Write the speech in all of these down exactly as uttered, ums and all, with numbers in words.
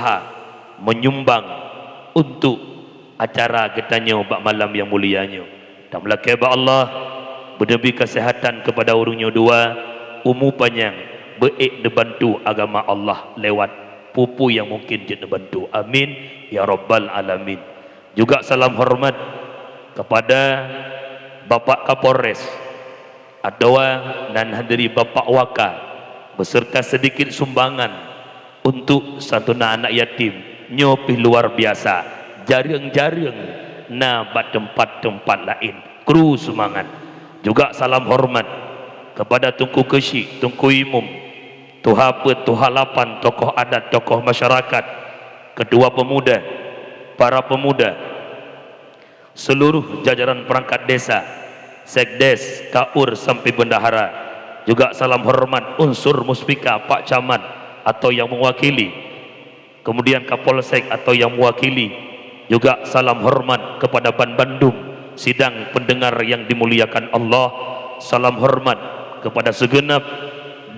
berusaha menyumbang untuk acara geutanyoe bak malam nyang mulia nyoe. Tameulakée bak Allah, beuneubi keuseuhatan keupada ureuëng nyoe dua, umu panyang, beuék neubantu agama Allah lewat peue-peue nyang mungken jeuet neubantu. Amin, ya rabbal alamin. Juga salam horeumat keupada Bapak Kapolres, atawa nan hadiri Bapak Waka, beserta sedikit sumbangan untuk santunan anak yatim. Nyoe pih luar biasa, jareueng-jareueng na bak teumpat-teumpat laén. Kru seumangat. Juga salam horeumat keupada Teungku Keuchik, Teungku Imum, Tuha Peuet, Tuha Lapan, tokoh adat, tokoh masyarakat, ketua pemuda, para pemuda, seluruh jajaran perangkat desa, sekdes, kaur sampai bendahara. Juga salam horeumat unsur muspika, Pak Camat atau nyang meuwakili, kemudian Kapolsek atau nyang meuwakili. Juga salam horeumat keupada banbandum sidang pendengar nyang dimuliakan Allah. Salam horeumat keupada sigeunab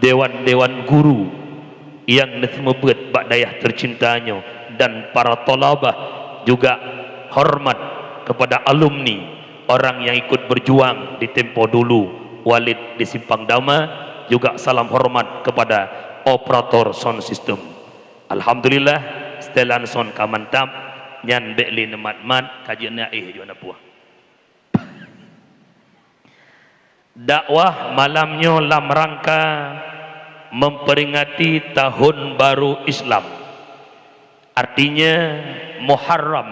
dewan-dewan guru nyang neuseumeubeuet bak dayah teucinta nyoe dan para thalabah, juga horeumat keupada alumni, orang nyang ikut berjuang di tempo dulu, Walid di Simpang Dama, juga salam horeumat keupada operator sound system. Alhamdulillah, setelan sound ka mantap, nyan bék lé neumat-mat, ka jeuet na éh jeuet na puah. Dakwah malam nyoe lam rangka memperingati Tahun Baru Islam. Artinya Muharram,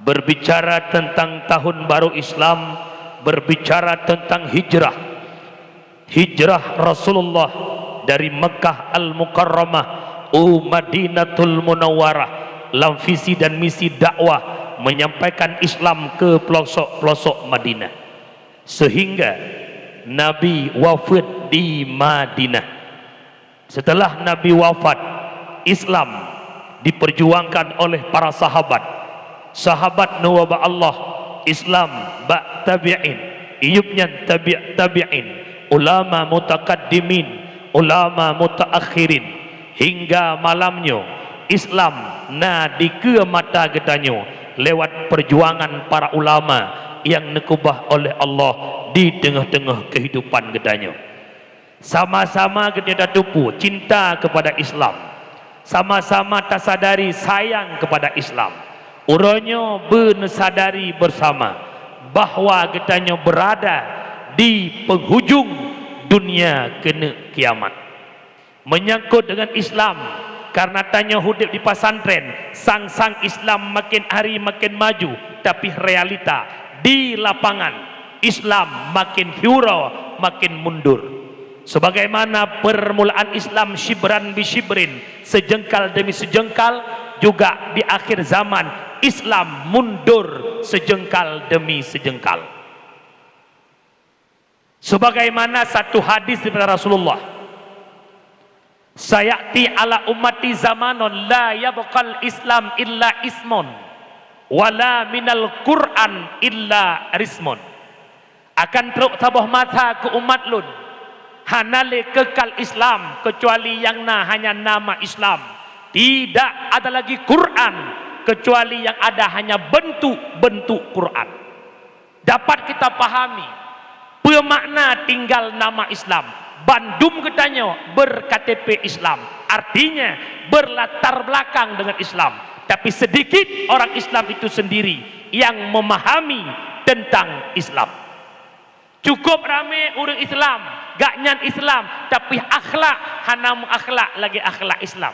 berbicara tentang Tahun Baru Islam, berbicara tentang hijrah. Hijrah Rasulullah dari Mekah Al-Mukarramah u Madinatul Munawwarah lam visi dan misi dakwah menyampaikan Islam ke pelosok-pelosok Madinah. Sehingga Nabi wafat di Madinah. Setelah Nabi wafat, Islam diperjuangkan oleh para sahabat. Sahabat neuba bak Allah, Islam bak tabi'in, iyup nyan tabi' tabi'in, ulama mutakaddimin, ulama mutaakhirin. Hingga malam nyoe, Islam na dikeue mata geutanyoe lewat perjuangan para ulama nyang neukeubah oleh Allah di teungoh-teungoh keuhidupan geutanyoe. Sama-sama geutanyoe tateupeue cinta keupada Islam. Sama-sama tasadari sayang keupada Islam. Uroe nyoe beuneusadari beusama bahwa geutanyoe beurada di penghujung dunia keuneuk kiamat. Meunyangkot deungon Islam, karna tanyoe udeb di pesantren, sang-sang Islam maken hari maken maju, tapi realita di lapangan, Islam maken hiuroe, maken mundur. Sebagaimana permulaan Islam syibran bi syibrin, sejeungkal demi sejeungkal, juga di akhir zaman Islam mundur sejeungkal demi sejeungkal. Sebagaimana satu hadis daripada Rasulullah, "Sayati ala ummati zamanun la yabqal Islam illa ismun, wala minal Qur'an illa rismun." Akan trok saboh masa keu umat lôn, hana lé keukal Islam keucuali nyang na hanya nama Islam. Tidak ada lagi Quran keucuali nyang ada hanya bentuk-bentuk Quran. Dapat kita pahami peue makna tinggal nama Islam. Bandum geutanyoe ber-K T P Islam, artinya berlatar belakang dengan Islam. Tapi sedikit orang Islam itu sendiri yang memahami tentang Islam. Cukup ramé ureuëng Islam, gobnyan Islam, tapi akhlak hana meuakhlak lagée akhlak Islam.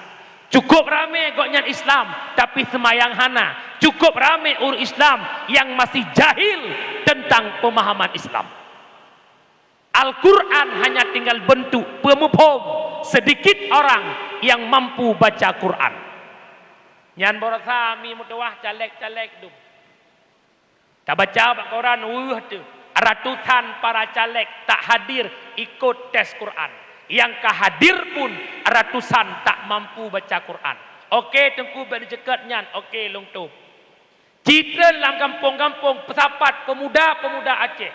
Cukup ramé gobnyan Islam, tapi seumayang hana. Cukup ramé ureuëng Islam nyang masih jahil tentang pemahaman Islam. Al-Quran hanya tinggal bentuk peumuphom sedikit orang yang mampu baca Quran. Nyan baroesa mi meutuwah caleg-caleg dum. Tabaca bak koran weueh teuh, ratusan para caleg tak hadir ikot tes Quran. Nyang ka hadir pun ratusan tak mampu baca Quran. Oke, Teungku, bék neuceuket nyan. Oke, lôn tôb. Citron lam gampông-gampông peusapat peumuda-peumuda Aceh.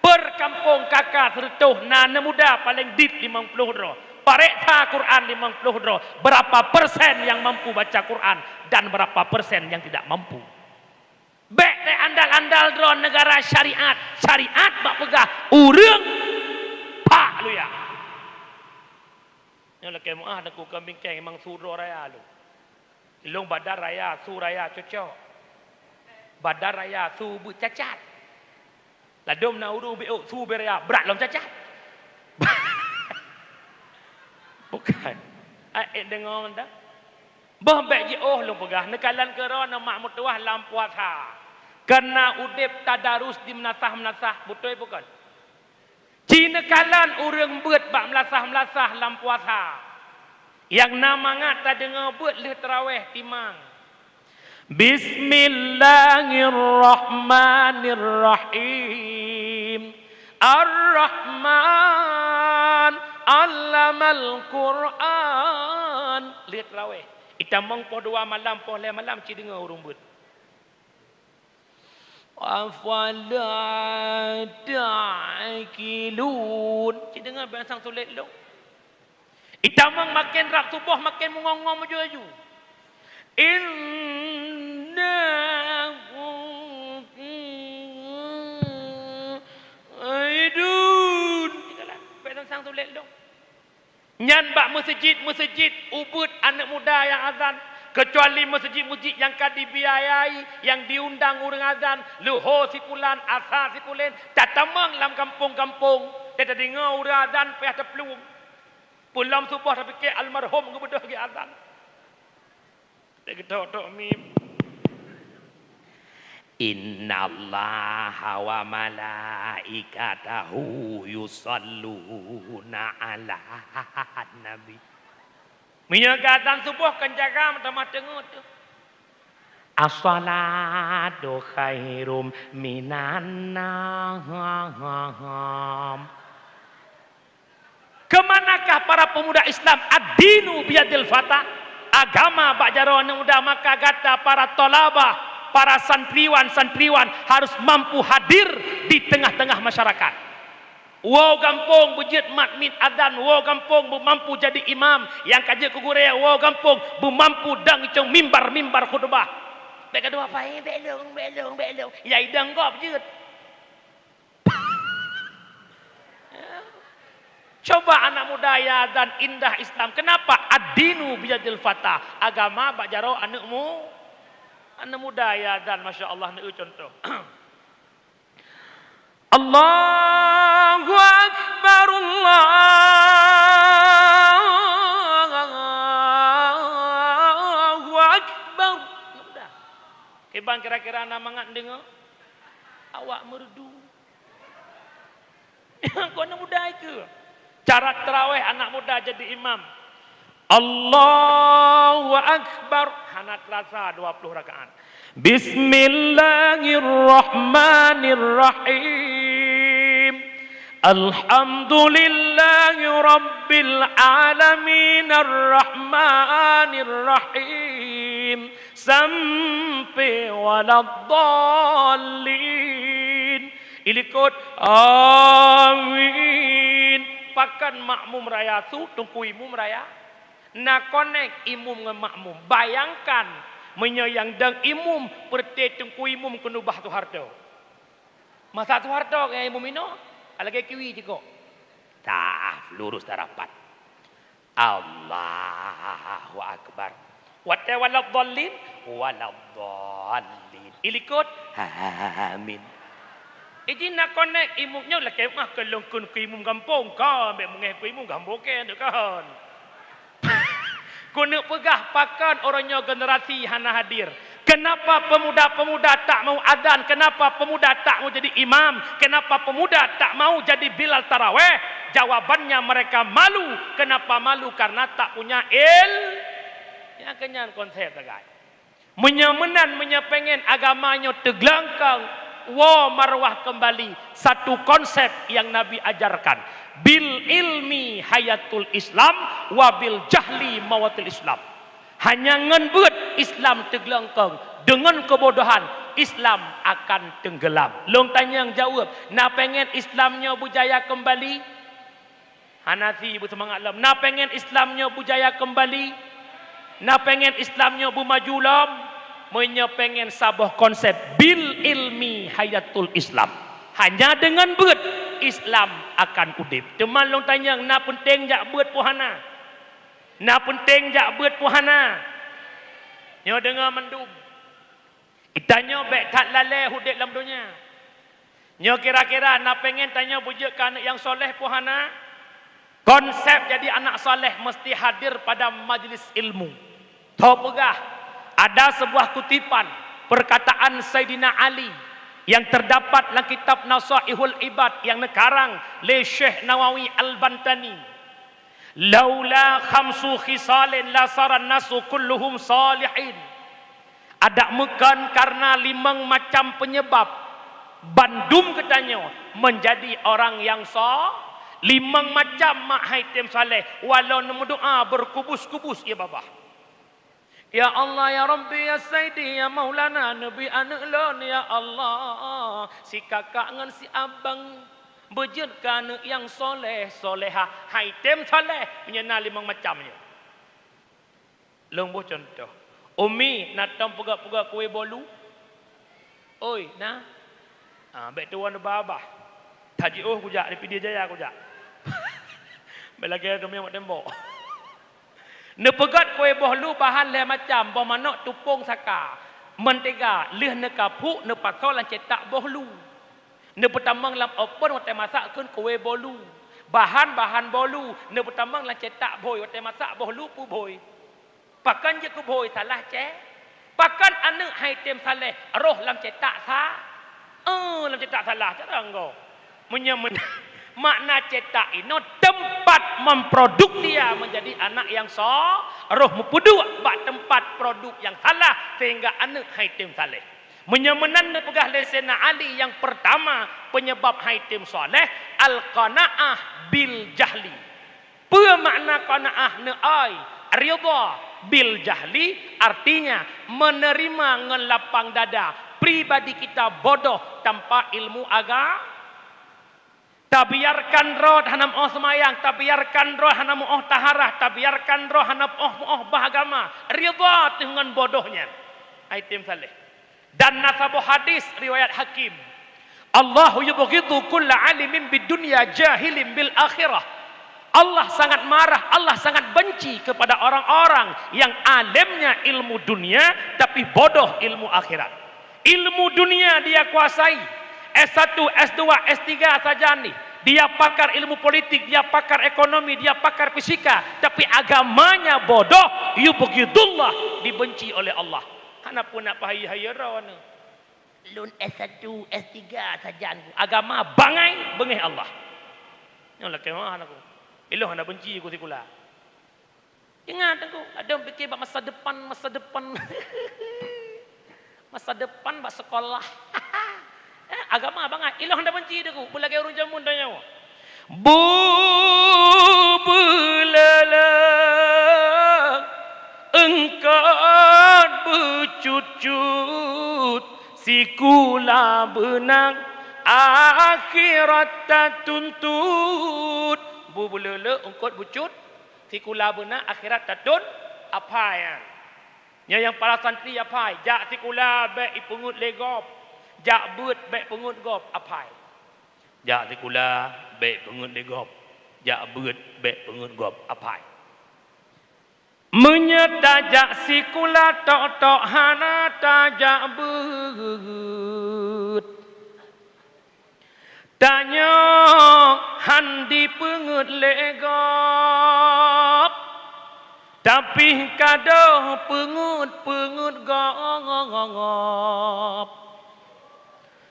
Per kampông K K Seureutôh na aneuk muda paleng dit limong ploh droe. Pareksa Quran limong ploh droe, berapa persen yang mampu baca Quran dan berapa persen yang tidak mampu. Bék teuandal-andal droe negara syariat, syariat bak peugah ureuëng pak luya. Nyoe lakée meuáh Teungku keu bingkeng memang su droe raya lôn. Lôn badan raya, su raya cocok. Badan raya, su beuet cacat. Ladôm na ureuëng bék su beuet raya, brat lom cacat. Bukan. Ai, eh, deungoe dah. Boh bék jiôh lôn peugah, neukalon keudroe neumak meutuwah lam puasa. Keureuna udeb tadarus di meunasah-meunasah, beutôi bukon? Ci neukalon ureuëng beuet bak meulasah-meulasah lam puasa. Nyang na mangat tadeungoe beuet lheueh tarawéh timang. Bismillahirrahmanirrahim. Ar-Rahman, allamal Qur'an. Lheueh tarawéh. Itamong poh dua malam, poh lhée malam ci deungoe ureuëng beuet. Afala ta'qilun. Ci deungoe beuet sang sulet lôn. Itamong maken rab suboh maken meungong-ngong meujui-jui. Innahu aidun. Beuet sang sulet lôn. Nyan bak meuseujid-meuseujid ubeuet aneuëk muda nyang azan, keucuali meuseujid-meuseujid nyang ka dibiayai, nyang diundang ureuëng azan, leuho sipulan, asa sipulen, tatamong lam gampông-gampông, tatadeungoe ureuëng azan payah taplueng. Peulom suboh tapike almarhum geubeudôh geuazan. Lé geutok-tok mim. Innallaha wa malaikatahu yusalluna 'alan nabi. Meunyoe geuazan suboh kan jaga meutamah teungeut teuh. As-salatu khairum minan naum. Keumanakah para pemuda Islam? Ad-dinu biyadil fata. Agama bak jaroe aneuëk muda, maka gata para thalabah, para santriwan-santriwan harus mampu hadir di tengah-tengah masyarakat. Woe gampông beujeuet mat miet azan, woe gampông beumampu jadi imam, nyang ka jeuet keu gurée, woe gampông beumampu dang icong mimbar-mimbar khutubah. Bék gadôh apa, eh, bék lôn, bék lôn, bék lôn. Ya idang gob jeuet. Coba anak muda ya dan indah Islam. Kenapa? Ad-dinu biyadil fata. Agama bak jaroe aneuëk mu-, aneuëk muda ya dan, masya Allah, neu contoh. Allahu Akbar, Allahu Akbar. Kiban kira-kira na mangat deungoe? Awak meureudu. Kon muda ke? Cara tarawéh anak muda jadi imam. Allahu Akbar. Hana terasa dua puluh rakaat. Bismillahirrahmanirrahim. Alhamdulillahi rabbil alamin, arrahmanirrahim. Sampai waladdallin. Ilikot, amin. Pakon makmum raya su, teungku imum raya. Na konek imum ngon makmum. Bayangkan, meunyoe nyang dang imum, peureuté teungku imum keuneubah Soeharto. Masa Soeharto nyang imum inoe, lagée kiwi jikok. Tah, lurus tarapat. Allahu Akbar. Watée waladdallin, waladdallin. Ilikot, amin. Iji na konek imum nyoe lakée mah keu lôn kheun keu imum gampông, kon bék meungéh keu imum gampông keu kon. Keuneuk peugah pakon uroe nyoe generasi hana hadir. Kenapa pemuda-pemuda tak mau azan? Kenapa pemuda tak mau jadi imam? Kenapa pemuda tak mau jadi bilal taraweh? Jawabannya, mereka malu. Kenapa malu? Karena tak punya il-, nyang keunyan konsep sagai. Meunyoe meunan, meunyoe pengen agama nyoe teuglengkong, woe marwah keumbali satu konsep nyang Nabi ajarkan, "Bil ilmi hayatul Islam, wa bil jahli mawatul Islam." Hanya ngon beuet Islam teuglengkong, deungon keubodohan Islam akan teunggelam. Lôn tanyong jaweueb, na pengen Islam nyoe beujaya keumbali? Hana si beuseumangat lom. Na pengen Islam nyoe beujaya keumbali? Na pengen Islam nyoe beumaju lom? Meunyoe pengen saboh konsep, bil ilmi hayatul Islam. Hanya deungon beuet, Islam akan udeb. Teuma lôn tanyong, na peunteng jak beuet peue hana? Na peunteng jak beuet peue hana? Nyoe deungoe mandum. Tanyoe bék that lalée udeb lam donya. Nyoe kira-kira na pengen tanyoe beujeuet keu aneuëk nyang soleh peue hana? Konsep jadi anak soleh meusti hadir pada majlis ilmu. Tho peugah, ada sebuah kutipan perkataan Saidina Ali yang terdapat lam kitab Nasaihul Ibad yang neukarang lé Syekh Nawawi Al-Bantani. "Laula khamsu khisalin lasaran nasu kulluhum salihin." Adak meukon kareuna limong macam peunyebab bandum geutanyoe meunjadi orang nyang so-, limong macam mak hai tem saleh, walau neumeudoá beurkubus-kubus, ya babah. Ya Allah, ya Rabbi, ya Saidi, ya Maulana, neubi aneuëk lôn, ya Allah, si kakak ngon si abang, beujeuet keu aneuëk nyang soleh, solehah, hai tem soleh, meunyoe na limong macam nyoe. Lôn boh cuntoh. Umi, na tom peugöt-peugöt kué bolu? Oi, na? Ah, bék tuwan babah. Tajiôh kujak, di Pidie Jaya kujak. Bék lagèe keumieng bak tembok. Neupeugöt kué boh lu bahan lhèe macam, boh manök, tupông, saka, mentega, lheueh neukapuk, neupasoe lam cetak boh lu. Neupeutamong lam open watèe masak kheun kué bolu. Bahan-bahan bolu neupeutamong lam cetak bhôi watèe masak boh lu peubhôi. Pakon jeuet keu bhôi salah cè-, pakon aneuëk hai tem saleh roh lam cetak sa-, eh, lam cetak salah cara enggo. Meunyoe men-, makna cetak inoe tempat memproduk dia menjadi anak yang so-, roh meupeuduek bak tempat produk yang salah sehingga aneuëk hai tem saleh. Meunyoe meunan neupeugah lé Saidina Ali nyang peurtama peunyeubab hai tem saleh, al-qanaah bil jahli. Peue makna qanaah neuai? Ridha bil jahli, artinya menerima ngon lapang dada pribadi kita bodoh tanpa ilmu aga-, Tabiarkan droe hana meuoh seumayang, tabiarkan droe hana meuoh taharah, tabiarkan droe hana meuoh-meuoh bah agama, ridha teuh ngon bodoh nyan. Hai tem saleh. Dan na saboh hadis riwayat Hakim, "Allahu yubghidu kulla alimin bid dunya jahilin bil akhirah." Allah sangat marah, Allah sangat benci kepada orang-orang yang alimnya ilmu dunia tapi bodoh ilmu akhirat. Ilmu dunia dia kuasai, S satu, S dua, S tiga sajan nih. Dia pakar ilmu politik, dia pakar ekonomi, dia pakar fisika, tapi agamanya bodoh, yubghidullah, dibenci oleh Allah. Hana pun nak pahai-hai droeneuh. Lôn S satu, S tiga sajan ku. Agama bangai, beungéh Allah. Nyoe lakée meu'ah aku. Ilôn hana benci ku sikula. Ingat aku, kadang pikir bak masa depan, masa depan. Masa depan bak sekolah. Eh, agama bangai. Ilôn hana benci deku, beulagée ureuëng jameun tanyoe. Bubeuleuleuk eungkot beucut-cut, sikula beunang akhirat tatuntut. Bubeuleuleuk eungkot beucut, sikula beunang akhirat tatun, aphai nyan. Nyan nyang para santri aphai, jak sikula bék ipeungeut lé gob, jak beuet bék peungeut gob, aphai. Jak sikula bék peungeut lé gob, jak beuet bék peungeut gob, aphai. Meunyoe tajak sikula tok-tok hana tajak beuet, tanyoe han dipeungeut lé gob, tapi ka deuh peungeut-peungeut gob.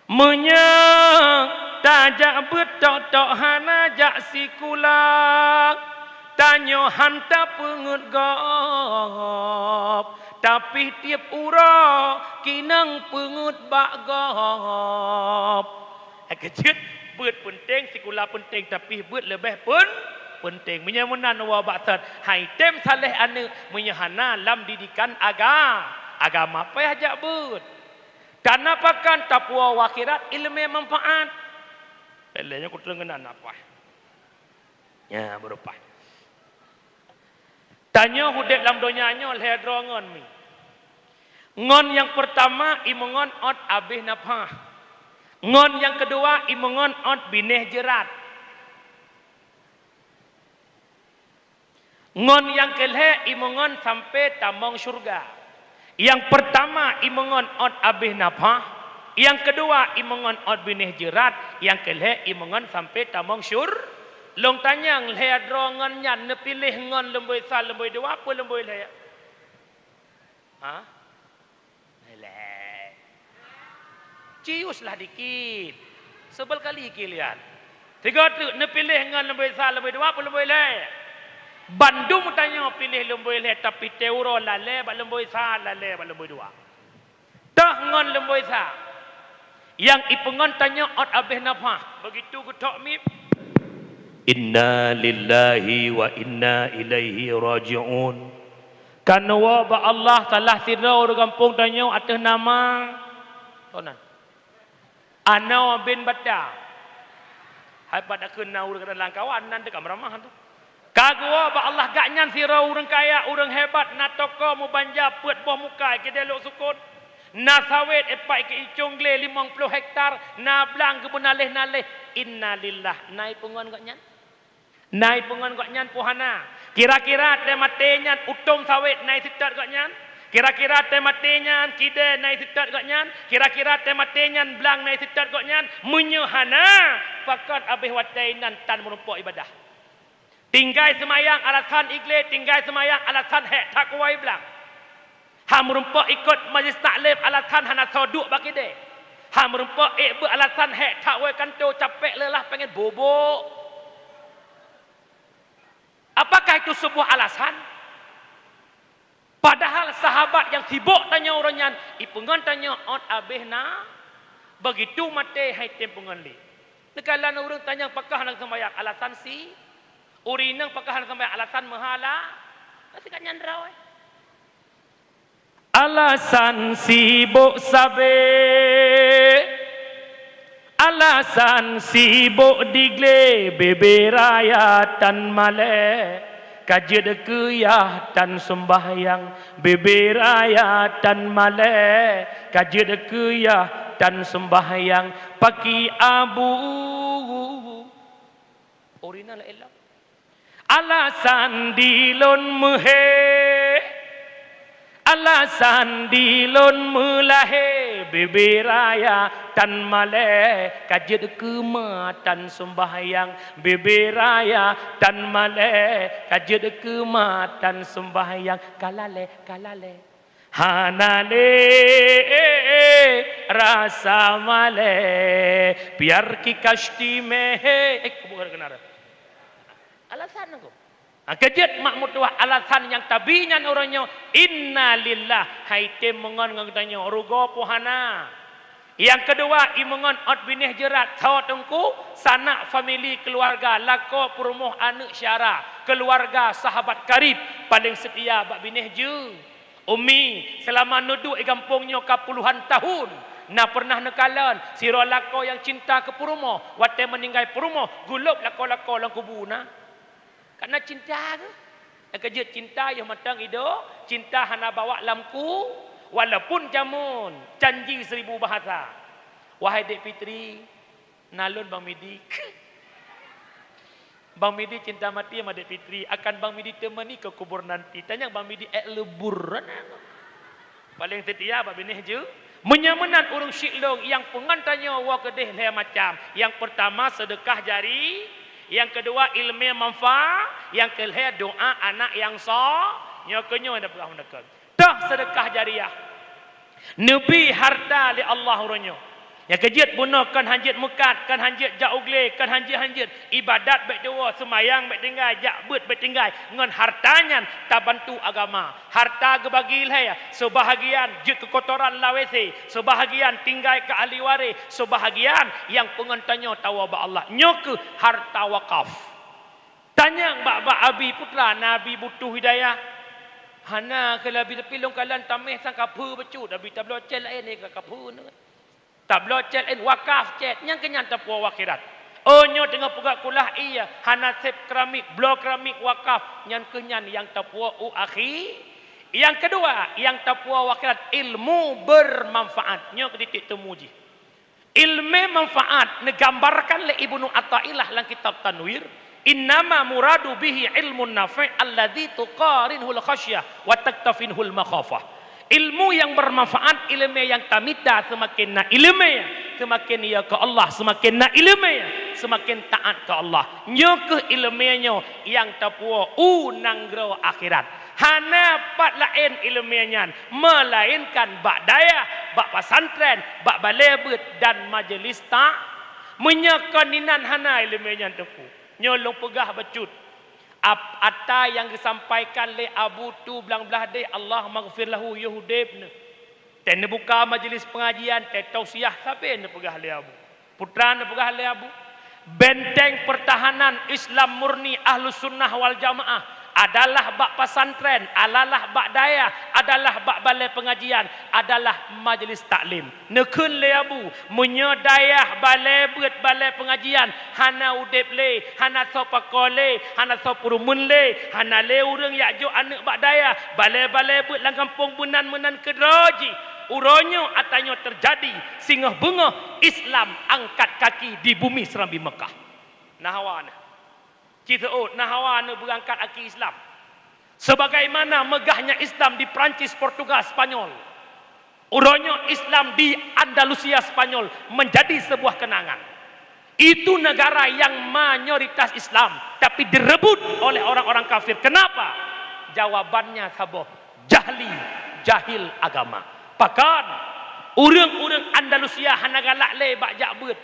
Meunyoe tajak beuet tok-tok hana jak sikula, tanyoe han tapeungeut gob, tapi tieb uroe kinong peungeut bak gob. Hai keujeuet, beuet peunteng, sikula peunteng, tapi beuet leubeh pun peunteng. Meunyoe meunan woe bak that, hai tem saleh aneuëk, meunyoe hana lam didikan aga-, agama, payah jak beuet. Kana pakan tapuwoe akhirat ileumé manfaat. Lé nyoe kutreun keunan apa? Ya, beureumpah. Tanyoe udeb lam donya nyoe lhée droe ngon mi. Ngon nyang peurtama, imeungon ôt abéh nafah. Ngon nyang keudua, imeungon ôt binéh jeurat. Ngon nyang keulhée, imeungon sampoe tamong syeuruga. Nyang peurtama, imeungon ôt abéh nafah. Nyang keudua, imeungon ôt binéh jeurat. Nyang keulhée, imeungon sampoe tamong syur-, lôn tanyong, lhée droe ngon nyan neupiléh ngon lumboi sa, lumboi dua, peue lumboi lhée? Ha? Lhée. Ciuslah dikit. Seubel kali kilian. Tiga treuk neupiléh ngon lumboi sa, lumboi dua, peue lumboi lhée? Bandum tanyoe piléh lumboi lhée, tapi teuroe lalée bak lumboi sa, lalée bak lumboi dua. Toh ngon lumboi sa. Nyang ipeungon tanyoe ôt abéh nafah. Begitu geutok miep. Inna lillahi wa inna ilaihi raji'un. Kan woe bak Allah salah sidroe ureuëng gampông tanyoe ateueh nama. Toh nan. Anoe bin Bata. Hai pat takheun na ureuëng keudroe lam kawan nan teuka meuramah tu. Ka geuwoe bak Allah gobnyan sidroe ureuëng kaya, ureuëng hebat, na toko meubanja peuet boh mukai keudeh lhok sukon. Na sawét ipat keu icong glé limong ploh hektar, na blang geubeunaleh-naleh. Innalillah, na ipeungon gobnyan? Na ipeungon gobnyan peue hana? Kira-kira teumaté nyan utông sawét na iseutôt gobnyan? Kira-kira teumaté nyan kidée na iseutôt gobnyan? Kira-kira teumaté nyan blang na iseutôt gobnyan? Meunyoe hana, pakon abéh watée inan tan meurumpok ibadah. Tinggai seumayang alasan iglé, tinggai seumayang alasan hék that kuwoe blang. Han meurumpok ikot majlis taklim alasan hana soe duek bak idée. Han meurumpok ék beuet alasan hék that woe kantô capék leulah pengen bobok. Apakah itu sebuah alasan? Padahal sahabat nyang sibok tanyoe uroe nyan ipeungon tanyoe ôt abéh na. Begitu maté hai tem peungon lé. Neukalon ureuëng tanyong pakon hana seumayang alasan si. Ureuëng inong pakon hana seumayang alasan meuhala. Ka sikat nyan droe. Alasan sibok sabe, alasan sibok digle, bebe raya tan malée, ka jeuet keu yah tan seumbahyang, bebe raya tan malée, ka jeuet keu yah tan seumbahyang, paki abu. Ureuëng inong laén lom. Alasan dilôn meuhé, alasan dilôn meulahé, bebe raya tan malée, ka jeuet keu ma tan seumbahyang, bebe raya tan malée, ka jeuet keu ma tan seumbahyang, ka lalée, ka lalée. Hana lé rasa malée, biar ki kasti meh. Eh, bukan kena. Alasan aku. Ha, keujeuet mak meutuah alasan nyang tabi nyan uroe nyoe, innalillah, hai tem meungon ngon geutanyoe, rugoe peue hana. Nyang keudua, imeungon ôt binéh jeurat, tho teungku, sanak famili keuluwarga, lakoe peurumoh aneuëk syara, keuluwarga sahabat karib, paleng seutia bak binéh jeuet. Umi, seulama neuduek i gampông nyoe ka puluhan tahun, na peureunah neukalon, sidroe lakoe nyang cinta keu peurumoh, watée meuninggai peurumoh, geulôb lakoe-lakoe lam kubu na. Karena cinta geuh. Nyang keujeuet cinta yoh mantong idôk, cinta hana bawak lam ku, walaupun jameun, janji seribu bahasa. Wahai Dek Fitri, na lôn Bang Midi. Bang Midi cinta mati sama Dek Fitri, akan Bang Midi temani ke kubur nanti. Tanyong Bang Midi ék leubur. Paleng seutia bak binéh jeuet. Meunyoe meunan ureuëng syiek lôn nyang peungon tanyoe woe keudeh lhée macam. Nyang peurtama seudeukah jari, nyang keudua iéleumé manfa, nyang keulhée doá anak nyang so, nyoe keu nyoe na peugah meundeukon. Toh seudeukah jariah. Neubi harta lé Allah uroe nyoe. Nyang keujeuet bunoe kon hanjeuet meukat, kon hanjeuet jak u glé, kon hanjeuet-hanjeuet. Ibadat bék tuwoe, seumayang bék tinggai, jak beuet bék tinggai. Ngon harta nyan tabantu agama. Harta geubagi lhée, seubahagian jeuet keu kotoran lam WC, seubahagian tinggai keu ahli waréh, seubahagian nyang peungon tanyoe tawoe bak Allah. Nyoe keuh harta wakaf. Tanyong bak, bak Abi Putra, na Abi butuh hidayah? Hana keuh lé Abi, tapi lôn kalon taméh sang kaphé bacut, Abi tabloe cét laén ka kaphé. Tabloe cét laén wakaf cét, nyang keu nyan tapuwoe u akhirat. Oh, nyoe teungoh peugah kulah ié, hana sép keramik, bloe keramik wakaf, nyan keuh nyan nyang tapuwoe u akhi. Nyang keudua, nyang tapuwoe u akhirat, ilmu bermanfaat. Nyoe keu titik temu jih. Ilmu manfaat neugambarkan lé Ibnu Athaillah lam kitab Tanwir, "Innama muradu bihi ilmun nafi' alladzi tuqarinhul khasyah wa taktafinhul makhafah." Ilmu yang bermanfaat, ilmu yang tamita, seumaken na ilmu, seumaken ya keu Allah, seumaken na ilmu, seumaken taat keu Allah. Nyoe keuh ilmu nyoe nyang tapuwoe u nanggroe akhirat. Hana pat laén ilmu nyan, melainkan bak dayah, bak pesantren, bak balé beuet dan majelis ta-, meunyoe kon inan hana ilmu nyan teungku. Nyoe lôn peugah bacut. Ap-, ata nyang geusampaikan lé Abu tu blang blah deh, Allah maghfir lahu, yoh udeb neuh. Teuh neubuka majelis pengajian, teuh tausiah sabe neupeugah lé Abu. Peue treuk neupeugah lé Abu? Benteng pertahanan Islam murni Ahlus Sunnah wal Jamaah adalah bak pesantren, adalah bak dayah, adalah bak balai pengajian, adalah majelis taklim. Neukheun lé Abu, meunyoe dayah balai beuet balai pengajian hana udeb lé, hana soe pakoe lé, hana soe peurumeun lé, hana lé ureuëng jak jok aneuëk bak dayah, balai-balai beuet lam gampông meunan-meunan keudroe jih, uroe nyoe ata nyoe teujadi singoh beungoh Islam angkat kaki di bumi Serambi Mekah. Na hawa neuh. Ci seuôt, na hawa neuh beurangkat aki Islam. Sebagaimana megahnya Islam di Perancis, Portugal, Spanyol. Uroe nyoe Islam di Andalusia, Spanyol menjadi sebuah kenangan. Itu negara yang mayoritas Islam, tapi direbut oleh orang-orang kafir. Kenapa? Jawabannya saboh, jahli, jahil agama. Pakon, ureuëng-ureuëng Andalusia hana galak lé bak jak beuet.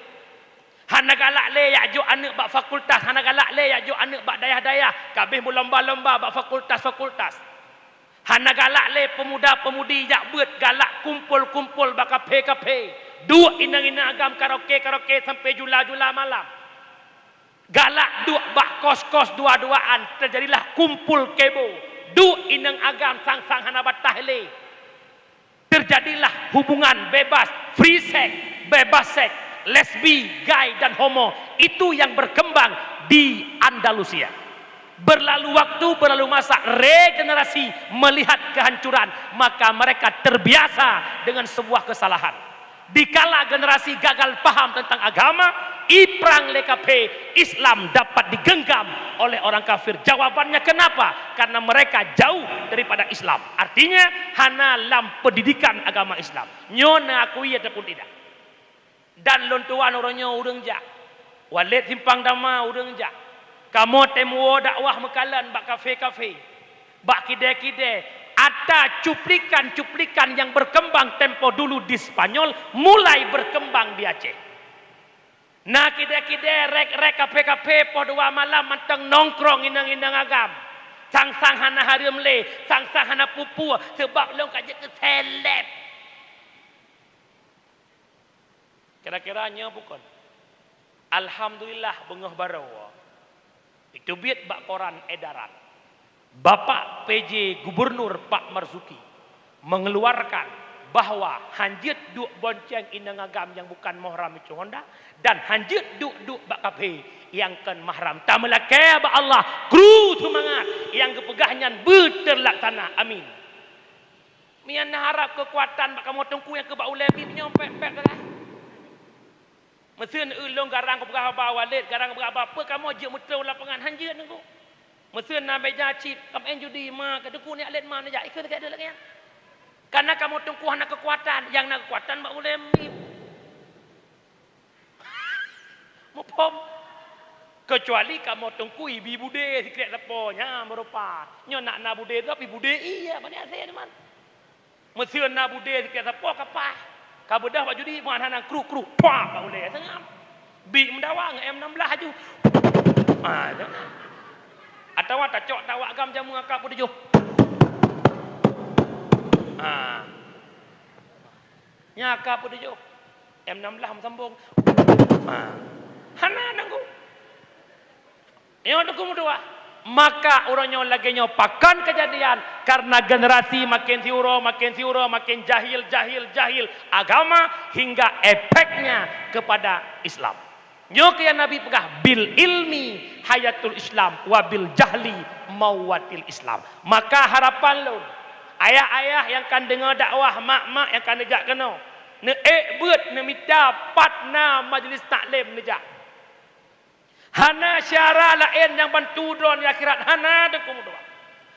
Hana galak lé jak jok aneuëk bak fakultas, hana galak lé jak jok aneuëk bak dayah-dayah, ka abéh meulomba-lomba bak fakultas-fakultas. Hana galak lé peumuda-peumudi jak beuet, galak kumpol-kumpol bak kafe-kafe. Duek inong-inong agam karaoke-karaoke sampai jula-jula malam. Galak duek bak kos-kos dua-duaan, teujadilah kumpol kebo. Duek inong agam sang-sang hana bataih lé. Terjadilah hubungan bebas, free sex, bebas seks, lesbi, gay, dan homo. Itu yang berkembang di Andalusia. Berlalu waktu, berlalu masa, regenerasi melihat kehancuran, maka mereka terbiasa dengan sebuah kesalahan. Dikala generasi gagal paham tentang agama, iprang lé kafe, Islam dapat digenggam oleh orang kafir. Jawabannya kenapa? Karena mereka jauh daripada Islam. Artinya, hana lam pendidikan agama Islam. Nyoe neukui ataupun tidak. Dan lôn tuan uroe nyoe ureuëng jak. Walét Simpang Dama ureuëng jak. Kamoe tém woe dakwah meukalon bak kafe-kafe, bak kidée-kidée. Ata cuplikan-cuplikan yang berkembang tempo dulu di Spanyol mulai berkembang di Aceh. Na kidée-kidée, rék-rék, kafe-kafe, poh dua malam mantong nongkrong inong-inong agam. Sang-sang hana hareuem lé, sang-sang hana peue-peue, sabab lôn ka jeuet keu seleb. Kira-kira nyoe bukon. Alhamdulillah, beungoh baroe. Itu biet bak koran edaran. Bapak P J Gubernur Pak Marzuki mengeluarkan bahwa hanjeuet duek bonceng inong agam nyang bukan mahram micu honda dan hanjeuet duek-duek bak kafe nyang kon mahram. Tameulakée bak Allah, kru seumangat nyang geupeugah nyan beuteulaksana. Amin. Mian na harab keukuatan bak kamoe teungku nyang keu bak ulée bit nyoe pek-pek sagai. Meuseuen eu lôn garang kupeugah haba, Walét garang kupeugah haba, peue kamoe jeuet meutroh lapangan, hanjeuet teungku. Meuseuen na beja cit, kam en judi ma, ka teungku niyak lét ma neujak, ikheun sakét deuh lagée nyan. Kana kamoe teungku hana keukuatan, nyang na keukuatan bak ulée bit. Muphom? Keucuali kamoe teungku ibi budé sikrék sapo, nyan meurupa. Nyoe nak na budé tu, tapi budé ié, bani asée teuma. Meuseuen na budé sikrék sapo ka paih. Ka beudôh bak judi, meuhan hana kruk-kruk, pah bak ulée, seungab. Bi meudawa ngon M enam belas aju. Ah, tu. Atawa tacok tawak gam jameun angka peutujoh. Ah. Nya ka peutujoh. M enam belas meusambong. Ha. Hana nanggu. Nyoe teungku meutuah. Maka uroe nyoe lagée nyoe pakon keujadian karena generasi makin siuroe, makin siuroe, makin jahil, jahil, jahil agama hingga efeknya kepada Islam. Nyoe keuh nyang Nabi peugah, "Bil ilmi hayatul Islam, wa bil jahli mauwatil Islam." Maka harapan lôn, ayah-ayah nyang ka deungoe dakwah, mak-mak nyang ka neujak keunoe, neuék beuet neumita pat na majlis taklim neujak. Hana syara laén nyang bantu droe nibak akhirat, hana, Teungku meutuah.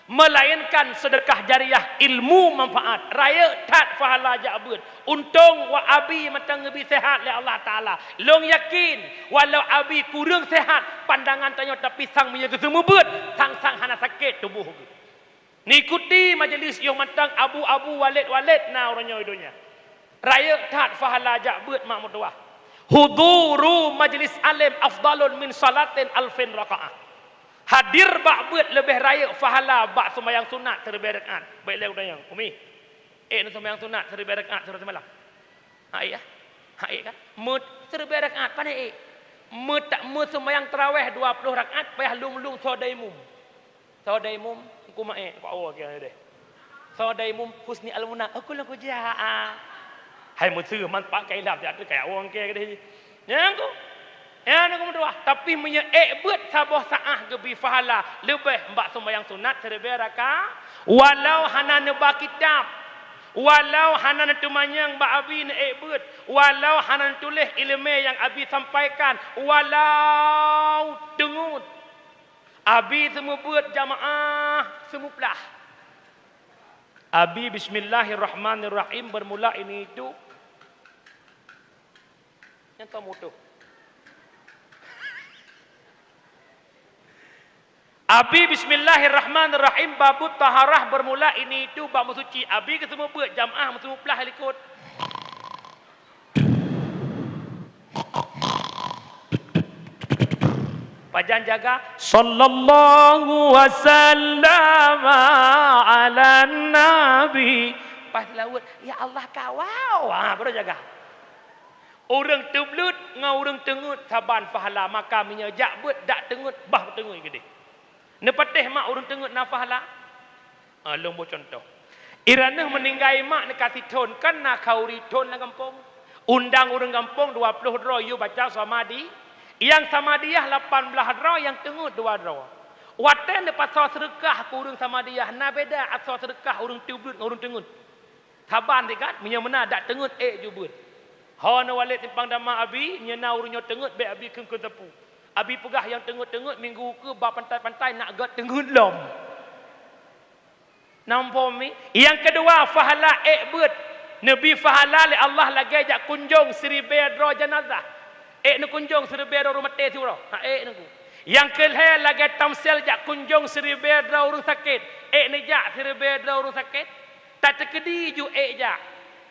Meulaénkan seudeukah jariah ilmu manfaat, rayeuk that pahala jak beuet. Untông wak Abi mantong geubri seuhat lé Allah Taala. Lôn yakin, walau Abi kureueng seuhat, pandangan tanyoe tapisang meunyoe geuseumeubeuet, sang-sang hana sakét tuboh geuh. Neuikuti majelis yoh mantong abu-abu, walét-walét na uroe nyoe donya. Rayeuk that pahala jak beuet mak meutuwah. Huduru majlis alim afdalun min salatin alfin rakaah. Hadir bak beuet leubeh rayeuk pahala bak seumayang sunat siribée rakaat. Baik lé udayang, Umi. Eh, na seumayang sunat siribée rakaat siuroe simalam. Ha, iya. Ha, iya kan? Meuteuribée rakaat, pane ék. Meuta-, meuseumayang taraweh dua ploh rakaat, payah lom-lom soe daimum. Soe daimum, ku ma ék, ku awak kira deh. Soe daimum Husni Almuna, aku lôn kujak, ah. Hai meuseue, man pak kai lam, jak tu kaya awak kira deh. Nyang ku. Ya, aneuk meutuwah, tapi meunyoe ék beuet saboh saah geubri pahala leubeh bak seumayang sunat siribée rakaat, walau hana neuba kitab, walau hana neuteumanyong bak Abi neuék beuet, walau hana neutuléh iéleumé nyang Abi sampaikan, walau teungeut. Abi seumeubeuet jamaah seumuplah. Abi bismillahirrahmanirrahim bermula ini itu. Nyang ka mutuh. Abi bismillahirrahmanirrahim, babut taharah bermula ini itu bak meusuci. Abi geuseumeubeuet jamaah meuseumuplah likot. Pajan jaga, sallallahu wasallam ala nabi. Pas laweuet, ya Allah kawau. Ha, baru jaga. Ureuëng teubleut ngon ureuëng teungeut saban pahala, maka meunyoe jak beuet dak teungeut, bah teungeut keudeh. Neupatéh mak ureuëng teungeut na pahala? Ah, lôn boh cuntoh. Iraneuh meuninggai mak neukasih thon, kan na khauri thon lam gampông. Undang ureuëng gampông dua ploh droe yue baca samadi, nyang samadiyah lapan blaih droe, nyang teungeut dua droe. Watée neupasoe seudeukah keu ureuëng samadiyah, na beda asoe seudeukah ureuëng teubleut ngon ureuëng teungeut. Saban teuh kan, meunyoe meunan dak teungeut ék ju beuet. Ho neuwalét simpang dama Abi, meunyoe na ureuëng nyoe teungeut bék Abi kheun-kheun sapeue. Abi peugah nyang teungeut-teungeut minggu ukeue ba pantai-pantai nak gét teungeut lom. Namphom mi? Nyang keudua, pahala ék beuet. Neubi pahala lé Allah lagée jak kunjong siribée droe janazah. Ék neukunjong siribée droe ureuëng maté siuroe. Ha ék neuku. Nyang keulhée lagée tamsil jak kunjong siribée droe ureuëng sakét. Ék neujak siribée droe ureuëng sakét. Tateukeudi ju ék jak.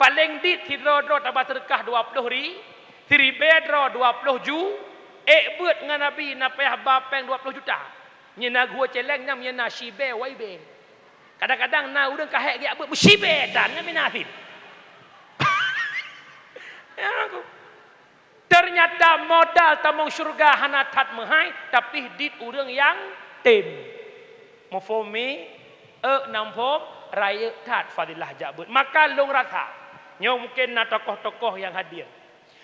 Paléng dit sidroe-droe taba seudeukah dua ploh ri-, siribée droe dua ploh ju, ék beuet ngon Abi na payah ba péng dua ploh juta. Nyan na geuh céléng nyang nyan na sibée wai bée. Kadang-kadang na ureuëng ka hék geujak beuet meushibée tan nyan mina sit. Ya aku. Teunyata modal tamong syeuruga hana that meuhai, tapi dit ureuëng nyang tem. Muphom mi? Ék namphom, rayeuk that fadilah jak beuet. Maka lôn rasa, nyoe mungken na tokoh-tokoh nyang hadir.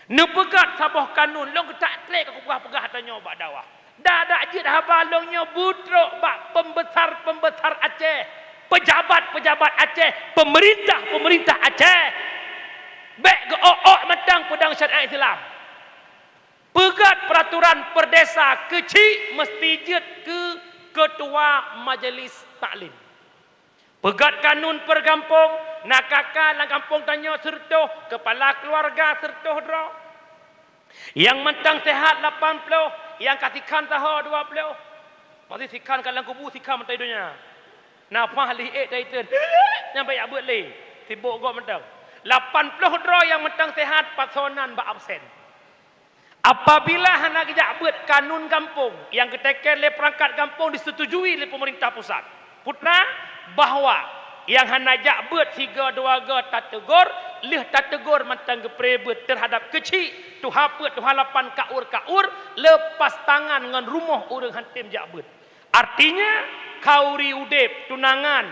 Neupeugét saboh kanun, lôn geutak trek ka kupeugah-peugah tanyoe bak dakwah. Dak-dak jeuet haba lôn nyoe beutrok bak pembesar-pembesar Aceh, pejabat-pejabat Aceh, pemerintah-pemerintah Aceh. Bék geuok-ok mantong peudong syariat Islam. Peugét peuraturan perdesa keuchik meusti jeuet keu keutua majelis taklim. Peugét kanun per gampông, na K K lam gampông tanyoe sireutôh, keupala keuluwarga sireutôh droe. Nyang mantong seuhat lapan ploh, nyang ka sikhan saho dua ploh. Maksud sikhan ka lam kubu, sikhan mantong di donya. Na paih lheueh ék taiteun, nyan bak jak beuet lé, sibok gob mantong. Lapan ploh droe nyang mantong seuhat, pasoe nan bak absen. Apabila hana geujak beuet kanun gampông nyang geuteken lé peurangkat gampông disetujui lé peumeurintah pusat, peue treuk bahwa nyang hana jak beuet sigoe dua goe tateugor, lheueh tateugor mantong geupre beuet teuhadap keuchik, tuha peuet, tuha lapan, kaur-kaur, leupas tangan ngon rumoh ureuëng han tem jak beuet. Artinya, khauri udeb, tunangan,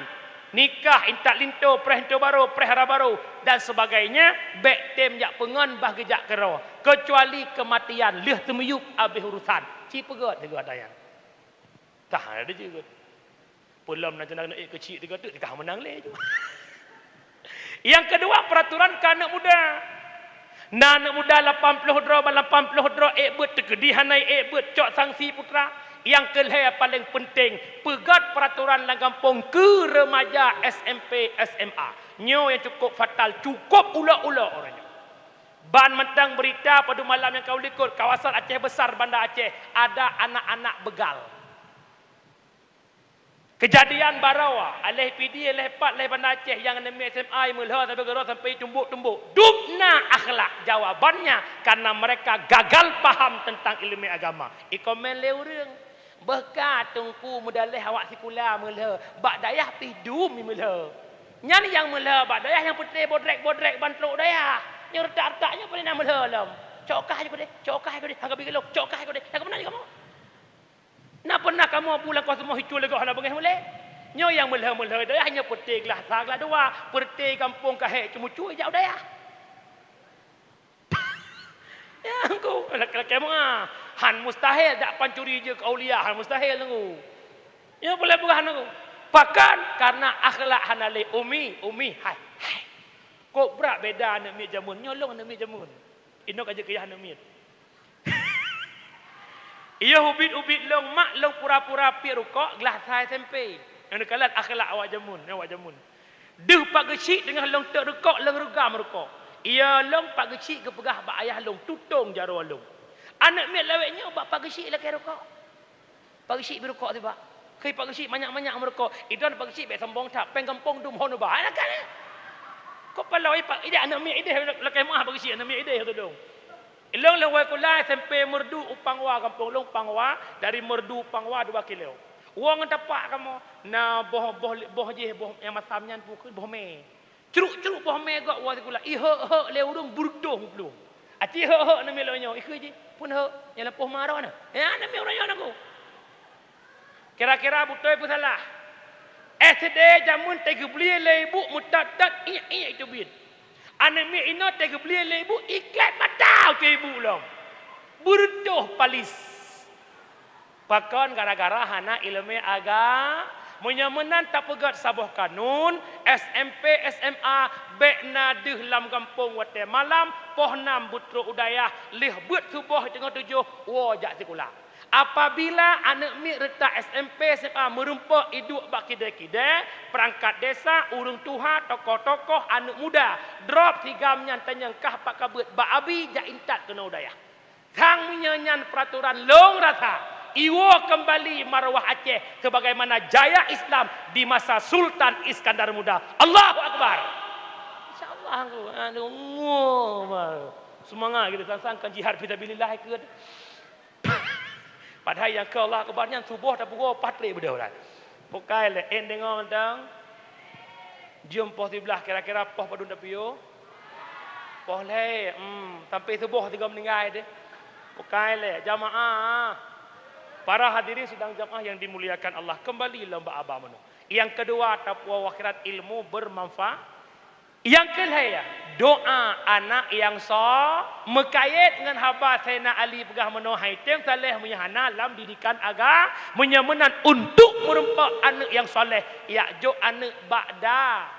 Nikah, intat linto, preh linto barô, preh hara barô, dan sebagainya, bék tem jak peungon bah geujak keudroe, keucuali keumatian lheueh teumiyueb habéh urusan. Ci peugét sigoe ata nyan. Tah, ada jeuet. Peulom na ceunak ék keuchik tiga tu, ka meunang lé. Nyang keudua, peraturan keu aneuk muda. Na aneuk muda lapan ploh droe, ban lapan ploh droe ék beuet teukeudi hana ék beuet, cok sanksi putra. Nyang keulhèe paleng peunteng, peugét peraturan lam gampông keu remaja S M P, S M A. Nyoe nyang cukup fatal, cukup ulok-ulok uroe nyoe. Ban mantong beurita padum malam nyang ka u likot, kawasan Aceh Besar, Banda Aceh, ada anak-anak begal. Keujadian baroe, aléh Pidie, aléh Pat, aléh Banda Aceh nyang aneuk miet S M A meulhö sabe keudroe sampai tumbok-tumbok. Dum na akhlak, jawabannya karena mereka gagal paham tentang ileumèe agama. Ikomen lé ureueng, "Beuh ka Teungku meudaleh awak sikula meulhö, bak dayah pih dum meulhö." Nyan nyang meulhö bak dayah nyang peutré bodrek-bodrek ban trok dayah. Nyang reutak-reutak nyoe paleng na meulhö lom. Cok kah ju keudeh, cok kah ju keudeh, hana bi geulong, cok kah ju keudeh, hana meunan ju kamoe. Na pernah kamoe bu lam kos rumoh icul lé goh hana beungéh mulé? Nyoe nyang meulhö-meulhö dayah nyoe peureté glah sa glah dua, peureté gampông ka hék ceumucue jak u dayah. Ya, Teungku, lakée-lakée meuah. Han mustahil dak pancuri jeuet keu aulia, han mustahil, Teungku. Nyoe boleh peugah, Teungku. Pakon? Karena akhlak hana lé. Umi, Umi, hai, hai. Kok brat beda aneuk miet jameun. Nyoe lôn aneuk miet jameun. Inoe ka jeuet keu yah aneuk miet. Iya ubit-ubit lôn, mak lôn pura-pura piep rukok glah sa S M P. Nyang neukalon akhlak awak jameun, awak jameun. Deuh Pak Geuchik teungoh lôn teuek rukok, lôn reugam rukok. Iya lôn Pak Geuchik geupeugah bak ayah lôn, tutong jaroe lôn. Aneuk miet lawét nyoe bak Pak Geuchik lakée rukok. Pak Geuchik bi rukok tibak. Keu Pak Geuchik manyak-manyak meurukok. Idon Pak Geuchik bék sombong that, péng gampông dum hon uba. Anak kan? Kok paloe Pak, ideh aneuk miet ideh lakée meuah Pak Geuchik aneuk miet ideh tudong. Ilong lôn wai kula S M P Meureudu u Pangwa gampông lôn Pangwa, dari Meureudu Pangwa dua kilo. Woe ngon tapak kamoe, na boh, boh, boh jih, boh nyang masam nyan pukon boh mé. Cruk-cruk boh mé gok woe sikula, ihek-hek lé ureueng beureudoh muplueng. Aci hek-hek neumé lôn nyoe, ikheue jih, pun hek, nyang lampôh ma droe na. Ya, neumé ureueng nyoe na ku. Kira-kira beutôi peusalah. S D jameun teugeubli lé ibu meutot-tot iék-iék teubiet. Aneuk miet inoe teugeubli lé ibu iklét mata ucok ibu lom. Beureudoh palis. Pakon? Gara-gara hana ileumé aga. Meunyoe meunan tapeugét saboh kanun, S M P, S M A bék na deuh lam gampông watée malam, poh nam beutrok u dayah, lheueh beuet suboh teungoh tujoh woe jak sikula. Apabila aneuk miet reutak S M P, S M A meurumpok iduek bak kidée-kidée, peurangkat desa, ureueng tuha, tokoh-tokoh, aneuk muda, drob sigam nyan tanyong kah pat ka beuet bak abi jak intat keunoe u dayah. Sang meunyoe nyan peuratoran lôn rasa, iwoe keumbali marwah Aceh sebagaimana jaya Islam di masa Sultan Iskandar Muda. Allahu Akbar! Insya Allah, aku, aduh, ngoh, bah. Seumangat kita sang-sang kan jihad fisabilillah ikut. Padahai nyang keu Allah Akbar nyan suboh tapeugoe paih trép beudôh lah. Bukai lé, en deungoe mantong. Jeuem poh siblaih kira-kira poh padum tapiôh? Poh lhée, hmm, sampai suboh sigoe meuninggai deh. Bukai lé, jamaah. Para hadirin sidang jamaah yang dimuliakan Allah, kembali lom bak aba meunoe. Yang kedua, taqwa akhirat, ilmu bermanfaat. Nyang keu lhée, doa anak nyang so-, meukayét ngon haba Saidina Ali peugah meunoe, hai tem saleh meunyoe hana lam didikan aga-, meunyoe meunan untuk meurumpok aneuk nyang saleh, jak jok aneuk bak da-,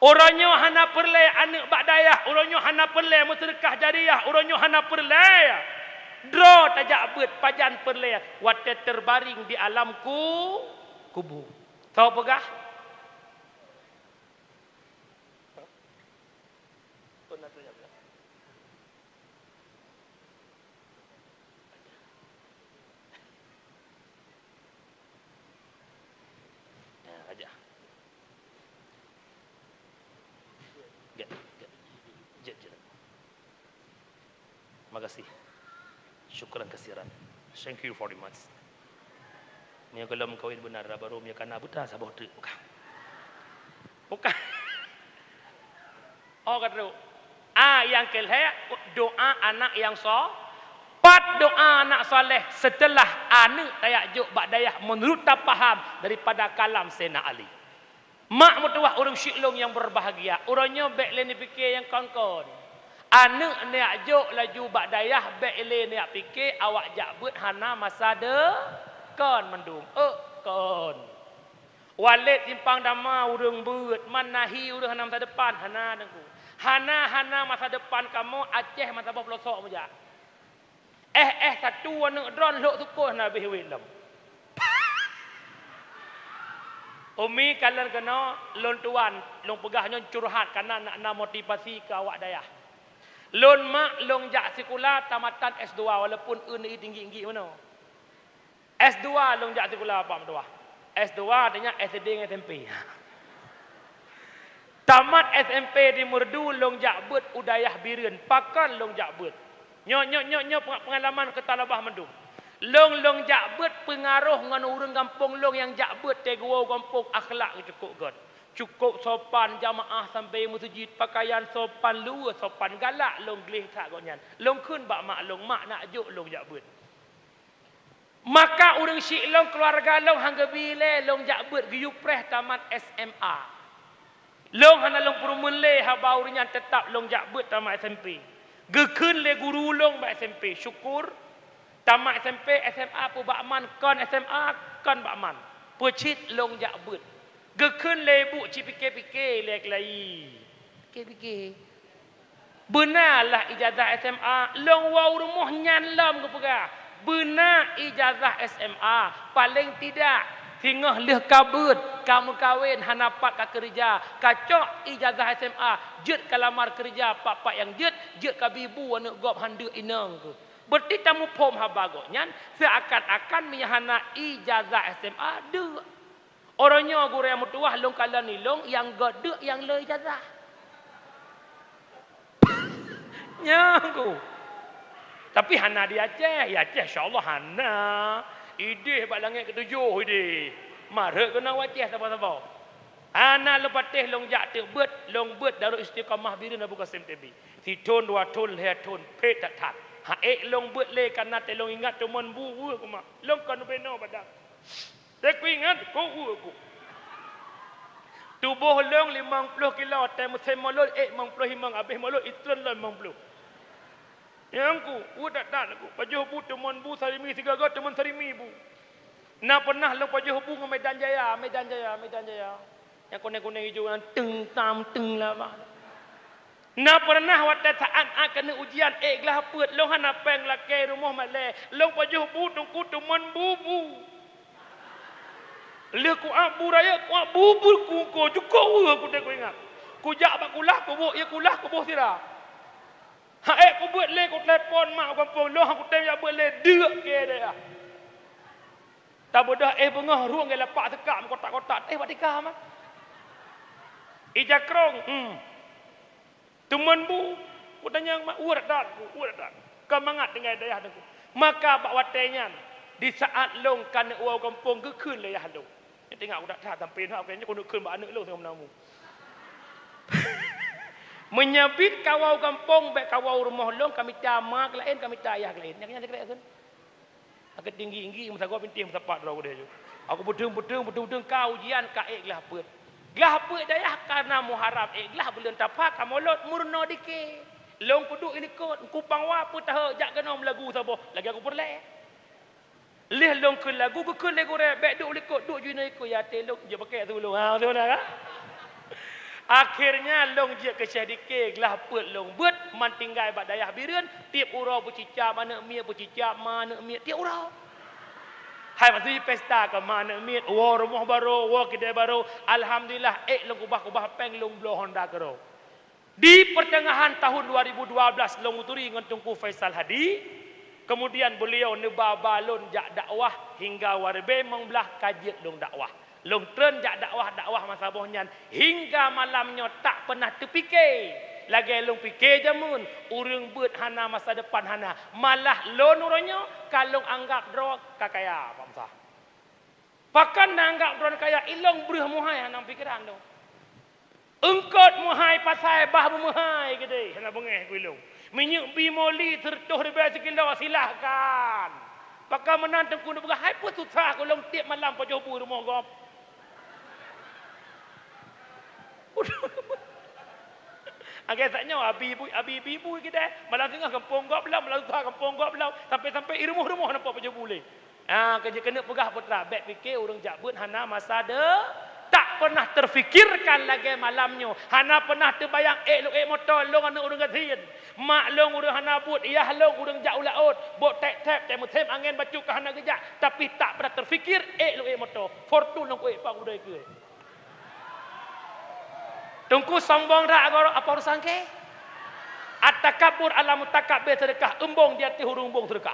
uroe nyoe hana peureulée aneuk bak dayah, uroe nyoe hana peureulée meuseudeukah jariah, uroe nyoe hana peureulée droe tajak beuet, pajan peureulée watée teubaring di alam ku-, kubu. Soe peugah? Makasih. Syukran kasiran. Thank you very much. Meunyoe gohlom kawin beuna dara barô, meunyoe kana buta saboh teuk. Bukan. Bukan. Oh, ka trok. A, nyang keu lhée, doa anak nyang so-, pat doa anak saleh setelah aneuk tajak jok bak dayah meunurut tapaham daripada kalam Saidina Ali. Mak meutuwah ureuëng syiek lôn nyang beubahgia, uroe nyoe bék lé neupike nyang kon-kon. Aneuëk neujak jok laju bak dayah, bék lé neujak pike awak jak beuet hana masa de-, kon mandum. Euk kon. Walet simpang dama ureuëng beuet, man nahi ureuëng hana masa depan, hana Teungku. Hana, hana masa depan kamoe, Aceh masa boh peulosok meujak. Eh, eh, satu aneuëk droen lhok sukon na beh wit lom. Umi kalon keunoe, lôn tuan, lôn peugah nyoe curhat kana nak na motivasi keu awak dayah. Lôn mak, lôn jak sikula tamatan S dua walaupun eu negeri tinggi-tinggi meunoe. S dua lôn jak sikula Pak Meutuah. S dua artinya S D ngon S M P. Tamat S M P di Meureudu lôn jak beuet u dayah Bireuen, pakon lôn jak beuet. Nyoe, nyoe, nyoe, nyoe penga-, pengalaman keu talabah mandum. Lôn, lôn jak beuet peungaroh ngon ureuëng gampông lôn nyang jak beuet teguwoe gampông akhlak cukôp gét. Cukôp sopan jamaah sampai meuseujid, pakaian sopan, luweue sopan, galak lôn gleh that gobnyan. Lôn kheun bak mak lôn, "Mak, nak jok lôn jak beuet." Maka ureuëng syiek lôn, keuluwarga lôn han geubi lé lôn jak beuet, geuyue preh tamat S M A. Lôn hana lôn peurumeuen lé haba ureuëng nyan, teutab lôn jak beuet tamat S M P. Geukheun lé guru lôn bak S M P, syukur tamat S M P, S M A peue bak man, kon S M A, kon bak man. Peue cit lôn jak beuet. Geukheun lé ibu cit pike-pike lé keulayi. Pike-pike. Beuna lah ijazah S M A, lôn woe u rumoh nyan lom geupeugah, "Beuna ijazah S M A, paleng tidak singoh lheueh ka beuet, ka meukawen, hana pat ka keureuja, ka cok ijazah S M A, jeuet ka lamar keureuja, pat-pat nyang jeuet, jeuet ka bi bu aneuëk gob, han deuk inong keuh." Berarti tamuphom haba gobnyan seuakan-akan meunyo hana ijazah S M A, deuk. Uroe nyoe gurée meutuwah lôn kalon ilong nyang gét deuk nyang le ijazah. Nyan ku. Tapi hana di Aceh, di Aceh insya Allah hana. Idéh bak langét keutujoh idéh. Marheuet keunoe u Aceh saboh-saboh. Hana lôn patéh lôn jak teuk beuet, lôn beuet Darul Istiqamah Bireuen Abu Qasim T B. Sithon dua thon lhée thon phet that-that. Ha ék lôn beuet lé kana teuh lôn ingat teumon bu weueh kumat. Lôn kon ubenoe padang. Teukuingat, kok ueh ku. Tuboh lôn limong ploh kilo, watée musém mulod ék limong ploh limong, abéh mulod itreun lom limong ploh. Nyang ku, ueh that-that ku, pajoh bu teumon bu sarimi, sigoe-goe teumon sarimi bu. Na pernah lôn pajoh bu ngon Medan Jaya, Medan Jaya, Medan Jaya. Nyang kunéng-kunéng ijo nyan teueng tam teueng lama. Na pernah watée saát-saát keuneuk ujian ék glah peuet, lôn hana péng lakée rumoh malée, lôn pajoh bu teungku teumon bu-bu. Lheueh kuak bu rayeuk, kuak bu-bu ku, ku jukok ueh ku teuh kuingat. Kujak bak kulah kuboh, ie kulah kuboh sira. Ha ék kubeuet lé kutelepon mak u gampông, lôn han kutem jak beuet lé deuk keu dayah. Tabeudôh éh beungoh rhueng gét lapak seukak meukotak-kotak, éh bak tika mah. Ija krong, hmm. Teumon bu, kutanyong mak, ueh that-that, ueh that-that. Ka mangat tinggai dayah teungku. Maka bak watée nyan, di saát lôn ka neuk woe u gampông geukheun lé yah lôn. Nyan teuingat udah that sampai na, nyoe keuneuk kheun bak aneuëk lôn singoh meunamu. Meunyoe bit ka woe u gampông, bék ka woe u rumoh lôn, ka mita ma keu laén, ka mita yah keu laén. Nyan, nyan sikrek kheun. Ka tinggi-tinggi meusagoe bintéh meusapat droe keudeh ju. Aku peudeueng-peudeueng, peudeueng-peudeueng ka ujian ka ék glah peuet. Glah peuet dayah ka na Muharram ék glah buleuen Safar ka mulod meurunoe dike. Lôn peuduek i likot, Teungku Pangwa peutahe jak keunoe meulagu saboh lagée aku peureulée. Lheueh lôn kheun lagu geukheun lé gurée, bék duek likot, duek ju inoe ikot ya até lôn, jeuet pakèk su lôn. Ha, beutôi dah kan? Akhirnya lôn jeuet keu Syeh Dike, glah peuet lôn beuet, man tinggai bak dayah Bireuen, tieb uroe peucicab aneuëk miet, peucicab ma aneuëk miet, tieb uroe. Hai maksud jih pesta keu ma aneuëk miet, woe rumoh barô, woe keudè barô, alhamdulillah, ék lôn kubah-kubah péng lôn bloe honda keudroe. Di pertengahan tahun dua ribu dua belas lôn meuturi ngon Teungku Faisal Hadi, kemudian beliau neuba-ba lôn jak dakwah hingga waribée limong blaih ka jeuet lôn dakwah. Lôn treun jak dakwah-dakwah masa boh nyan hingga malam nyoe tak peunah teupike. Lagée lôn pike jameun, ureuëng beuet hana masa depan hana, malah lôn uroe nyoe ka lôn anggab droe ka kaya, Pak Musa. Pakon na anggab droe kaya, ilong breueh meuhai hana pikeran lôn. Eungkot meuhai pasai bah beumeuhai keudeh hana beungéh ku ilong. Minyeuk bi moli seureutôh ribée sikilo silahkan. Pakon meunan Teungku neupeugah hai peue susah ku lôn tieb malam pajoh bu rumoh gob. Agak sak nyoe, abi ibu, abi ibu-ibu kita, malam tengah gampông gob lom, malam tuha gampông gob lom, sampai-sampai i rumoh-rumoh nampak pajoh bulèe. Ah, ka jeuet keuneuk peugah putra, bèk pike ureueng jak beuet hana masa de-, tak pernah terfikirkan lagèe malam nyoe, hana pernah teubayang, ék lôn ék moto, lôn aneuk ureueng gasien. Mak lôn ureueng hana buet, yah lôn ureueng jak u laôt, bôk tép-tép, tém-tém angén bacut ka hana geujak, tapi tak pernah terfikir, ék lôn ék moto, Fortuner lôn ék pang udah keue. Teungku sombong that, agak apa urusan kèe? At-takabbur 'alal mutakabbir, seudeukah eumbong di ateueh ureueng eumbong seudeukah.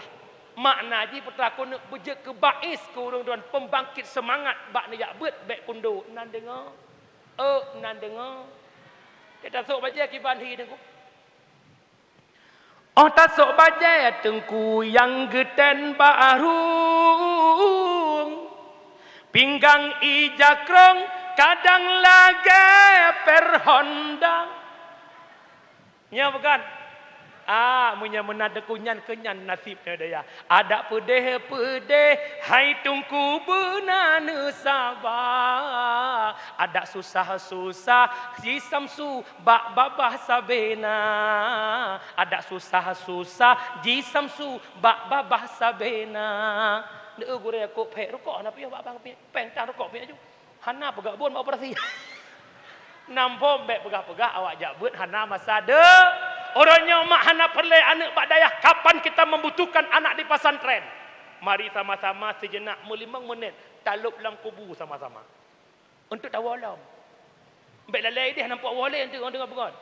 Makna jih putra keuneuk beujeuet keu ba'is keu ureueng droen, peumbangkit seumangat bak neujak beuet, bèk peundo. Nan deungoe? Oh, nan deungoe? Kita sôk bajèe kiban hi Teungku. Óh tasôk bajèe Teungku nyang geutén bak rueng, pinggang ija krông kadang lagèe per Honda. Nyoe bukan? Ah, meunyoe meunan Teungku nyan keu nyan naseb nyoe daya. Adak peudeh-peudeh, hai Teungku beuna neusaba. Adak susah-susah, si Samsu bak babah sabena. Adak susah-susah, ji Samsu bak babah sabena. Neu gurèe kok phèk rukok hana piôh bak babah péng tang rukok piôh ju. Hana peugah bon bak operasi. Nambom bèk peugah-peugah awak jak beuet hana masa de-, uroe nyoe mak hana peureulèe aneuk bak dayah, kapan kita membutuhkan anak di pesantren? Mari sama-sama sejenak meulimong menit talop lam kubu sama-sama. Untuk tawoe lom. Bèk lalai idéh nampak woe lé untuk deungoe peugah.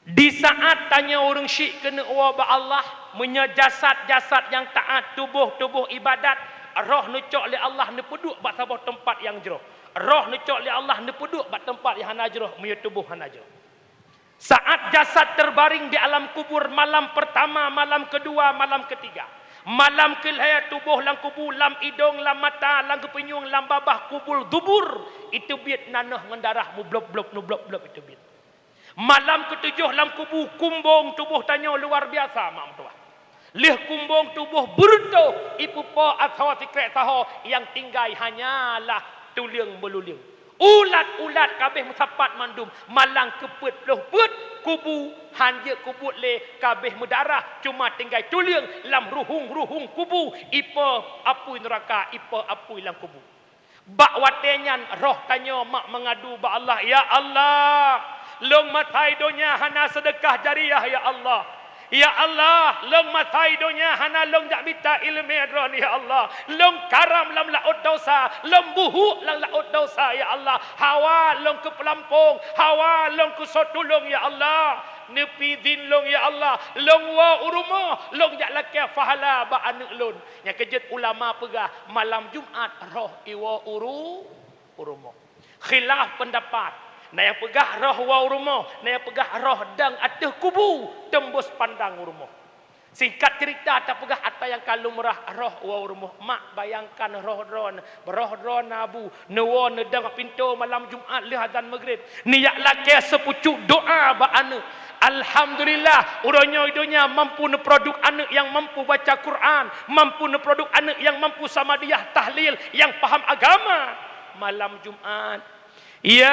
Di saat tanyoe ureueng syik keuneuk woe bak Allah, meunyoe jasad-jasad nyang taát, tuboh-tuboh ibadat, roh neucok lé Allah neupeuduek bak saboh teumpat nyang jroh. Roh neucok lé Allah neupeuduek bak teumpat nyang hana jroh, meunyoe tuboh hana jroh. Saat jasad terbaring di alam kubur, malam pertama, malam kedua, malam ketiga. Malam keulhèe tuboh lam kubu, lam idong, lam mata, lam geupeunyueng, lam babah, kubul dubur, iteubiet nanoh ngon darah meublop-blop, meublop-blop iteubiet. Malam keutujôh lam kubu, kumbong tuboh tanyoe luar biasa, mak meutuah. Lheueh kumbong tuboh beureutoh, ipeupo asoe sikrek saho, nyang tinggai hanyalah tuleueng beululieng. Ulat-ulat ka abéh meusapat mandum, malam keupeuet ploh peuet kubu, hanjeuet kubuet lé, ka abéh meudarah, cuma tinggai tuleueng lam ruhueng-ruhueng kubu, ipo apui neuraka, ipo apui lam kubu. Bak watèe nyan roh tanyoe mak meungadu bak Allah, "Ya Allah, lôn masa i donya hana seudeukah jariah, ya Allah. Ya Allah, lôn masa i donya hana lôn jak mita ileumèe droen, ya Allah. Lôn karam lam laôt desya, lôn buhuk lam laôt desya, ya Allah. Hawa lôn keu peulampông, hawa lôn keu soe tulông, ya Allah. Neupi idhin lôn, ya Allah. Lôn woe u rumoh, lôn jak lakèe pahala bak aneuk lôn." Nyang keujeuet ulama peugah, malam Jumat roh iwoe u ru-, u rumoh. Khilaf peundapat. Na nyang peugah roh woe u rumoh, na nyang peugah roh dong ateueh kubu, teumbôh pandang u rumoh. Singkat cerita, tapeugah atra nyang ka lumrah, roh woe u rumoh. Mak bayangkan roh droen, roh droen na bu, neuwoe neudong pintoe malam Jumat lheueh azan Maghrib. Neujak lakèe seupucuk doa bak aneuk. Alhamdulillah, uroe nyoe i donya mampu neuproduksi aneuk nyang mampu baca Quran, mampu neuproduksi aneuk nyang mampu samadiyah tahlil, nyang paham agama. Malam Jumat, "Yasin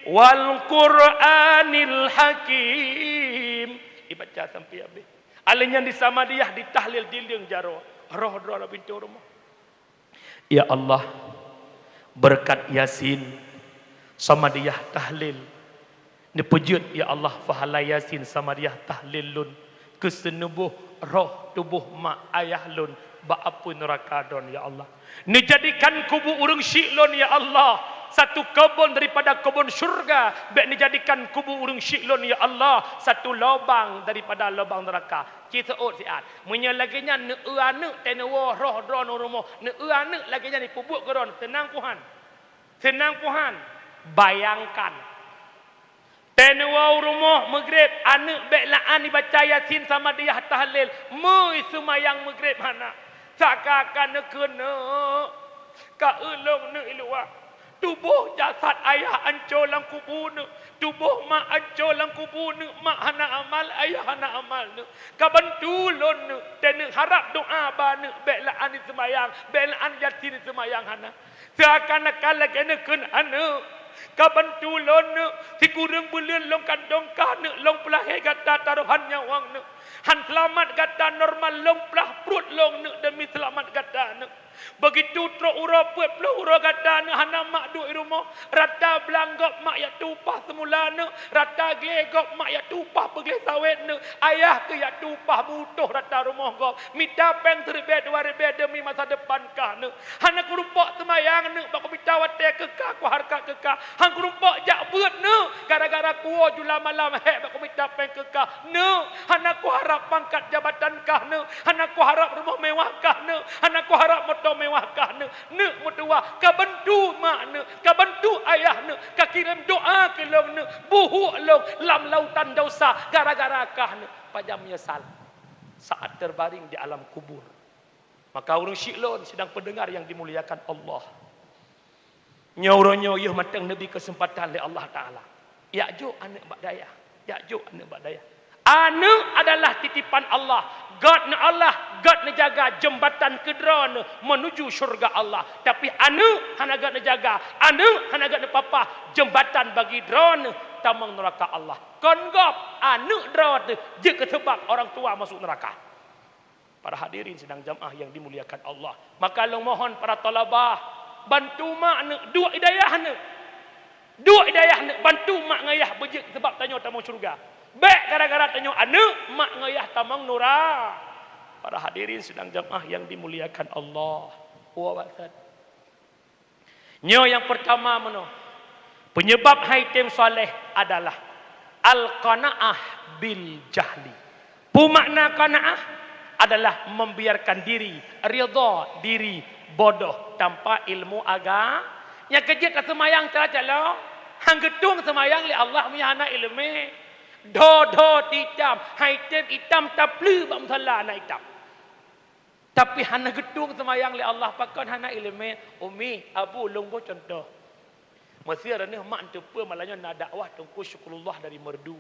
wal Qur'anil Hakim." Ibaca sampai habéh. Alèh nyan disamadiyah, ditahlil, dileueng jaroe. Roh droe lam pintoe rumoh. Ya Allah, beureukat Yasin, samadiyah tahlil, neupeujeuet, ya Allah, pahala Yasin, samadiyah tahlil lôn, keu seuneuboh roh tuboh mak ayah lôn bak apui neuraka droen, ya Allah. Neujadikan kubu ureueng syik lôn, ya Allah, satu keubon daripada keubon syurga, bèk neujadikan kubu ureueng syik lôn, ya Allah, satu lobang daripada lobang neuraka. Ci seuôt siat. Meunyoe lagèe nyan, neueu aneuk teuh neuwoe roh droen u rumoh, neueu aneuk lagèe nyan ipeubuet keu droen, seunang puhan. Seunang puhan. Bayangkan. Teuh neuwoe u rumoh Maghrib, aneuk bèk la'an ibaca Yasin samadiyah tahlil, meu seumayang Maghrib hana. Saka ka neukeuneuk, ka eulông neuk i luwa. Tuboh jasad ayah anco lam kubu neuk, tuboh mak anco lam kubu neuk, mak hana amal, ayah hana amal neuk. Ka bantu lôn neuk, teuneuk harab doa bak neuk, bék la'an seumayang, bék la'an Yasin seumayang hana. Seuakan-akan lagée neukheun aneuk, ka bantu lôn neuk, sikureueng buleuen lôn kandong kah neuk, lôn peulahé gata tarohan nyawöng neuk. Han seulamat gata normal lôn plah pruet lôn neuk deumi seulamat gata neuk. Beugitu trok uroe peuet ploh uroe gata neuk hana mak duek i rumoh, rata blang gob mak jak tueng upah seumula neuk, rata glé gob mak jak tueng upah peugleh sawét neuk, ayah keuh jak tueng upah beuutoh rata rumoh gob, mita péng siribée dua ribée deumi masa depan kah neuk. Hana kurumpok seumayang neuk bak kumita watée keu kah, kuhareukat keu kah. Han kurumpok jak beuet neuk gara-gara kuwoe jula malam hék bak kumita péng keu kah neuk. Hana kuharab pangkat jabatan kah neuk. Hana kuharab rumoh mewah kah neuk. Hana kuharab moto mewah kah neuk. Neuk meutuwah, ka bantu mak neuk, ka bantu ayah neuk, ka kirém doa keu lôn neuk, buhuk lôn lam lautan dosa gara-gara kah neuk. Pajan meunyeusal saat terbaring di alam kubur. Maka ureuëng syiek lôn sidang pendengar yang dimuliakan Allah. Nyoe uroe nyoe yoh mantong neubri keuseumpatan lé Allah Taala. Jak jok aneuk bak dayah, jak jok aneuk bak dayah. Aneuk adalah titipan Allah. Gét neu Allah, gét neujaga jeumbatan keu droeneuh meunuju syeuruga Allah. Tapi aneuk hana gét neujaga, aneuk hana gét neupapah jeumbatan bagi droeneuh tamong neuraka Allah. Kon gob aneuk droeneuh jeuet keu seubab orang tua masuk neuraka. Para hadirin sidang jamaah yang dimuliakan Allah. Maka lôn mohon para thalabah, bantu mak neuk, duek i dayah neuk. Duek i dayah neuk, bantu mak ngon ayah beujeuet seubab tanyoe tamong syeuruga. Bék gara-gara tanyoe aneuk, mak ngon ayah tamong nura. Para hadirin sidang jamaah yang dimuliakan Allah. Wa barakatuh. Nyoe nyang peurtama meunoe, peunyeubab han item saleh adalah al-qanaah bil jahli. Peue makna qanaah? Adalah membiarkan diri, ridha diri bodoh tanpa ilmu aga-, nyang keujeuet ka seumayang cara calok, han geutueng seumayang lé Allah meunyo hana iéleumé. Dho-dho itam, han item itam tapleu bak musala na itam. Tapi hana geutueng seumayang lé Allah, pakon hana iéleumé? Umi, Abu, lôn boh cuntoh. Meusé droeneuh mak neuteupeue malam nyoe na dakwah Teungku Syukurullah dari Meureudu.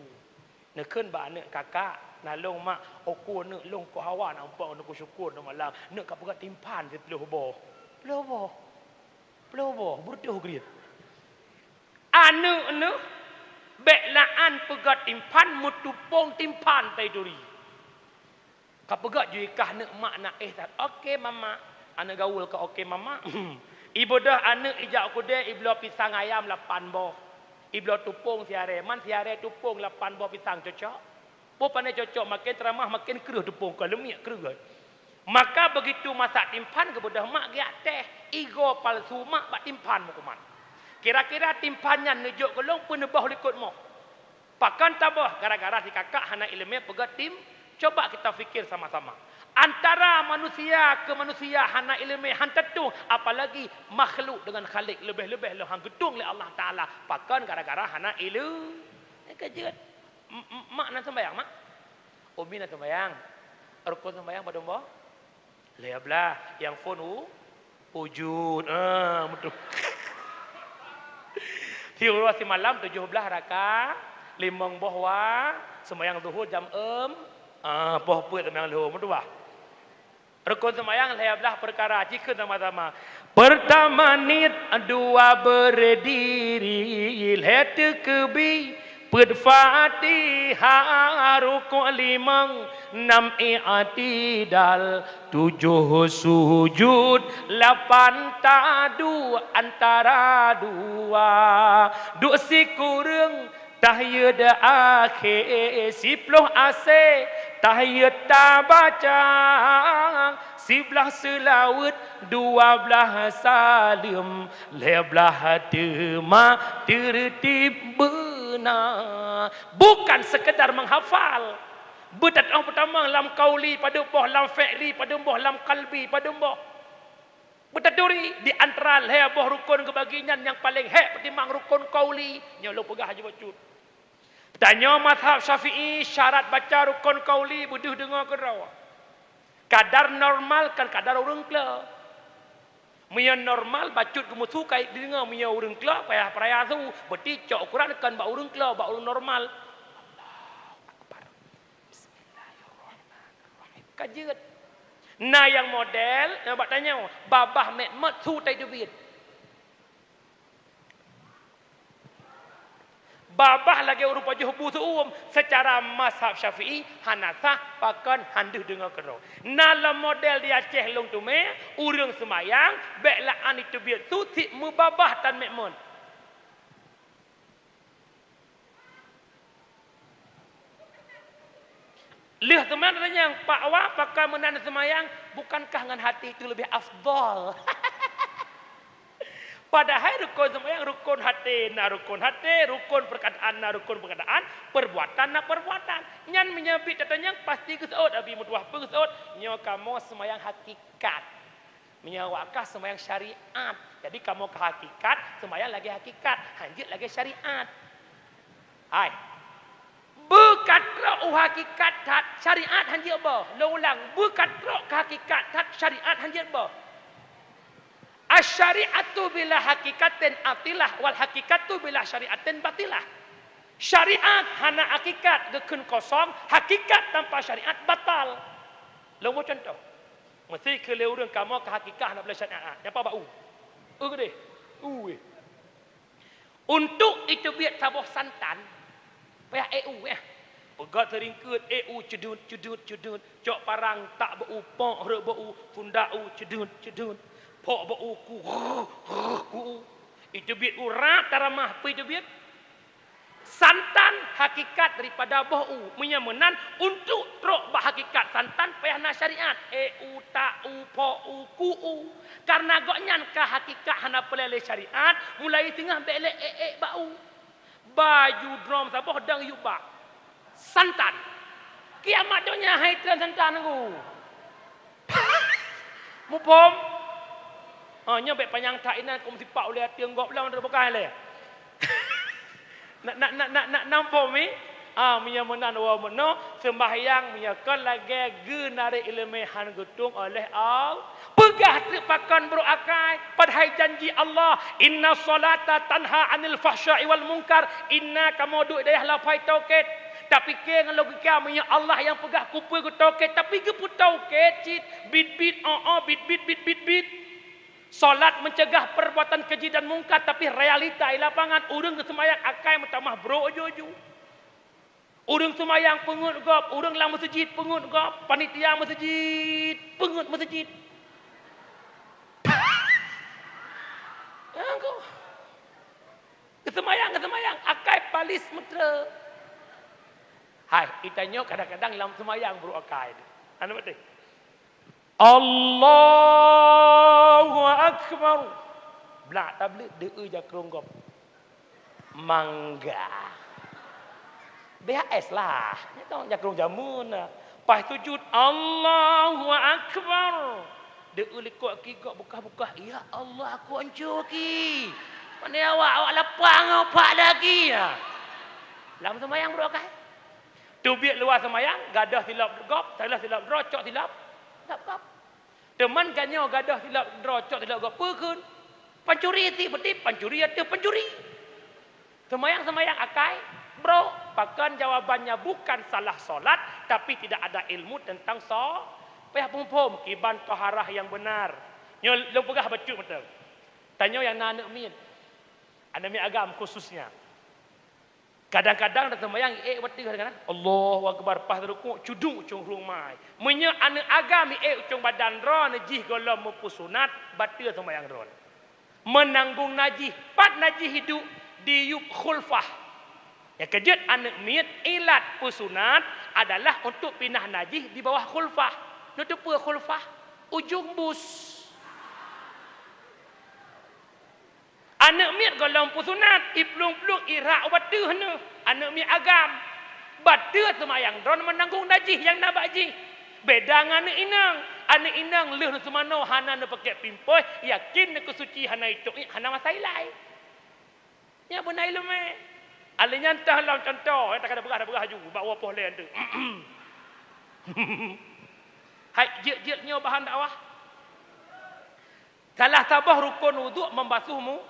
Neukheun bak aneuk, "Kakak, na lôn mak, uku aneuk lôn keu hawa na umpang Teungku Syukur na malam, neuk ka peugah timphan siplôh boh." Plôh boh. Plôh boh, beureutoh grit. Aneuk neuh bék la'an peugah timphan, meutupông timphan tai turi. Ka peugah jui kah neuk mak na éh that. "Oke, Mama." Aneuk gaul ka, "Oke, Mama." Ibeudôh aneuk ijak u keudè ibloe pisang ayam lapan boh. Ibloe tupông siaré, man siaré tupông lapan boh pisang cocok. Boh pane cocok, maken teuramah, maken kreueh tupông ka leumiek kreueh. Maka beugitu masak timphan geubeudôh mak geujak teh, igoe palsu mak bak timphan meukuman. Kira-kira timphan nyan neujok keu lôn peue neuboh likot moh. Pakon taboh, gara-gara si kakak hana iéleumé peugah tim. Coba kita fikir sama-sama. Antara manusia ke manusia hana iéleumé han tatueng, apalagi makhluk dengan Khalik, leubeh-leubeh lôn han geutueng lé Allah Taala. Pakon gara-gara hana iéleumé. Keujeuet. M-, m-, mak na sembayang, mak? Umi na sembayang. Rukun sembayang padum boh? Lhèe blah, nyang phôn u-, ujud. Ah, beutôi. Siuroe simalam tujoh blah raka, limong boh wa, seumayang zuhur jam eum, ah, poh peuet seumayang leuhô, beutôi bah? Rukun seumayang lhèe blah peukara, cikheun sama-sama. Peurtama niet, dua beurdiri, lhèe teukeubie, Peuet Fatihah, rukuk limong, nam i'tidal, tujoh sujud, lapan taduek antara dua. Duek sikureueng, tahiyeut akhé, siploh asèe, tahiyeut tabaca, siblah seulaweuet, dua blah saleuem, lhèe blah teuma teureutib beuna. Bukan sekedar menghafal. Beutateu'oh peutamong lam qauli padum boh, lam fi'li padum boh, lam qalbi padum boh. Beutaturi di antara lhèe boh rukun geubagi nyan nyang paleng hék peutimbang rukun qauli, nyoe lôn peugah haju bacut. Tanyoe mazhab Syafi'i syarat baca rukun qauli beudeuh deungoe keudroe. Kadar normal kon kadar ureueng klo. Meunyoe normal, bacut geumeusu ka deungoe, meunyoe ureuëng klo payah peuraya su, berarti cok ukuran kon bak ureuëng klo, bak ureuëng normal. Allahu Akbar. Bismillahirrahmanirrahim. Ka jeuet. Na nyang model, nyang bak tanyoe, babah mat-mat su tai teubiet. Babah lagée ureuëng pajoh bu seu-uem, seucara mazhab Syafi'i hana sah, pakon han deuh deungoe keudroe. Na lom model di Aceh lôn teumé, ureuëng seumayang bék lam án teubiet su cit meubabah tan mat-mat. Lheueh seumayang tanyong, "Pak Wa, pakon meunan seumayang, bukankah ngon hati itu lebih afdhol?" Padahai rukon seumayang, rukon hati na rukon hati, rukon peukataan na rukon peukataan, peubuatan na peubuatan. Nyan meunyoe bit tatanyong, pasti geuseuôt, abi meutuwah peue geuseuôt, nyoe kamoe seumayang hakikat. Meunyoe awak kah seumayang syariat, jadi kamoe keu hakikat, seumayang lagée hakikat, hanjeuet lagée syariat. Hai. Beukatrok u hakikat that, syariat hanjeuet boh. Lôn ulang, beukatrok keu hakikat that, syariat hanjeuet boh. Asy-syari'atu bila hakikatin atilah, wal hakikatu bila syariatin batilah. Syariat hana hakikat, geukheun kosong, hakikat tanpa syariat batal. Lôn bri cuntoh. Meusé keu lé ureuëng kamoe keu hakikat hana boleh syariat. Nyapa bak u? U keudeh. U weh. Untuk iteubiet saboh santan, payah ék u, eh. Peugah seuringkeut, ék u ceudeuet, ceudeuet, ceudeuet. Cok parang tak bak u, pok rhot bak u, sundak u ceudeuet, ceudeuet. Pok bak u ku, ku u. Iteubiet u rab taramah, peue iteubiet? Santan hakikat daripada boh u. Meunyoe meunan, untuk trok bak hakikat santan payah na syariat. Ék u, tak u, pok u, ku u. Karena gobnyan ka hakikat hana peureulée lé syariat, mulai singoh bék lé ék-ék bak u. Baju droe saboh dang yub bak santan. Kiamat donya hai tren santan ku. Muphom? Ha, nyoe bék panyang that inan keu meusipak ulée ateueng gob lom teubukah lé. Nak, nak, nak, nak, nak nampom mi? Ah, meunyoe meunan woe meunoe, seumbahyang meunyoe kon lagée geunarek iéleumé han geutueng oleh Allah. Peugah teuk pakon brok akai, padahai janji Allah, "Inna sholata tanha 'anil fahsya'i wal munkar." Inna kamoe duek dayah lapai toket. Tapike ngon logika, meunyoe Allah nyang peugah kupeue geutoket, tapi geupeutoket cit, bit-bit, oh, oh, bit-bit, bit-bit, bit. Salat mencegah perbuatan keji dan mungkar, tapi realita di lapangan ureuëng geuseumayang akai meutamah brok uju-uju. Ureuëng seumayang peungeuet gob, ureuëng lam meuseujid peungeuet gob, panitia meuseujid peungeuet meuseujid. Nyang ko. Geuseumayang, geuseumayang, akai palis meutre. Hai, itanyoe kadang-kadang lam seumayang brok akai. Anu beutôi. Allahu Akbar. Blak tablet deu'eu jakrong gob. Mangga. B H S lah. Nyan jakrong jameun na. Pas sujud, Allahu Akbar. Deu'eu likot ki gob bukah-bukah. Ya Allah, aku anco ki. Pane awak, awak lapang, awak pak lagi. Ya. Lam seumayang brok akai. Teubiet luwa seumayang, gadôh silop gob, salah silop droe, cok silop, silop gob. Teuma geutanyoe gadôh silop droe, cok silop gob, peue kheun? Pancuri si beutip, pancuri ateueh pancuri. Seumayang-seumayang akai, brok. Pakon jawabannya bukan salah salat, tapi tidak ada ilmu tentang so-, payah phom-phom kiban toharah yang benar. Nyoe lôn peugah bacut meuteun. Tanyoe nyang na aneuëk miet. Aneuëk miet agam khususnya. Kadang-kadang dah seumayang, ék watèe kadang-kadang, Allahu Akbar, pas rukuk, cuduk cong rueng mai. Meunyoe aneuëk agam ék cong badan droeneuh jih gohlom meupeusunat, bateue seumayang droeneuh. Meunanggong najih, pat najih iduek, diyub khulfah. Nyang keujeuet aneuëk miet, ilat peusunat adalah untuk pinah najih di bawah khulfah. Neuteupeue khulfah? Ujong bus. Aneuëk miet gohlom peusunat, iplueng-plueng irak u bateue neuh, aneuëk miet agam. Bateue seumayang droeneuh meunanggong najih nyang na bak jih. Beda ngon aneuëk inong. Aneuëk inong lheueh neuseumanoe hana neupaké pimpôh, yakin neukeusuci hana itôk, hana masa ilai. Nyan beuna iéleumé. Alèh nyan teuh lom cuntoh, nyang takada peugah, takada peugah laju, bak woe poh lhèe teuh. Hai, jeuet-jeuet nyoe bahan dakwah. Salah saboh rukon wudhu membasuh mu-,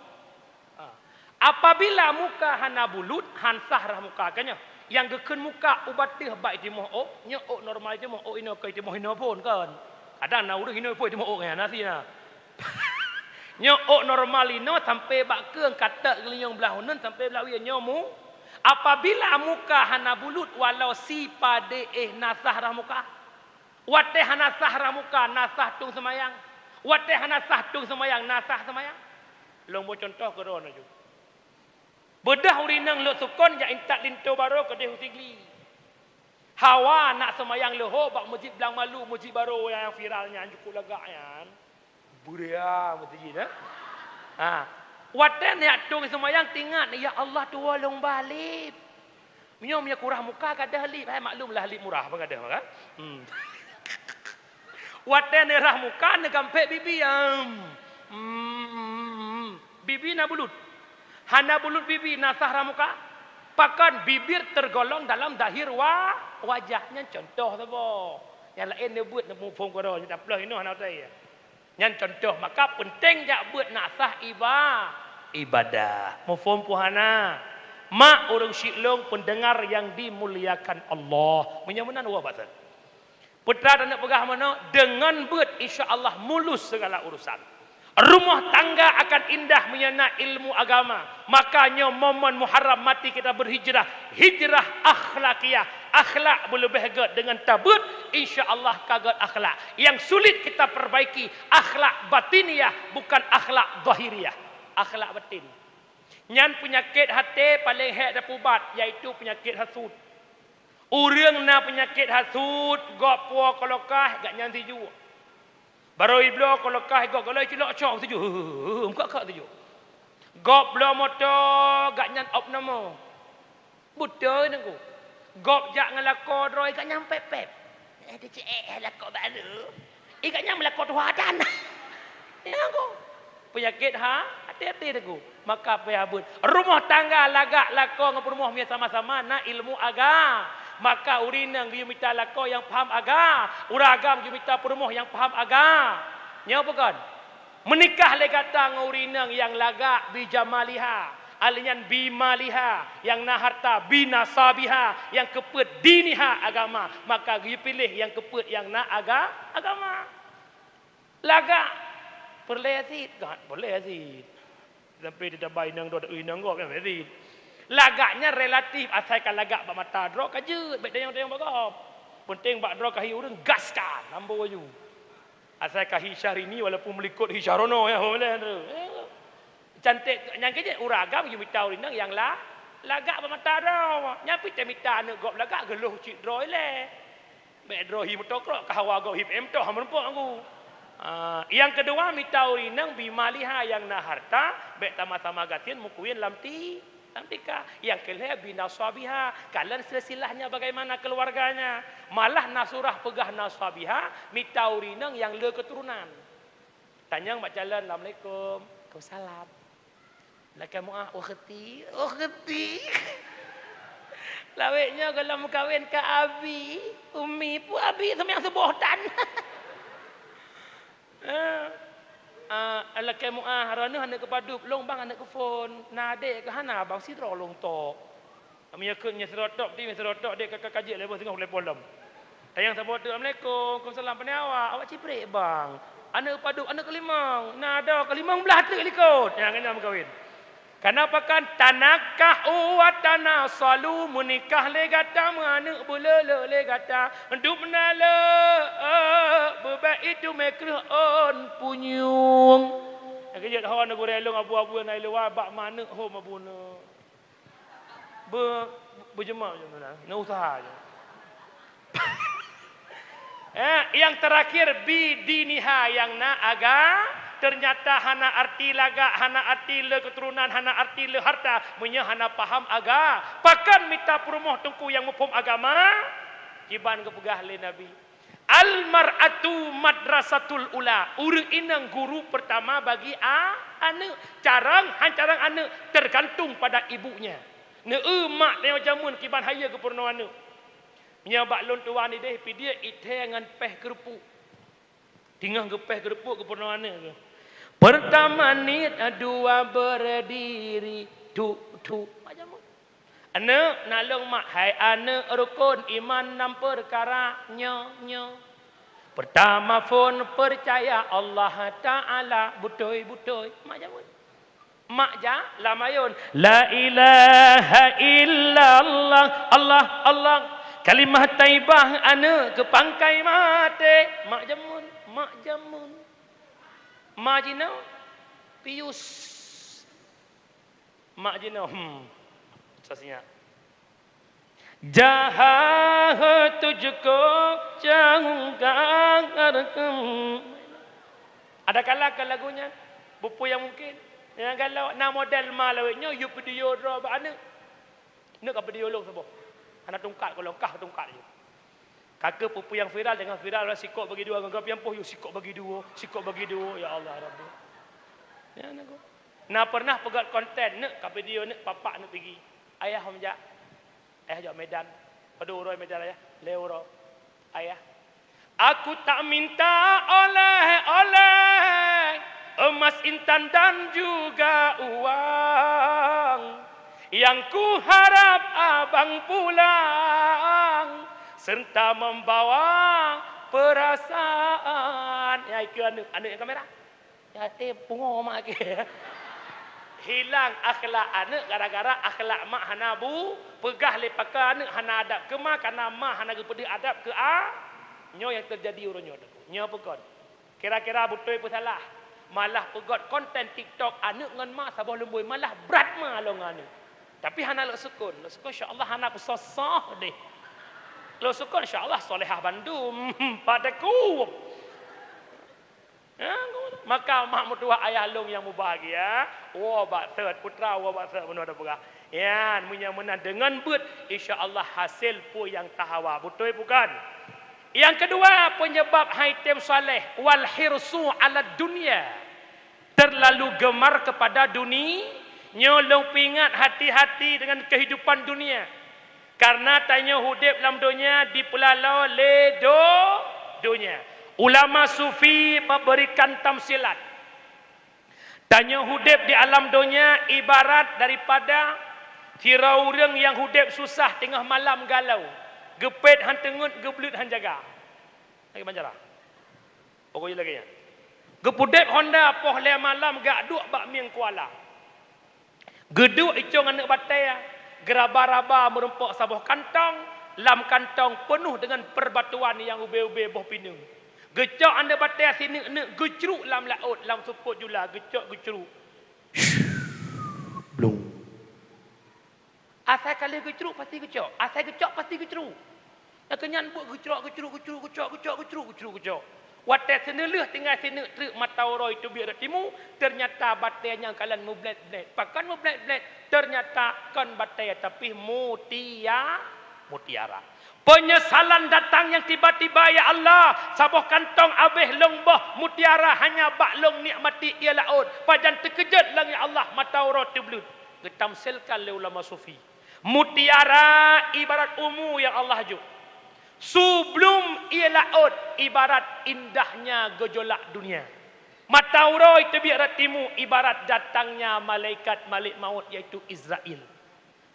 ha. Apabila muka hana bulut, han sah rhah muka. Ka nyoe, nyang geukheun muka ubat teuh bak timoh ôk, nyoe ôk normal timoh, ôk inoe keu timoh inoe phon kon. Kadang na ureuëng inoe phon timoh ôk nyan, na si na. Nyoe ôk normal inoe sampai bak keueng, kateuk geulinyueng blah uneuen sampai blah wie nyoe mu. Apabila muka hana bulut, walau sipadé éh na sah rhah muka. Watée hana sah rhah muka, na sah tueng seumayang. Watée hana sah tueng seumayang, na sah seumayang. Lôn boh cuntoh keudroe laju. Beudôh ureuëng inong lhok sukon jak intat linto barô keudeh u Sigli. Hawa nak seumayang leuho bak Meuseujid Blang Malu, meuseujid barô nyang viral nyan, jukuk lagak nyan. Buria meuseujid, eh? Ha. Watée neujak tueng seumayang teuingat, "Ya Allah, tuwoe lôn ba lip." Meunyoe, meunyoe kurhah muka gadôh lip, hai maklumlah lip murah pun gadôh kan? Hmm. Watée neurhah muka neugampék bibi, am. Hmm. Bibi na bulut. Hana bulut bibi na sah rhah muka. Pakon bibir tergolong dalam zahir wa-, wajah. Nyan contoh saboh. Nyang laén neubeuet neumuphom keudroe, nyoe taplôh inoe hana utai. Nyan contoh, maka peunteng jak beuet nak sah iba-, ibadah. Muphom peue hana? Mak ureuëng syik lôn, pendengar yang dimuliakan Allah. Meunyoe meunan, wah, batal. Peue teuma taneuk peugah meunoe, deungon beuet, insya Allah mulus segala urusan. Rumah tangga akan indah meunyoe na ilmu agama. Maka nyoe momen Muharram mati kita berhijrah. Hijrah akhlakiyah. Akhlak beuleubeh gét deungon tabeuet, insya Allah ka gét akhlak. Yang sulit kita perbaiki, akhlak batiniyah, bukan akhlak zahiriyah. Akhlak batin. Nyan peunyakét até paleng hék tapeubat, yaitu peunyakét hasut. Ureuëng na peunyakét hasut, gob puwoe keu lokah, gobnyan sijuek. Barô jibloe keu lokah gob, gob lom cilok cok sijuek. Heuh, meukat-kat sijuek. Gob bloe moto, gobnyan opname. Beutôi Teungku. Gob jak ngon lakoe droe, gobnyan pép-pép. Eh, teucék, eh, lakoe barô. Eh, gobnyan meulakoe tuha dan. Ya, Teungku. Peunyakét ha-, até-até Teungku. Maka payah beuet. Rumoh tangga lagak lakoe ngon peurumoh meunyo sama-sama na ilmu aga-, maka ureuëng inong geuyue mita lakoe nyang paham aga-, ureuëng agam geuyue mita peurumoh nyang paham aga-. Nyoe peue kon? Meunikah lé gata ngon ureuëng inong nyang lagak bijamaliha, alèh nyan bimaliha, nyang na harta binasabiha, nyang keupeuet diniha agama, maka geupiléh nyang keupeuet nyang na aga-, agama. Lagak peureulèe cit, gat peureulèe cit. Sampai teutabah inong droe, inong gob nyang cit. Lagak nyan relatif, asai ka lagak bak mata droe ka jeuet, bèk tanyong-tanyong bak gob. Peunteng bak droe ka hi ureuëng, gaskan, lambo laju. Asai ka hi Syahrini, walaupun meulikot hi Syahrono, ya, ho, lé, tu. Cantik, nyang keu jeuet ureuëng agam geumita ureuëng inong nyang la-, lagak bak mata droe. Nyan pih teumita aneuëk gob lagak geulôh cit droe ilèe. Bèk droe hi meutokrok, ka hawa gob hi peuem toh meureumpok Teungku. Ah, nyang keudua, mita ureuëng inong bimaliha nyang na harta, bèk sama-sama gasien meukawén lam ti-, lam tika. Nyang keulhèe binasabiha, kalon silsilahnya bagaimana keuluwarganya. Malah na surah peugah nasabiha, mita ureuëng inong nyang le keuturonan. Tanyong bak calon, "Assalamualaikum." "Waalaikumsalam." "Lakèe meu'ah, ukhti." "Ukhti." Lawét nyoe gohlom meukawen ka abi, umi, peue abi seumayang suboh tan. Eh, ah, lakèe meu'ah, droeneuh aneuëk keu padub, lôn bang aneuëk keu phon. Na adék keu hana, abang sidroe lôn tok. Meunyoe kheun nyoe sidroe tok, ti sidroe tok, dek ka, ka, ka jeuet lé boh singoh lé polom. Tanyong saboh teuk, "Assalamualaikum." "Waalaikumsalam." "Pane awak?" "Awak ciprek, bang." "Aneuëk padub, aneuëk keu limong?" "Na adoe keu limong blaih teuk likot." Nyang keunong meukawen. Kana pakan, "Tanakahu wa tanasalu," meunikah lé gata, meuaneuëk beuleuleuk lé gata. Dub na le, eh, beubek itu mé kreueh ôn punyueng. Nyang keujeuet ho neugurée lôn abu-abu na i luwa bak maneuëk hom abu neu. Be-, beujeumak je meunan, na useuha je. Eh, yang terakhir, bidiniha, yang na aga-, ternyata hana arti lagak, hana arti le keuturonan, hana arti le harta, meunyoe hana paham aga-, pakon mita peurumoh teungku nyang muphom agama, kiban geupeugah lé Nabi. Al-mar'atu madrasatul ula, ureuëng inong guru pertama bagi a-, aneuëk. Carông, han carông aneuëk, tergantung pada ibunya. Neu-eu mak tanyoe jameun kiban hayeue geupeurunoe aneuëk. Meunyoe bak lôn tuwan ideh, pidiek ithée ngon péh keureupuk. Teungoh geupéh keureupuk geupeurunoe aneuëk geuh. Pertama niet, dua berdiri, tu, tu. Macam mana? Aneuk, na lôn mak, hai aneuk, rukon iman nam peukara nyoe, nyoe. Pertama phon percaya Allah Taala, beutôi, beutôi. Mak jameun. Mak ja lam ayôn, "La ilaha illallah, Allah, Allah." Kalimah thaibah aneuk keu pangkai maté. Mak jameun, mak jameun. Ma jinoe pius. Mak jinoe, hmm, sasinya. Jaha tujuh kok canggang. Ada kala ke lagu nyan? Bupu yang mungkin. Yang kalau na model ma lawét nyoe, you video droe bak aneuk. Neuk ka video lôn saboh. Hana tungkat, kalau kah tungkat je. Ka keuh peue-peue nyang viral, teungoh viral, sikok bagi dua, ngon geupian poh, yue sikok bagi dua, sikok bagi dua, ya Allah Rabbi. Ya, nak. Na pernah peugöt konten, neuk ka video, neuk papak, neuk pigi. Ayah hom jak. Ayah jak Medan. Padum uroe Medan, ayah? Lhèe uroe. Ayah. Aku tak minta oleh-oleh, emas, intan, dan juga uang. Yang kuharap abang pulang serta membawa perasaan. Ya, itu aneuk, aneuk nyang kamera. Ya, teuh pungo mak ke. Hilang akhlak aneuk gara-gara akhlak mak hana bu, peugah lé pakai aneuk hana adab keu ma, karena ma hana geupeudeuh adab keu a. Nyoe nyang teujadi uroe nyoe, Teungku. Nyoe peue kon? Kira-kira beutôi peue salah? Malah peugöt konten TikTok aneuk ngon ma saboh lumbôi, malah brat ma lom ngon aneuk. Tapi hana lôn sukon. Lôn sukon, insya Allah hana peusoh-soh deh. Lôn sukon, insya Allah solehah bandum. Padaku. Ha, maka mak meutuwah ayah lôn nyang mubahagia, woe bak thot, putra woe bak thot, bunoe tapeugah. Nyan, meunyoe meunan deungon beuet, insya Allah hasil peue nyang tahawa. Beutôi bukan? Nyang keudua, peunyeubab hai tem saleh, wal hirsu 'alad dunya. Terlalu gemar kepada duni-, nyoe lôn peuingat, hati-hati dengan kehidupan dunia. Karena tanyoe udeb lam donya dipeulalo lé do-, donya. Ulama sufi memberikan tamsilat. Tanyoe udeb di alam donya ibarat daripada sidroe ureuëng nyang udeb susah teungoh malam galau, geupet han teungeut, geubleut han jaga. Lagée bancara. Pokok jih lagée nyan. Geupudeb honda poh lhée malam geujak duek bak mieng kuala. Geuduek icong aneuk batée, geuraba-raba meurumpok saboh kantong, lam kantong peunoh deungon perbatuan nyang ubé-ubé boh pineung. Geucok aneuk batée sineuk-neuk geucruk lam laôt, lam seupôt jula, geucok geucruk. Blong. Asai ka lheueh geucruk pasti geucok, asai geucok pasti geucruk. Nyang keunyan buet geucrok, geucruk, geucruk, geucok, geucok, geucruk, geucruk, geucok. Watée seuneulheueh tinggai sineuk treuk mata uroe teubiet rot timu, teunyata batée nyang kalon meublét-blét. Pakon meublét-blét? Teunyata kon batée, tapi mutia-, mutiara. Penyesalan datang nyang tiba-tiba, ya Allah, saboh kantong abéh lôn boh mutiara hanya bak lôn nikmati ié laôt. Pajan teukeujot lôn, ya Allah, mata uroe teubleuet. Geutamsilkan lé ulama sufi. Mutiara ibarat umu nyang Allah jok. Sublum ié laôt ibarat indahnya gejolak dunia. Mata uroe teubiet rot timu ibarat datangnya malaikat Malik Maut, yaitu Israel.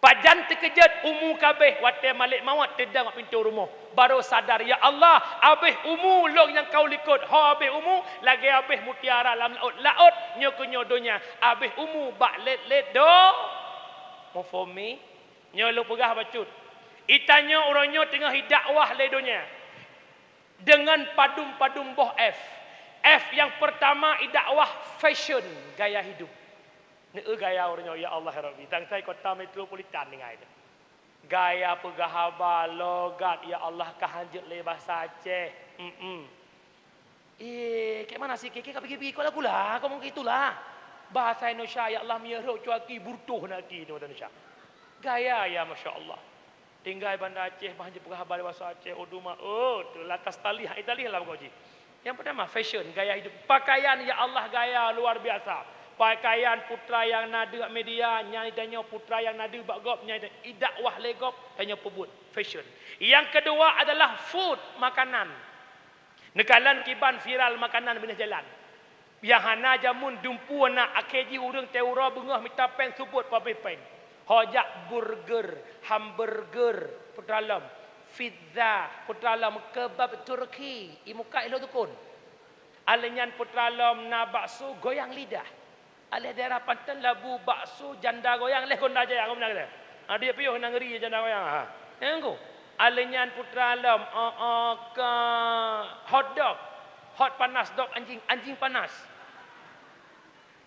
Pajan teukeujot umu kabéh watée Malik Maut teudong bak pintoe rumoh. Barô sadar, "Ya Allah, abéh umu lôn nyang ka likot." Ho abéh umu, lagée abéh mutiara lam laôt. Laôt nyoe keu nyoe donya, abéh umu bak lét-lét do-, muphom mi? Nyoe lôn peugah bacut. Itanyoe uroe nyoe teungoh idakwah lé donya deungon padum-padum boh F. F nyang peurtama idakwah fashion, gaya hidup. Neu gaya uroe nyoe, ya Allah ya Rabbi, tangsai kota metropolitan tinggai teuh. Gaya peugah haba, logat, ya Allah, ka hanjeuet lé basa Aceh. Mm-mm. Eh, kek mana sih, kek, kek ka pigi-pigi, kok lagu lah, kok mungkin itulah. Bahasa Indonesia, ya Allah, miyuroe cuaki, burtoh na ki, Indonesia. Gaya, ya, Masya Allah. Tinggai Banda Aceh, bah hanjeuet peugah haba lé basa Aceh, oh, duma, oh, tu, lantas talih, hai talih lah pokok jih. Yang pertama, fashion, gaya hidup. Pakaian, ya Allah, gaya luar biasa. Pakaian putra nyang na deuh media, nyan tanyoe putra nyang na deuh bak gob, nyan idakwah lé gob, tanyoe peubuet fashion. Yang kedua adalah food, makanan. Neukalon kiban viral makanan binéh jalan. Nyang hana jameun dumpeue na, akhé jih ureuëng teuroe beungoh mita péng subot pabéh péng. Ho jak burger, hamburger, putra lom, pizza, putra lom, kebab Turki, imuka ilo dukun. Alèh nyan putra lom na bakso goyang lidah. Alèh daerah Panton Labu bakso janda goyang leh gonda jaya, kamu nak kata? Ada piyoh nangri janda goyang, ha. Nyan ku. Alèh nyan putra lom, oh, oh, ke hot dog. Hot panas dog anjing, anjing panas.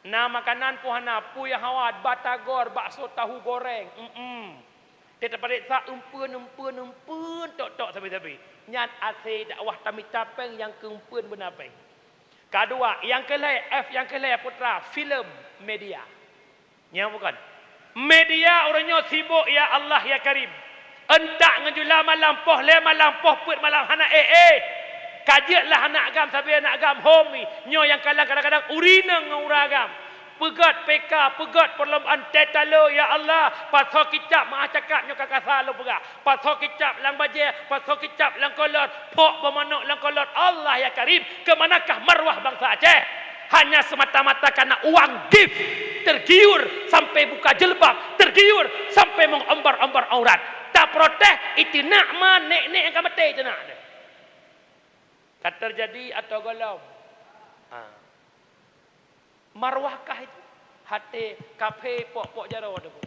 Na makanan pun hana, pui hawa, batagor, bakso tahu goreng. Mm-mm. Teupareksa eumpeuen, eumpeuen, eumpeuen, tok-tok sabe-sabe. Nyan asai dakwah tamita péng nyang keu eumpeuen beuna péng. Kadua, nyang keu lhèe, F nyang keu lhèe putra, filem, media. Nyang bukan. Media uroe nyoe sibok, ya Allah, ya Karim. Entak ngon jula malam, poh lhèe malam, poh peuet malam, hana éh-éh. Ka jeuet lah anak gam sabe anak gam hom nyoe nyang kalang kadang-kadang urineueng ngon ura gam. Peugöt P K, peugöt perlombaan teuh talo, ya Allah, pasoe kicap meu'ah cakap nyoe ka kasa lôn peugah. Pasoe kicap lam bajèe, pasoe kicap lam kolot, phok beumanok lam kolot. Allah ya Karim, keumanakah marwah bansa Aceh? Hanya semata-mata karena uang gift, tergiur sampai buka jilbab, tergiur sampai meuombar-ombar aurat. Taprotes, iteunak ma nek-nek nyang ka maté iteunak. Ka terjadi atau golom? Ha. Marwah kah itu? Até kaphé pok-pok jaroe teungku.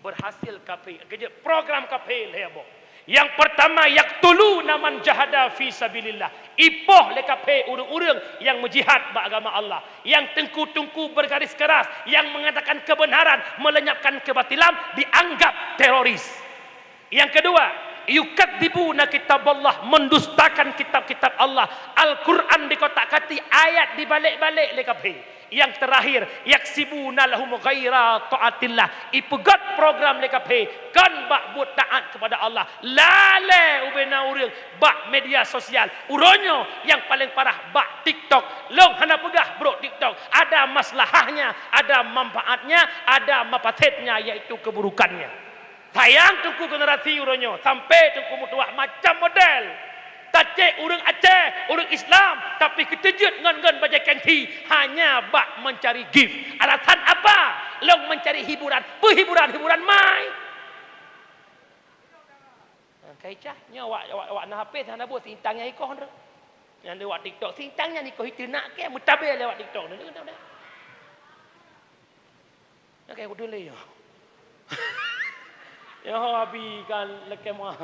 Berhasil kaphé. Keujeuet program kaphé lhèe boh. Yang pertama, yaqtuluna man jahada fi sabilillah. Ipoh lé kaphé ureuëng-ureuëng nyang meujihad bak agama Allah. Yang teungku-teungku bergaris keras, yang mengatakan kebenaran, melenyapkan kebatilan, dianggap teroris. Yang kedua, yukadzibuna kitaballah, mendustakan kitab-kitab Allah. Al-Quran dikotak-katik, ayat dibalik-balik lé kaphé. Yang terakhir, yaksibuna lahum ghaira taatillah. Ipeugöt program lé kaphé, kon bak buet taat kepada Allah. Lalé ubena ureuëng bak media sosial. Uroe nyoe nyang paléng parah bak TikTok. Lôn hana peugah brok TikTok. Ada maslahahnya, ada manfaatnya, ada mafasidnya, yaitu keburukannya. Sayang teungku generasi uroe nyoe, sampai teungku meutuwah macam model. Tacek ureuëng Aceh, ureuëng Islam, tapi keuteujeuet ngon-ngon bajèe gengsi hanya bak mencari gift. Alasan apa? Lôn mencari hiburan. Peuhiburan-hiburan mai. Kai cah, nyoe awak, awak, awak na H P, hana buet sintang nyang ikoh tu. Nyang lewat TikTok, sintang nyang ikoh itu nak ke, meutabé lewat TikTok tu. Oke, udon lé nyoe. Nyoe abi kan leukém ah.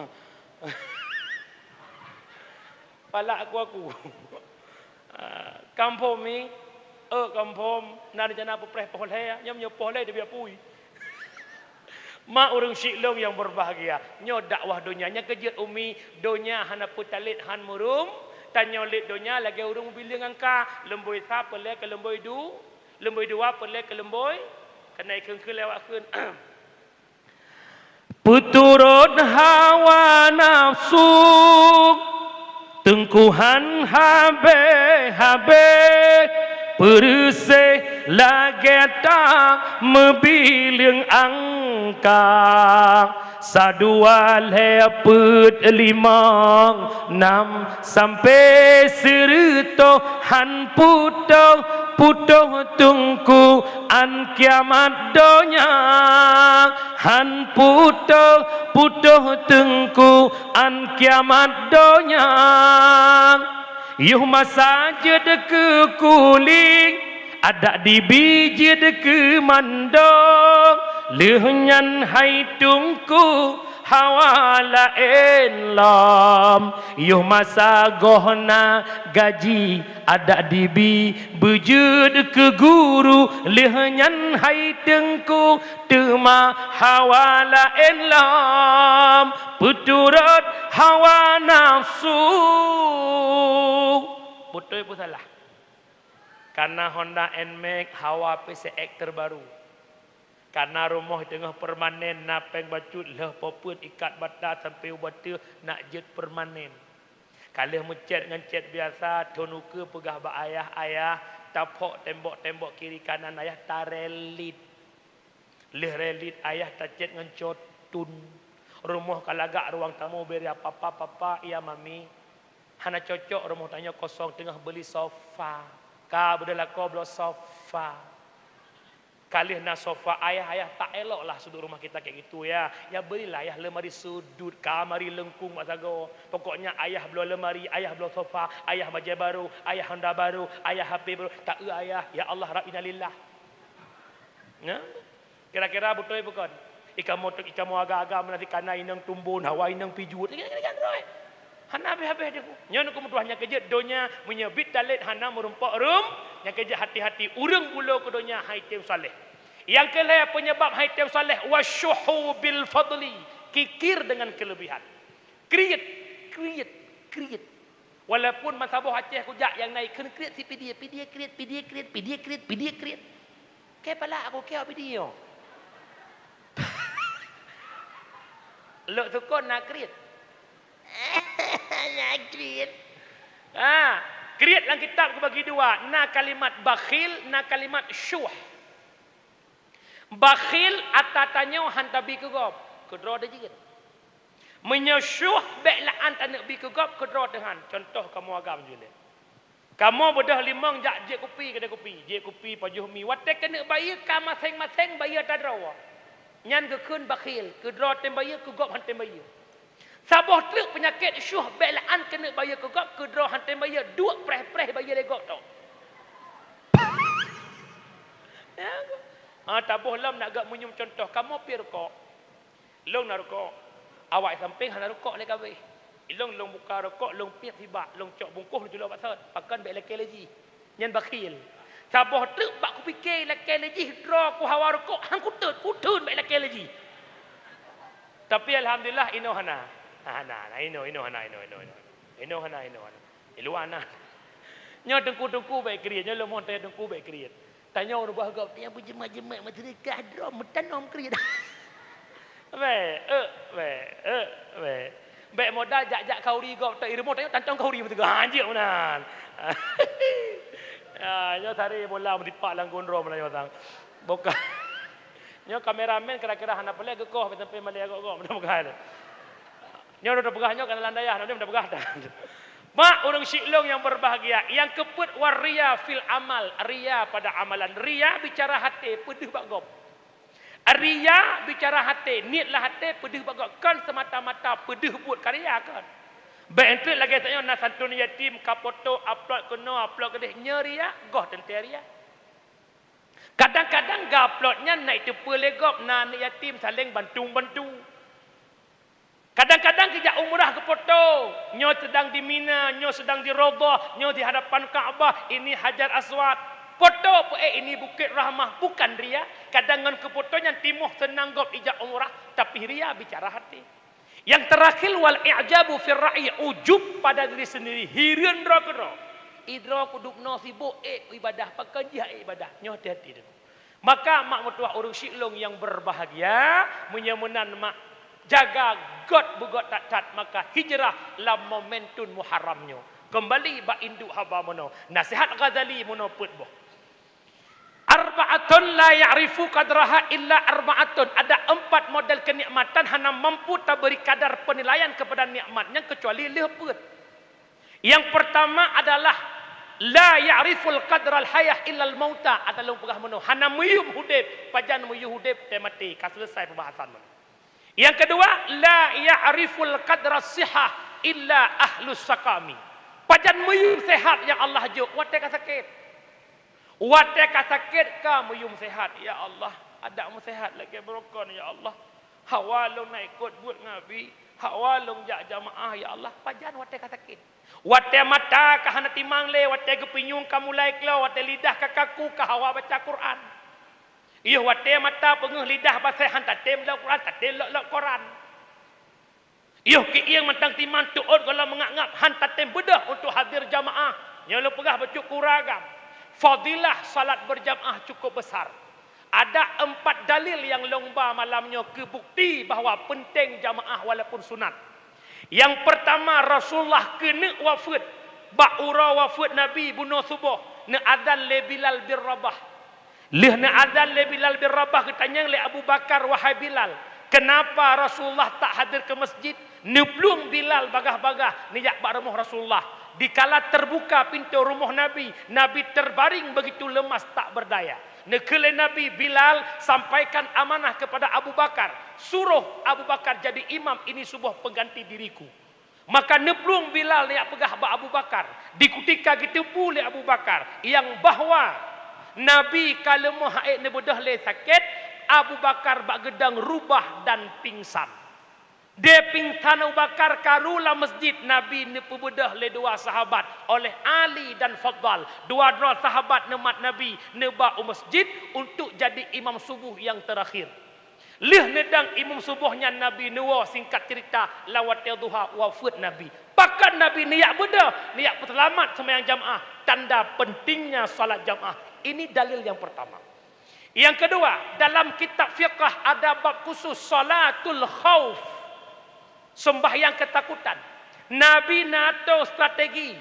Palak aku-aku. Ah, confirm ni, eh, confirm, na rencana peupreh poh lhèe, nyoe nyoe poh lhèe dibiak pui. Mak ureuëng syik lôn nyang berbahagia, nyoe dakwah donya nyang keujeuet umi, donya hana peutalét han murum, tanyoe lét donya lagèe ureuëng bileung angka, leumbôi sa peureulèe keu leumbôi du, leumbôi dua peureulèe keu leumbôi, keuneuk kheun-kheun lewat kheun. Peuturot hawa nafsu, teungkuhan habéh-habéh, peureuséh lagèe ta meubileung angka. Sadua lhèe peuet limong nam sampai sireutôh han putôh-putôh teungku an kiamat donya. Han putôh-putôh teungku an kiamat donya. Yoh masa jeuet keu kuling, adak dibi jeuet keu mandong, lheueh nyan hai teungku hawa laén lom. Yoh masa goh na gaji, adak dibi beujeuet keu guru, lheueh nyan hai teungku teuma hawa laén lom, peuturot hawa nafsu. Beutôi peusalah. Kana Honda Nmax hawa P C X terbaru. Kana rumoh teungoh permanen, na péng bacut lheueh po peuet ikat bata sampai u bateuh nak jeuet permanen. Ka lheueh meucét ngon cét biasa, thon ukeue peugah bak ayah, "Ayah, taphok tembok-tembok kiri kanan ayah, tarelit." Lheueh relit ayah tacét ngon cotun. Rumoh ka lagak ruang tamu beri papa, papa, iya mami. Hana cocok rumoh tanyoe kosong teungoh beuli sofa. Ka beudôh lakoe bloe sofa. Ka lheueh na sofa ayah, ayah tak eloklah sudut rumah kita kayak gitu ya. Ya berilah ayah lemari sudut, kamari lengkung bak sagoe. Pokoknya ayah bloe lemari, ayah bloe sofa, ayah bajée baru, ayah Honda baru, ayah H P baru. Tak eu ayah, ya Allah Rabb, innalillah. Nah, kira-kira beutôi bukan? Ikamoe, ikamoe agam-agam meunan sikana inong tumbon, hawa inong pijuet. Hana habéh-habéh deh. Nyoe keuh meutuah nyang keujeuet donya meunyoe bit talét hana meurumpok rum, nyang keujeuet hati-hati ureuëng bulo keu donya hai tem saleh. Nyang keulhée penyebab hai tem saleh wasyuhu bil fadli, kikir dengan kelebihan. Kriet, kriet, kriet. Walaupun meusaboh Aceh kujak nyang na ikheun kriet si pidie, pidie kriet, pidie kriet, pidie kriet, pidie kriet. Kepala aku keu pidie. Lok sukon na kriet. Na kriet. Ha, kriet lam kitab kubagi dua, na kalimat bakhil, na kalimat syuh. Bakhil ata tanyoe han tabi keu gob, keudroe teuh jeuet. Meunyoe syuh bék la'an taneuk bi keu gob, keudroe teuh han. Contoh kamoe agam jeuet lé. Kamoe beudôh limong jak jieb kupi keudée kupi, jieb kupi pajoh mi. Watée keuneuk bayeue ka maséng-maséng bayeue ata droe. Nyan geukheun bakhil, keudroe tem bayeue, keu gob han tem bayeue. Saboh treuk peunyakét syuh bék la'an keuneuk bayeue keu gob, keudroe han tem bayeue, duek preh-preh bayeue lé gob tok. Ya, ha, taboh lom nak gak meunyoe contoh, kamoe piep rukok. Lôn na rukok. Awak sampéng hana rukok lé kabéh. Ilôn lôn buka rukok, lôn piep sibak, lôn cok bungkôh lôn culo bak sot. Pakon bék lakée lé jih. Nyan bakhil. Saboh treuk bak kupike lakée lé jih droe kuhawa rukok, han kuteut, kuteun bék lakée lé jih. Tapi alhamdulillah inoe hana. Hana, hana inoe, inoe hana, inoe, inoe, inoe. Inoe hana, inoe hana. Di luwa na. Nyoe teungku-teungku bék kriet, nyoe leumoh teuh teungku bék kriet. Tanyoe rubah gob, nyang beujeumat-jeumat meuseudeukah droe meutanom kriet. Bék, eh, bék, eh, bék. Bék modal jak-jak khauri gob, teuh irumoh tanyoe tantong khauri beutôi. Ha, jeuet meunan. Ah, nyoe sari bola meudipak lam gunro meunan nyoe sang. Bukan. Nyoe kameramen kira-kira hana peureulée geukoh sampai malée gob-gob, mudah-mudahan. Nyoe udah peugah nyoe kana lam dayah, udah peugah dah. Mak ureuëng syik lôn nyang berbahagia, nyang keupeuet waria fil amal, ria pada amalan. Ria bicara haté, peudeuh bak gob. Ria bicara haté, niet lam haté, peudeuh bak gob. Kon semata-mata peudeuh buet karya kon. Bék enteuk lagée tanyoe na santun yatim, ka poto, upload keunoe, upload keudeh, nyoe ria, goh teuntée ria. Kadang-kadang geuupload nyan na iteupeue lé gob na aneuk yatim saléng bantu-bantu. Kadang-kadang geujak umrah geupoto, nyoe seudang di Mina, nyoe seudang di Raudhah, nyoe di hadapan Ka'bah, ini Hajar Aswad. Poto peu, eh, ini Bukét Rahmah, bukan ria. Kadang ngon keupoto nyan timoh seunang gob ijak umrah, tapi ria bicara haté. Nyang teurakhir, wal i'jabu fir ra'yi, ujub pada diri sendiri, hireuen droe keudroe. Idroe kudub noe sibok ék ibadah, pakon jih ék ibadah. Nyoe hati-hati deh. Maka mak meutuah ureuëng syik lôn nyang berbahagia, meunyoe meunan mak jaga göt beugöt that-that, maka hijrah lam momentum Muharram nyoe. Kembali bak induk haba meunoe, nasihat Ghazali meunoe peuet boh. Arba'atun la ya'rifu qadraha illa arba'atun. Ada empat model kenikmatan hana mampu taberi kadar penilaian kepada nikmat nyan kecuali lheueh peuet. Yang pertama adalah la ya'riful qadral hayah illal mauta. Ada lôn peugah meunoe, hana meuyum udeb, pajan meuyum udeb teuh maté. Ka selesai pembahasan meunoe. Yang kedua, la ya'riful qadras sihah illa ahlus saqami. Pajan meuyum sehat nyang Allah jok watée ka sakét. Watée ka sakét ka meuyum sehat, ya Allah, adak meusehat lagée beurukon, ya Allah. Hawa lôn na ikot buet ngabi, hawa lôn jak jamaah, ya Allah, pajan watée ka sakét. Watée mata ka hana timang lé, watée geupinyueng ka mulai klo, watée lidah ka kaku ka hawa baca Quran. Yoh watée mata peungeuh lidah basée han tatem lok Quran, tatem lok-lok koran. Yoh kieng mantang timan teuôt gohlom meungap-ngap han tatem beudôh untuk hadir jamaah. Nyoe lôn peugah bacut keu ureuëng agam. Fadilah salat berjamaah cukup besar. Ada empat dalil nyang lôn ba malam nyoe keu bukti bahwa penting jamaah walaupun sunat. Yang pertama, Rasulullah keuneuk wafeuet. Bak uroe wafeuet Nabi bunoe suboh, neuazan lé Bilal bin Rabah. Lheueh neuazan lé Bilal bin Rabah, geutanyong lé Abu Bakar, "Wahai Bilal, keunapa Rasulullah tak hadir keu masjid?" Neuplueng Bilal bagah-bagah neujak bak rumoh Rasulullah. Dikala terbuka pintu rumoh Nabi, Nabi terbaring begitu lemas tak berdaya. Neukheun lé Nabi, "Bilal, sampaikan amanah kepada Abu Bakar. Suruh Abu Bakar jadi imam ini suboh pengganti diriku." Maka neuplueng Bilal neujak peugah bak Abu Bakar. Di kutika geuteupeue lé Abu Bakar nyang bahwa Nabi ka leumoh hase neubeudôh lé sakét, Abu Bakar bak geudong rubah dan pingsan. Di pingsan Abu Bakar karu lam masjid, Nabi neupeubeudôh lé dua sahabat, oleh Ali dan Fadhal. Dua droe sahabat neumat Nabi neuba u masjid untuk jadi imam suboh nyang teurakhir. Lheueh neudong imum suboh nyan Nabi neuwoe, singkat cerita, lam watée duha wafeuet Nabi. Pakon Nabi neujak beudôh, neujak peuseulamat seumayang jamaah, tanda pentingnya salat jamaah. Ini dalil yang pertama. Yang kedua, dalam kitab fiqah ada bab khusus salatul khauf. Sembahyang ketakutan. Nabi na atô strategi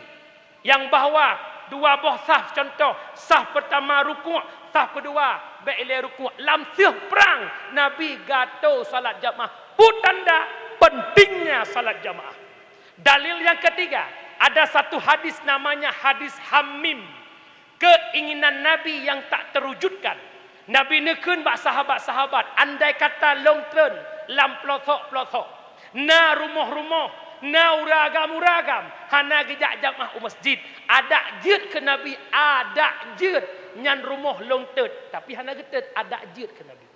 nyang bahwa dua boh saf, contoh, saf pertama rukuk, saf kedua bék ilée rukuk. Lam seuh prang, Nabi gato salat jamaah. Peue tanda pentingnya salat jamaah. Dalil yang ketiga, ada satu hadis namanya hadis Hamim. Keinginan Nabi yang tak terwujudkan. Nabi neukheun bak sahabat-sahabat, andai kata lôn treun lam pelosok-pelosok, na rumoh-rumoh, na ureuëng agam-ureuëng agam, hana geujak jamaah u masjid, adak jeuet keu Nabi, adak jeuet, nyan rumoh lôn teut, tapi hana geuteut, adak jeuet keu Nabi.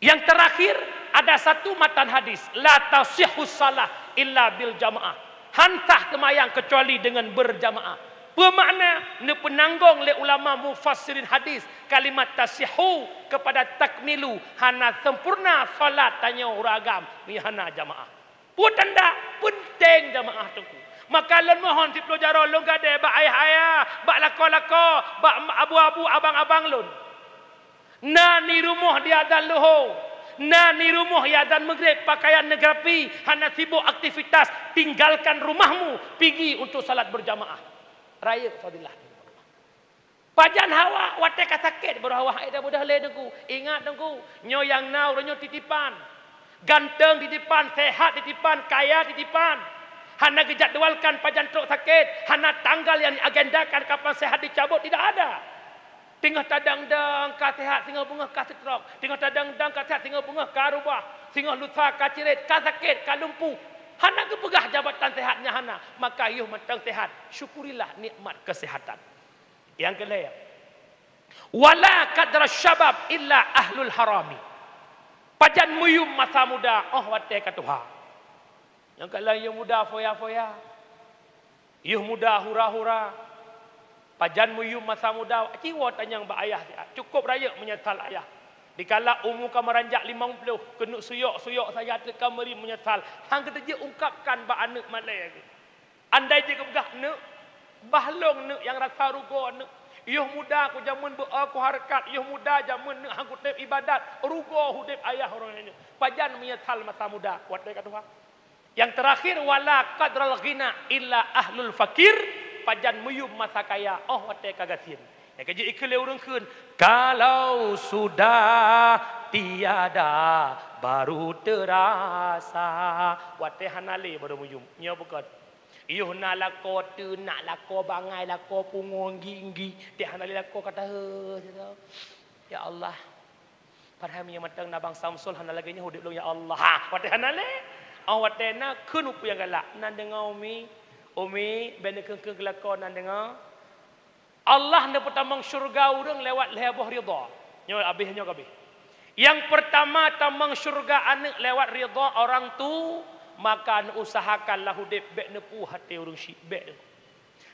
Yang terakhir, ada satu matan hadis, "La tasihhu salah illa bil jamaah." Han sah seumayang keucuali deungon berjamaah. Peue makna? Neupeunanggong lé ulama mufassirin hadis kalimat tasihhu kepada takmilu, hana sempurna salat tanyoe ureuëng agam meunyoe hana jamaah. Peue tanda? Penting jamaah teungku. Maka lôn mohon siploh jaroe lôn gadée bak ayah-ayah, bak lakoe-lakoe, bak abu-abu, abang-abang lôn. Na ni rumoh di azan luho, na ni rumoh di azan maghrib, pakaian neugarapi, hana sibok aktivitas, tinggalkan rumahmu, pigi untuk salat berjamaah. Rayeuk fadilah. Pajan hawa watée ka sakét, baru hawa hai dah mudah lé teungku. Ingat teungku, nyoe nyang na uroe nyoe titipan. Ganteng titipan, sehat titipan, kaya titipan. Hana geujadwalkan pajan trok sakét, hana tanggal yang diagendakan kapan sehat dicabut, tidak ada. Teungoh tadang-dang ka sehat, singoh beungoh ka stroke. Teungoh tadang-dang ka sehat, singoh beungoh ka rubah. Singoh lusa ka cirét, ka sakét, ka lumpuh. Hana geupeugah jabatan sehat nyan hana. Maka yoh mantong sehat, syukurilah nikmat kesehatan. Nyang keulhèe, "Wala qadra syabab illa ahlul harami." Pajan meuyum masa muda, óh watèe ka tuha. Nyang ka laén yoh muda foya-foya, yoh muda hura-hura. Pajan meuyum masa muda, ci woe tanyong bak ayah siat. Cukôp rayeuk meunyeusal ayah. Dikala umu ka meuranjak limong ploh, keuneuk suyok-suyok saja teuka meuri meunyeusal. Han geuteujeuet ungkapkan bak aneuk malèe geuh. Andai jeuet geupeugah, "Neuk, bah lôn neuk nyang rasa rugoe neuk. Yoh muda ku jameun beu-o ku hareukat, yoh muda jameun neuk han kutem ibadat, rugoe udép ayah uroe nyoe." Pajan meunyeusal masa muda, watèe ka tuha. Nyang teurakhir, "Wala qadral ghina illa ahlul fakir." Pajan meuyum masa kaya, óh watèe ka gasien. Nyang ka jeuet ikheun lé ureueng kheun, "Kalau sudah tiada, baru terasa." Watèe hana lé baru meuyum. Nyoe bukon. Yoh na lakoe teunak, lakoe bangai, lakoe pungo, enggi-enggi. Teuh hana lé lakoe ka taheueh sidroe. Ya Allah. Padahai meunyoe mantong na Bang Samsul hana lagèe nyoe udép lôn, ya Allah. Ha, watèe hana lé. Óh watèe na kheun peue nyang galak. Na deungö Umi, Umi, bèk neukheun-kheun keu lakoe na deungö. Allah neupeutamong syeuruga ureueng lewat lhèe boh ridha. Nyoe abéh, nyoe ka abéh. Nyang peurtama tamong syeuruga aneuk lewat ridha orang tu, maka neuusahakan lam udép bèk neupue até ureueng syik, bèk.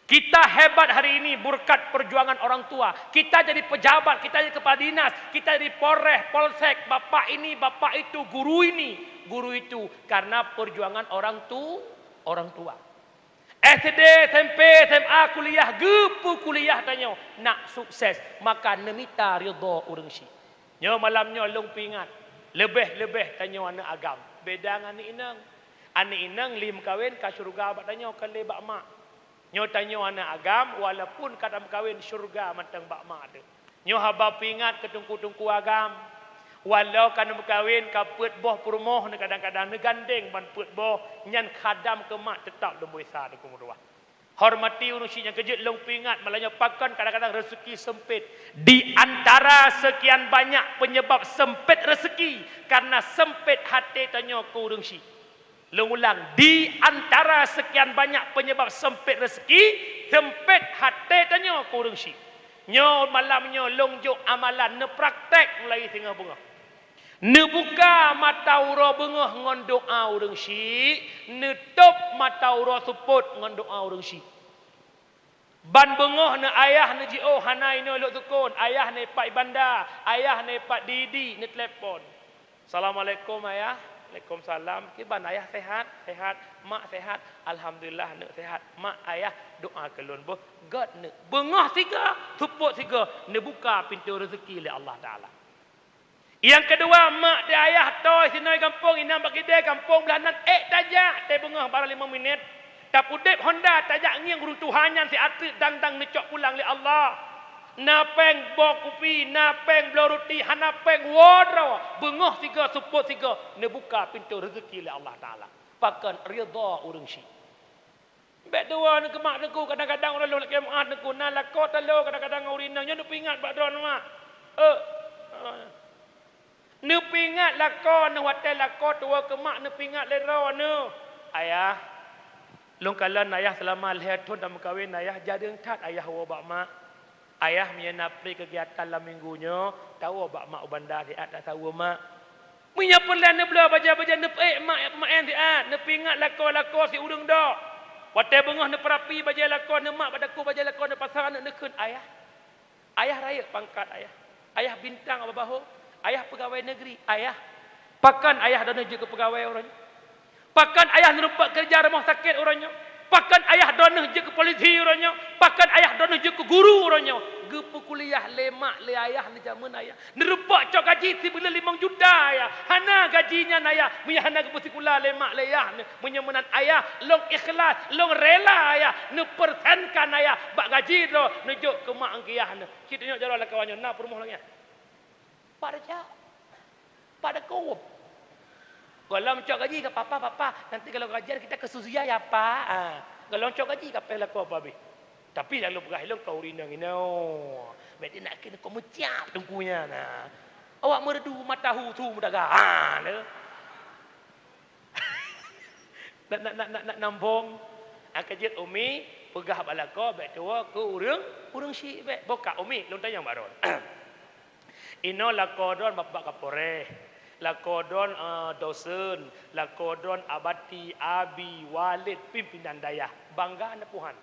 Kita hebat hari ini berkat perjuangan orang tua. Kita jadi pejabat, kita jadi kepala dinas, kita jadi polres, polsek, bapak ini, bapak itu, guru ini, guru itu, karena perjuangan orang tu, orang tua. S D, S M P, S M A, kuliah, geupeu kuliah tanyoe nak sukses, maka neumita ridha ureueng syik. Nyoe malam nyoe lôn peuingat, leubeh-leubeh tanyoe aneuk agam, beda ngon aneuk inong. Aneuk inong lheuh meukawen ka syeuruga bak tanyoe, kon lé bak mak. Nyoe tanyoe aneuk agam, walaupun ka tameukawen, syeuruga mantong bak mak teuh. Nyoe haba peuingat keu teungku-teungku agam. Walau ka neumeukawen, ka peuet boh peurumoh, kadang-kadang neugandeng ban peuet boh, nyan khadam keu mak, teutap lumboi sa teungku meutuah. Hormati ureuëng syiek nyang keujeuet lôn peuingat, malam nyoe pakon kadang-kadang rezeki sempit. Di antara sekian banyak penyebab sempit rezeki, karena sempit hati tanyoe keu ureuëng syiek. Lôn ulang, di antara sekian banyak penyebab sempit rezeki, sempit hati tanyoe keu ureuëng syiek. Nyoe malam nyoe lôn jok amalan neupraktek mulai singoh beungoh. Neubuka mata uroe beungoh ngon doa ureuëng syiek, neutôb mata uroe seupôt ngon doa ureuëng syiek. Ban beungoh neu ayah neujiôh hana inoe lhok seukon, ayah neupat i banda, ayah neupat di-di neutelepon. "Assalamualaikum ayah." "Waalaikumsalam." "Kiban ayah sehat?" "Sehat." "Mak sehat?" "Alhamdulillah neuk sehat." "Mak ayah doa keu lôn boh." Gét neuk. Beungoh sigoe, seupôt sigoe, neubuka pintoe rezeki lé Allah Taala. Nyang keudua, mak di ayah toe sinoe gampông, inan bak kidée gampông blah nan ék tajak, teubeungoh barang limong minét. Tapudeb honda tajak ngieng ureuëng tuha nyan siat treuk dang-dang neucok pulang lé Allah. Na péng boh kupi, na péng bloe ruti, hana péng woe droe. Beungoh sigoe, seupôt sigoe, neubuka pintoe rezeki lé Allah Taala. Pakon? Ridha ureuëng syiek. Bék tuwoe neukeumak teungku, kadang-kadang uroe lhok Jumat teungku na lakoe talo kadang-kadang ngon ureuëng inong nyoe neupeuingat bak droeneuh mak. Eh. Neupeuingat lakoe neuh watée lakoe tuwoe keumak neupeuingat lé droeneuh. "Ayah, lôn kalon ayah seulama lhée thon tameukawen ayah, jareueng that ayah woe bak mak." Ayah meunyoe na pri keugiatan lam minggu nyoe, tawoe bak mak u banda siat tasaweue mak. Meunyoe peureulée neubloe bajée-bajée neupeuék mak peumaén siat, neupeuingat lakoe-lakoe si ureuëng dok. Watée beungoh neupeurapi bajée lakoe neuh mak bak daku bajée lakoe neupasang aneuëk neukheun ayah. Ayah rayeuk pangkat ayah. Ayah bintang bak bahô. Ayah peugawée negeri ayah. Pakon ayah droeneuh jeuet keu peugawée uroe nyoe? Pakon ayah neurumpok keureuja rumoh sakét uroe nyoe? Pakon ayah droeneuh jeuet keu polisi uroe nyoe? Pakon ayah droeneuh jeuet keu guru uroe nyoe? Geupeukuliah lé mak lé ayah lé jameun ayah. Neurumpok cok gaji sibuleuen limong juta ayah. Hana gaji nyan ayah, meunyoe hana geupeusikula lé mak lé ayah neuh. Meunyoe meunan ayah, lôn ikhlas, lôn rela ayah, neupeursenkan ayah bak gaji droe neujok keu mak ngon keu yah neuh. Cit nyoe jaroe lakawan nyoe na peurumoh lagée nyan. Pak Raja. Pada keuweup. Gohlom cok gaji ka papa, papa. Nanti kalau gajian kita ke Suzuya ya, Pak. Ha. Gohlom cok gaji ka peh lakoe pabeh. Tapi lalu peugah ilong kau rinong ino. Berarti nak kena kau meciap tengkunya na. Awak merdu mata hu tu mudaga. Ha, le. Nak, nak, nak, nak, nak nambong. Angka jeuet umi peugah bak lakoe bék tuwoe keu ureuëng, ureuëng syiek bék. Boh ka umi lôn tanyong bak droe. Inoe lakoe droen Bapak Kapolres, lakoe droen, eh, dosen, lakoe droen abati, abi, walid, pimpinan dayah. Bangga neupuhan.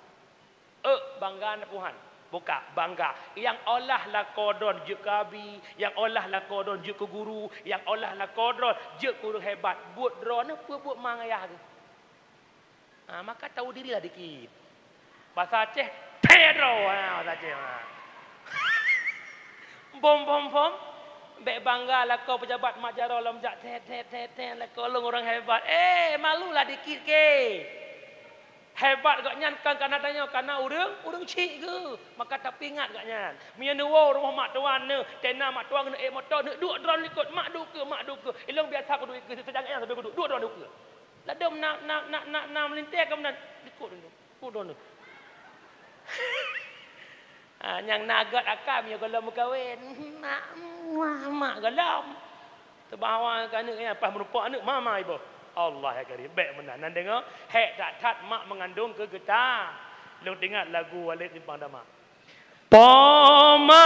Eh, bangga neupuhan. Buka, bangga. Nyang olah lakoe droen jeuet keu abi, nyang olah lakoe droen jeuet keu guru, nyang olah lakoe droen jeuet keu ureuëng hebat. Buet droeneuh peue buet ma ngon yah geuh. Ha, maka tahu dirilah dikit. Bahasa Aceh, "Thee droe," ha, bahasa Aceh, ha. Bom, bom, bom. Bék bangga lakoe pejabat mak jaroe lom jak, "Thee, thee, thee, thee, lakoe lôn ureuëng hebat." Eh, malulah dikit ke. Hebat gobnyan kon karena tanyoe, karena ureuëng, ureuëng syiek geuh. Maka tapeuingat gobnyan. Meunyoe neuwoe rumoh mak tuan neuh, tena mak tuan neuh ék moto, neuh duek droen likot, "Mak, duek keuh, mak, duek keuh." Ilong biasa kuduek keuh, seujang nyang sabe kuduek, "Duek droen, duek keuh." Ladom na, na, na, na, na meulintée ka meunan, likot droen, likot droen. Ah, nyang na gét akai meunyoe gohlom meukawen. Mak, mak, mak gohlom. Teubawa keu aneuëk nyan, pas meurumpok aneuëk, mama iboh. Allah ya Karim, bék meunan. Nan deungoe, hék that-that mak meungandong keu geutanyoe. Lôn teuingat lagu Walid Simpang Dama. Po ma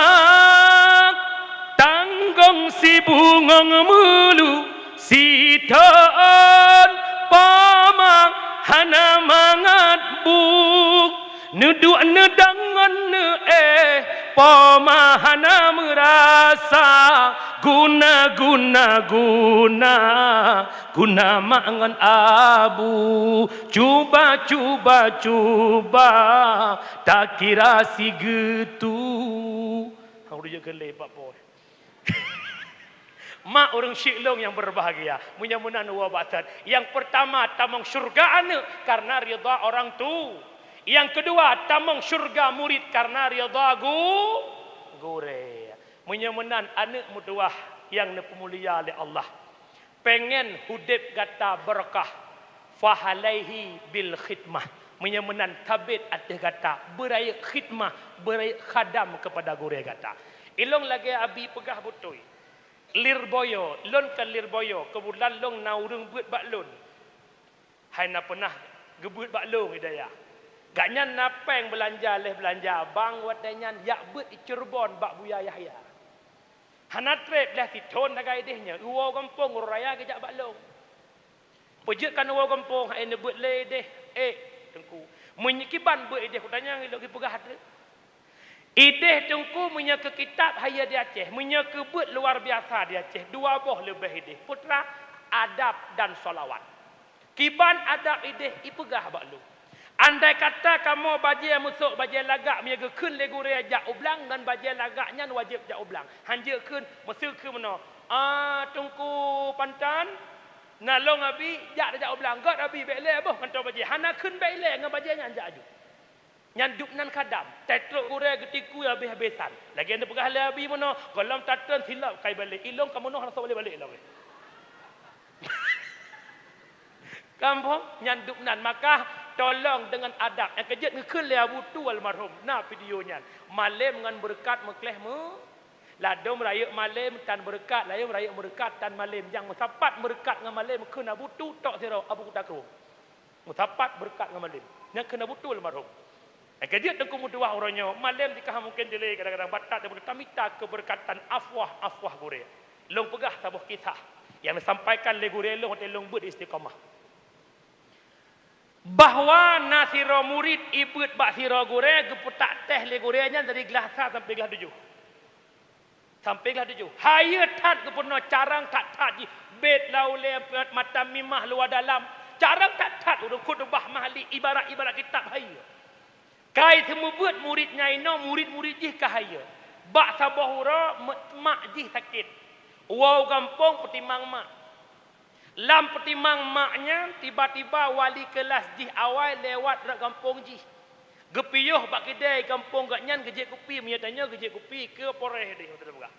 tanggong sibungong meulu sithon, po ma hana mangat buk. Neuduek neudong ngon neuéh, po ma hana meurasa guna, guna, guna, guna mak ngon abu. Cuba, cuba, cuba takira sigeutue. Hang udah jeuet keu lé bak boh. Mak ureuëng syiek lôn nyang berbahagia, meunyoe meunan woe bak that. Nyang pertama, tamong syurga aneuëk karena ridha orang tu. Nyang keudua, tamong syurga murit karena ridha gu-, gurée. Meunyoe meunan aneuëk meutuwah nyang neupeumulia lé Allah, pengen udeb gata barokah, fahalaihi bil khidmah. Meunyoe meunan sabet ateueh gata, beurayeuk khidmah, beurayeuk khadam keupada gurée gata. Ilong lagée Abi peugah beutôi. Lirboyo, lôn kon lirboyo, keubeutulan lôn na ureuëng beuet bak lôn. Hai na peunah geubeuet bak lôn i dayah. Gobnyan na péng beulanja lhée beulanja bank watée nyan jak beuet i Cirebon bak Buya Yahya. Hana treb lhée sithon sagai ideh nyan, iwoe gampông uroe raya geujak bak lôn. Peujeuet ka neuwoe gampông hai neubeuet lé ideh, "Eh, Teungku, meunyoe kiban beuet ideh kutanyong ilok gipeugah treuk." Ideh Teungku meunyoe keu kitab hayeue di Aceh, meunyoe keu beuet luar biasa di Aceh, dua boh leubeh ideh. Peue treuk? Adab dan sholawat. Kiban adab ideh ipeugah bak lôn. Andai kata kamoe bajée meusok bajée lagak meunyoe geukheun lé gurée jak u blang ngon bajée lagak nyan wajéb jak u blang. Hanjeuet kheun, meuseu kheun meunoe, "Ah, Teungku Panton, na lôn Abi jak tajak u blang." Göt Abi bék lé boh kantô bajée. Hana kheun bék lé ngon bajée nyan jak aju. Nyan dub nan khadam, teutrok gurée geutiku habéh-habésan. Lagée neupeugah lé Abi meunoe, gohlom tatreun silop kai balek, ilong ka meunoe hana soe balek-balek lom. Kampung nyan dub nan, maka tolong deungon adab. Nyang keujeuet geukheun lé Abu Tu almarhum, na video nyan. Malém ngon beureukat meukleh meu, ladom rayeuk malém tan beureukat, ladom rayeuk beureukat tan malém. Nyang meusapat beureukat ngon malém kheun Abu Tu tok sidroe Abu Kuta Krueng. Meusapat beureukat ngon malém. Nyan keuh na beutôi almarhum. Nyang keujeuet Teungku meutuwah uroe nyoe, malém jih ka mungken dilée kadang-kadang batat dan tamita keubeureukatan afwah-afwah gurée. Lôn peugah saboh kisah nyang neusampaikan lé gurée lôn watée lôn beuet di Istiqamah. Bahwa na sidroe murit ibeuet bak sidroe gurée geupeutak teh lé gurée nyan dari glah sa sampoe glah tujoh. Sampoe glah tujoh. Hayeue that geupeurunoe carông that-that jih, bét laulée mata mimah luwa dalam. Carông that-that ureuëng khutubah mahli ibarat-ibarat kitab hayeue. Kai seumeubeuet murit nyan inoe, murit-murit jih ka hayeue. Bak saboh uroe mak jih sakét. Woe u gampông peutimang mak. Lam peutimang mak nyan, tiba-tiba wali keulas jih awai lewat rot gampông jih. Geupiôh bak keudè gampông gobnyan geujép kupi, meunyoe tanyoe geujép kupi keu poreh deh, beutôi peugah.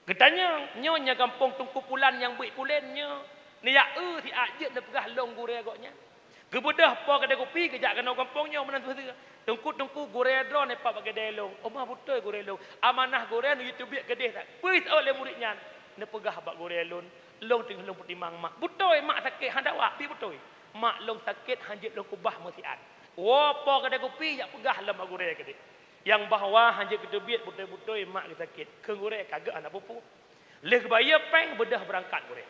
Geutanyong, "Nyoe nyang gampông Teungku Pulan nyang beuet pulen nyoe?" Neujak eu siat jeuet neupeugah lôn gurée gobnyan. Geubeudôh po keudè kupi geujak keunoe gampông nyoe meunan peue. "Teungku, Teungku, gurée droeneuh pat bak keudè lôn." "Oh, ma beutôi gurée lôn." "Amanah gurée neujiteubiet keudeh that." Peue iseuôt lé murit nyan? Neupeugah bak gurée lôn, "Lôn teungoh lôn peutimang mak." "Beutôi mak sakét?" "Hana wak, bi beutôi." "Mak lôn sakét, hanjeuet lôn keubah meusiat." Woe po keudè kupi jak peugah lom bak gurée keudeh. Nyang bahwa hanjeuet geuteubiet beutôi-beutôi mak geusakét. Kheun gurée ka geuh hana peue-peue. Lheueh geubayeue péng beudôh beurangkat gurée.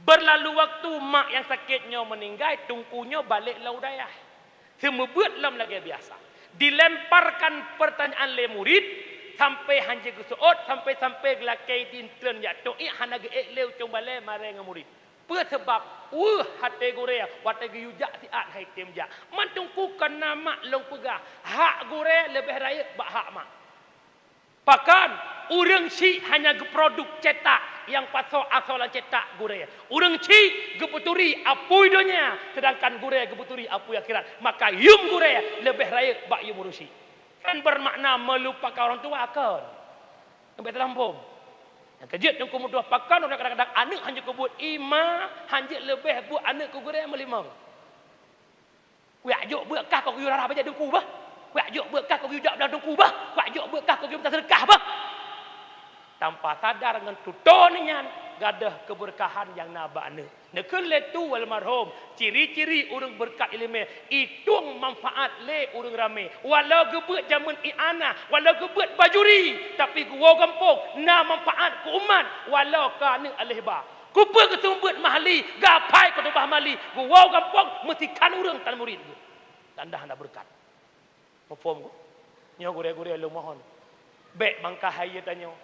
Beurlalu waktu mak nyang sakét nyoe meuninggai, Teungku nyoe balek lam dayah. Seumeubeuet lom lagée biasa. Dilemparkan peurtanyaan lé murit, sampoe hanjeuet geuseuôt, sampoe-sampoe geulakée idin treun jak toiek hana geuék lé u cong balée marée ngon murit. Peue sabab? Weueh até gurée watée geuyue jak siat han item jak. Man Teungku kon na mak lôn peugah, hak gurée leubeh rayeuk bak hak mak. Pakon? Ureuëng syiek hanya geuproduek cetak nyang pasoe asoe lam cetak gurée. Ureuëng syiek geupeuturi apui donya, seudangkan gurée geupeuturi apui akhirat. Maka yum gurée leubeh rayeuk bak yum ureuëng syiek. Kan bermakna meulupakan orang tua, kon? Leubeh teulamphom. Nyang keujeuet Teungku meutuwah, pakon ureuëng kadang-kadang aneuëk hanjeuet keu buet, ima hanjeuet leubeh buet aneuëk keu gurée meulimong. Kuyak jok beuet kah kau geuyue rara bajée Teungku bah. Kuyak jok beuet kah kau geuyue jak blang Teungku bah. Kuyak jok beuet kah kau geuyue meutaseudeukah bah. Tanpa sadar ngon tutoe nyan, gadôh keubeureukatan nyang na bak aneuëk. Neukheun lé Tu almarhum, ciri-ciri ureuëng beureukat iéleumé, itueng manfaat lé ureuëng ramé. Walau geubeuet jameun ianah, walau geubeuet bajuri, tapi geuwoe gampông na manfaat keu umat, walau keu aneuëk aléh ba. Kupeue geuseumeubeuet mahli, gapai kutubah mahli, geuwoe gampông meusikan ureuëng tan murit geuh. Tanda hana beureukat. Muphom ku? Nyoe gurée-gurée lôn mohon. Bék bangka hayeue tanyoe.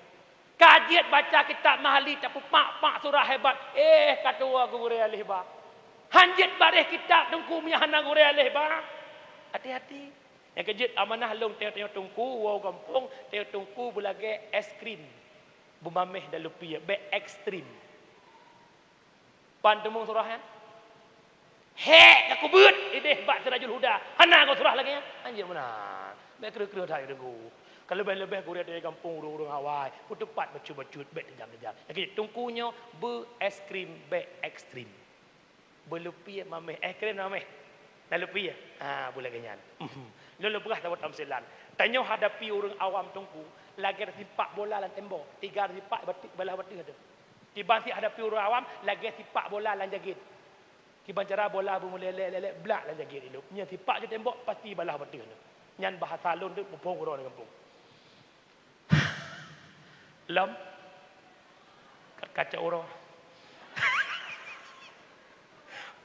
Ka jeuet baca kitab mahli tapeupak-pak surah hebat, eh ka tuwoe gurée aléh ba. Hanjeuet baréh kitab Teungku meunyoe hana gurée aléh ba. Hati-hati. Nyang keujeuet amanah lôn tanyoe-tanyoe Teungku, woe gampông, tanyoe Teungku beulagée es krim. Beumaméh dan lupie, bék ekstrem. Pan teumong surah nyan? Hék ka kubeuet ideh bak Sirajul Huda. Hana goe surah lagée nyan. Anjir meunan. Bék kreueh-kreueh that Teungku. Ka leubeh-leubeh gurée di gampông ureuëng-ureuëng awai. Peuteupat bacut-bacut bék teujam-teujam. Lagée Teungku nyoe beu es krim bék ekstrem. Beulupie maméh, es krim maméh. Talupi ya? Ha, bu lagèe nyan. Lôn lôn peugah saboh tamsilan. Tanyoe hadapi ureueng awam teungku, lagèe tasipak bola lam tembok, tiga tasipak bati-, balah bateuh teuh. Kiban sit hadapi ureueng awam, lagèe sipak bola lam jagét. Kiban cara bola beumulelek-lelek blak lam jagét ilop. Nyan sipak ju tembok, pasti balah bateuh teuh. Nyan bahasa lôn teuh muphom uroe di gampông. Lom. Ka-, kacau uroe.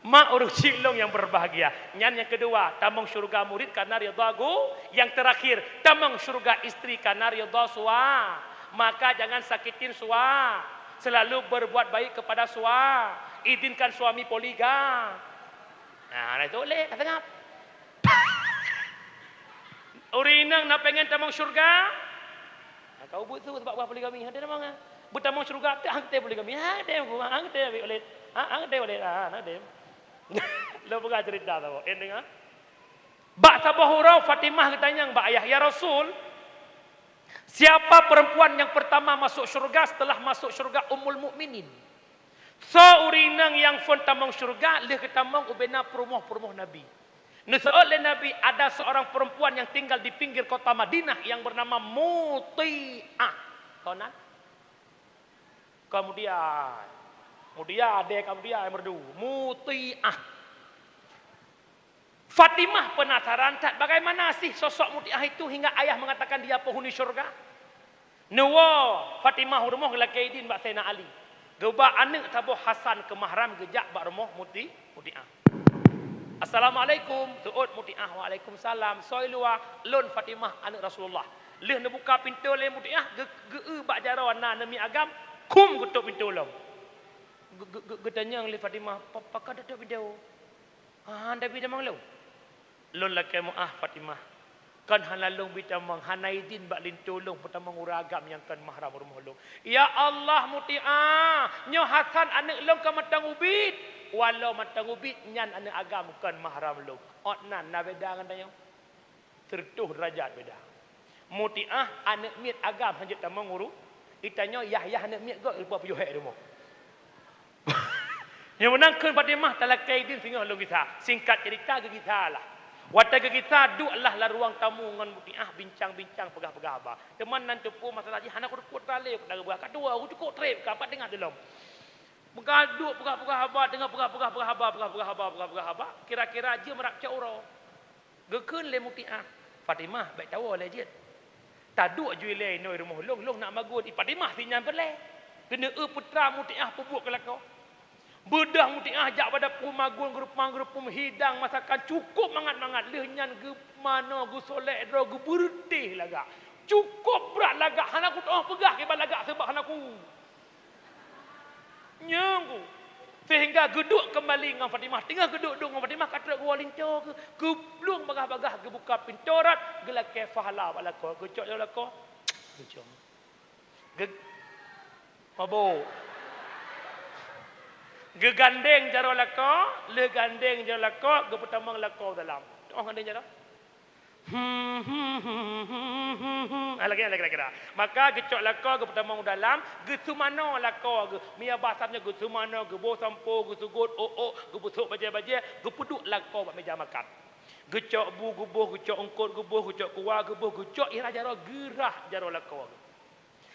Mak ureueng chik lôn nyang berbahagia. Nyan nyang keudua, tamong syeuruga murid karena ridha gu-, nyang teurakhir, tamong syeuruga istri karena ridha sua-, maka jangan sakitin sua-, selalu berbuat baik kepada sua-, izinkan suami poligam. Nah, na itu lé, ka seungab. Ureueng inong na pengen tamong syeuruga? Ha, ka ubit su sabab poligami, hana tamong ah. Beutamong syeuruga, tak hang teu poligami, hana teu, hana teu, hana teu, hana teu. Lôn peugah cerita saboh, en deungö. Bak saboh uroe Fatimah geutanyong bak ayah, "Ya Rasul, siapa perempuan yang pertama masuk syurga setelah masuk syurga Ummul Mukminin?" Soe ureueng inong nyang phon tamong syeuruga lheueh geutamong ubena peurumoh-peurumoh Nabi? Neuseuôt lé Nabi, "Ada seorang perempuan yang tinggal di pinggir kota Madinah yang bernama Muti'ah." Kon nan? Kemudian, kemudian, deh, kemudian, merdu. Muti'ah. Fatimah penasaran that bagaimana sih sosok Muti'ah itu hingga ayah mengatakan dia penghuni syurga. Neuwoe Fatimah u rumoh geulakée idin bak Saidina Ali. Geuba aneuëk saboh Hasan keu mahram geujak bak rumoh Muti-, Muti'ah. "Assalamualaikum," seuôt Muti'ah, "Waalaikumsalam. Soe i luwa?" "Lôn Fatimah, aneuëk Rasulullah." Lheueh neubuka pintoe lé Muti'ah, geu-, geu-, eu bak jaroe na neumiet agam, khum geutôp pintoe lom. Geu-, geu-, geu-, geutanyong lé Fatimah, "Pa-, pakon tatôp pintoe?" "Ah, tapi tamong lôn." "Lôn lakée meuáh, Fatimah. Kon hana lôn bi tamong, hana idin bak linto lôn peutamong ureuëng agam nyang kon mahram rumoh lôn." "Ya Allah, Muti'ah, nyoe Hasan aneuëk lôn ka mantong ubit. Walau mantong ubit, nyan aneuëk agam kon mahram lôn." Ôt nan na beda ngon tanyoe. Sireutoh deurajat beda. Muti'ah aneuëk miet agam hanjeuet tamong uru, geutanyoe yah-yah aneuëk miet göt rupa puyuh hék rumoh. Nyang meunang kheun Fatimah talakée idin singoh lôn gisa. Singkat cerita geugisa lah. Watée geugisa duek lah lam ruang tamu ngon Muti'ah bincang-bincang peugah-peugah haba. Teuma nan teupeu masalah jih hana kuteupeu tralé peue na geupeugah. Ka dua ku cukôp treb ka pat teuingat lom. Peugah duek peugah-peugah haba, teungoh peugah-peugah haba, peugah-peugah haba, peugah-peugah haba. Kira-kira jeuem rab cot uroe. Geukheun lé Muti'ah, "Fatimah, bék tawoe lé jeuet. Taduek ju ilée inoe rumoh lôn, lôn nak magun." I Fatimah si nyan peureulée. Keuneuk eu peutra Muti'ah peubuet keu lakoe. Beudôh Muti'ah jak bak dapu magun geureupang-geureupum hidang masakan cukôp mangat-mangat. Lheueh nyan geumanoe geusolek droe geubeureutéh lagak. Cukôp brat lagak, hana kuteu'oh peugah kiban lagak seubab hana ku Nyang ku. Sehingga geuduek keumbali ngon Fatimah. Teungoh geuduek-duek ngon Fatimah, ka trok geuwoe linto geuh. Geuplueng bagah-bagah, geubuka pintoe rot, geulakée pahala bak lakoe. Geucok jaroe lakoe. Geucok. Geu-, mabôk. Geugandeng jaroe lakoe, lheueh gandeng jaroe lakoe, geupeutamong lakoe u dalam. Oh, gandeng jaroe. Hmm, hmm, hmm, hmm, hmm, hmm, hmm. Ah, lagée nyan, lagée, lagée nyan. Maka geucok lakoe geupeutamong u dalam, geuseumanoe lakoe geuh. Meunyo basa nyoe geuseumanoe, geuboh sampo, geuseugot, ôk-ôk, geupeusôk bajée-bajée, geupeuduek lakoe bak meja makan. Geucok bu geuboh, geucok eungkôt geuboh, geucok kuah geuboh, geucok irah jaroe geurah jaroe lakoe geuh.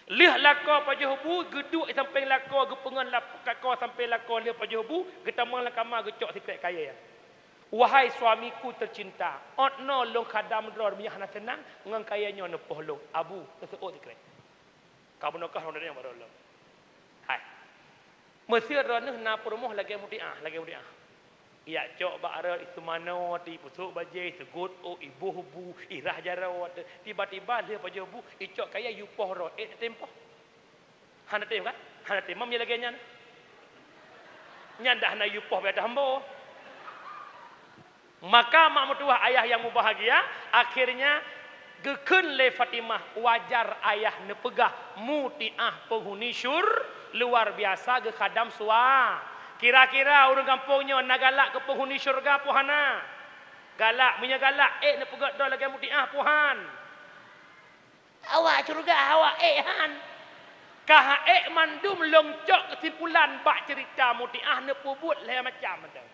Lheueh lakoe pajoh bu, geuduek i sampéng lakoe, geupeungon lap-, lakoe sampéng lakoe lheueh pajoh bu, geutamong lam kama geucok sikrek kayée. "Wahai suamiku tercinta, ôt noe lôn khadam droe meunyo hana seunang ngon kayée nyoe neupoh lôn, Abu, neuseuôt sikrek." Ka bunoe kah lôn deungoe baroe lom. Hai. Meusé droeneuh na peurumoh lagée Mutiah, lagée Mutiah. Ijak cok bak rot, iseumanoe, ipeusôk bajée, iseugot ôk, iboh bu, irah jaroe. Tiba-tiba lheueh pajoh bu, icok kayée, ipoh droe, ék teutem poh? Hana teutem kan? Hana teutem, meunyo lagée nyan. Nyan dah hana ipoh bak ateueh ambo. Maka mak meutuwah ayah nyang mubahgia, akhirnya geukheun lé Fatimah, wajar ayah neupeugah Mutiah penghuni syur-, luar biasa geukhadam sua. Kira-kira ureuëng gampông nyoe na galak keu penghuni syeuruga peu hana? Galak, meunyoe galak, ék neupeugét droe lagée Mutiah peu han? Awak syeuruga, awak ék han. Ka han ék mandum lôn cok keusimpulan bak ceurita Mutiah neupeubuet lhée macam mantong.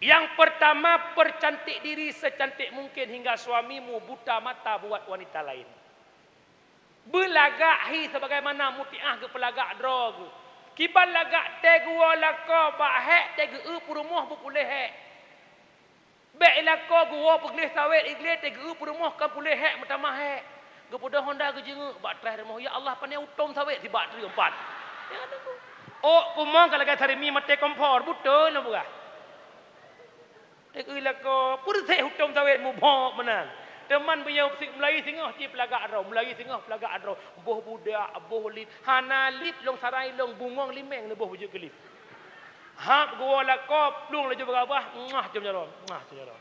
Yang pertama, percantik diri secantik mungkin hingga suamimu buta mata buat wanita lain. Beulagak hi sebagaimana Mutiah geupeulagak droe geuh. Kiban lagak teuh geuwoe lakoe bak hék teuh geu-eu peurumoh beupuléh hék. Bék ilako geuwoe peugleh sawét igleh teuh geu-eu peurumoh kon puléh hék meutamah hék. Geupeudong honda geujeungeuk bak traih rumoh, "Ya Allah, pane utom sawét sibak treuk empat." Ya, tunggu. Ôk kumong ka lagée sarimi maté kompor, beutôi lôn peugah. Teuh geu-eu lakoe, peureséh utom sawét mubok meunan. Teuma beuyoe si-, meulayeue singoh cit peulagak droe, meulayeue singoh peulagak droe. Boh budak, boh lip, hana lip lôn sarai lôn bungong limeng neuboh beujeuet keu lip. Hab geuwoe lakoe, plueng laju beurabah, muah, com jaroe, muah, com jaroe.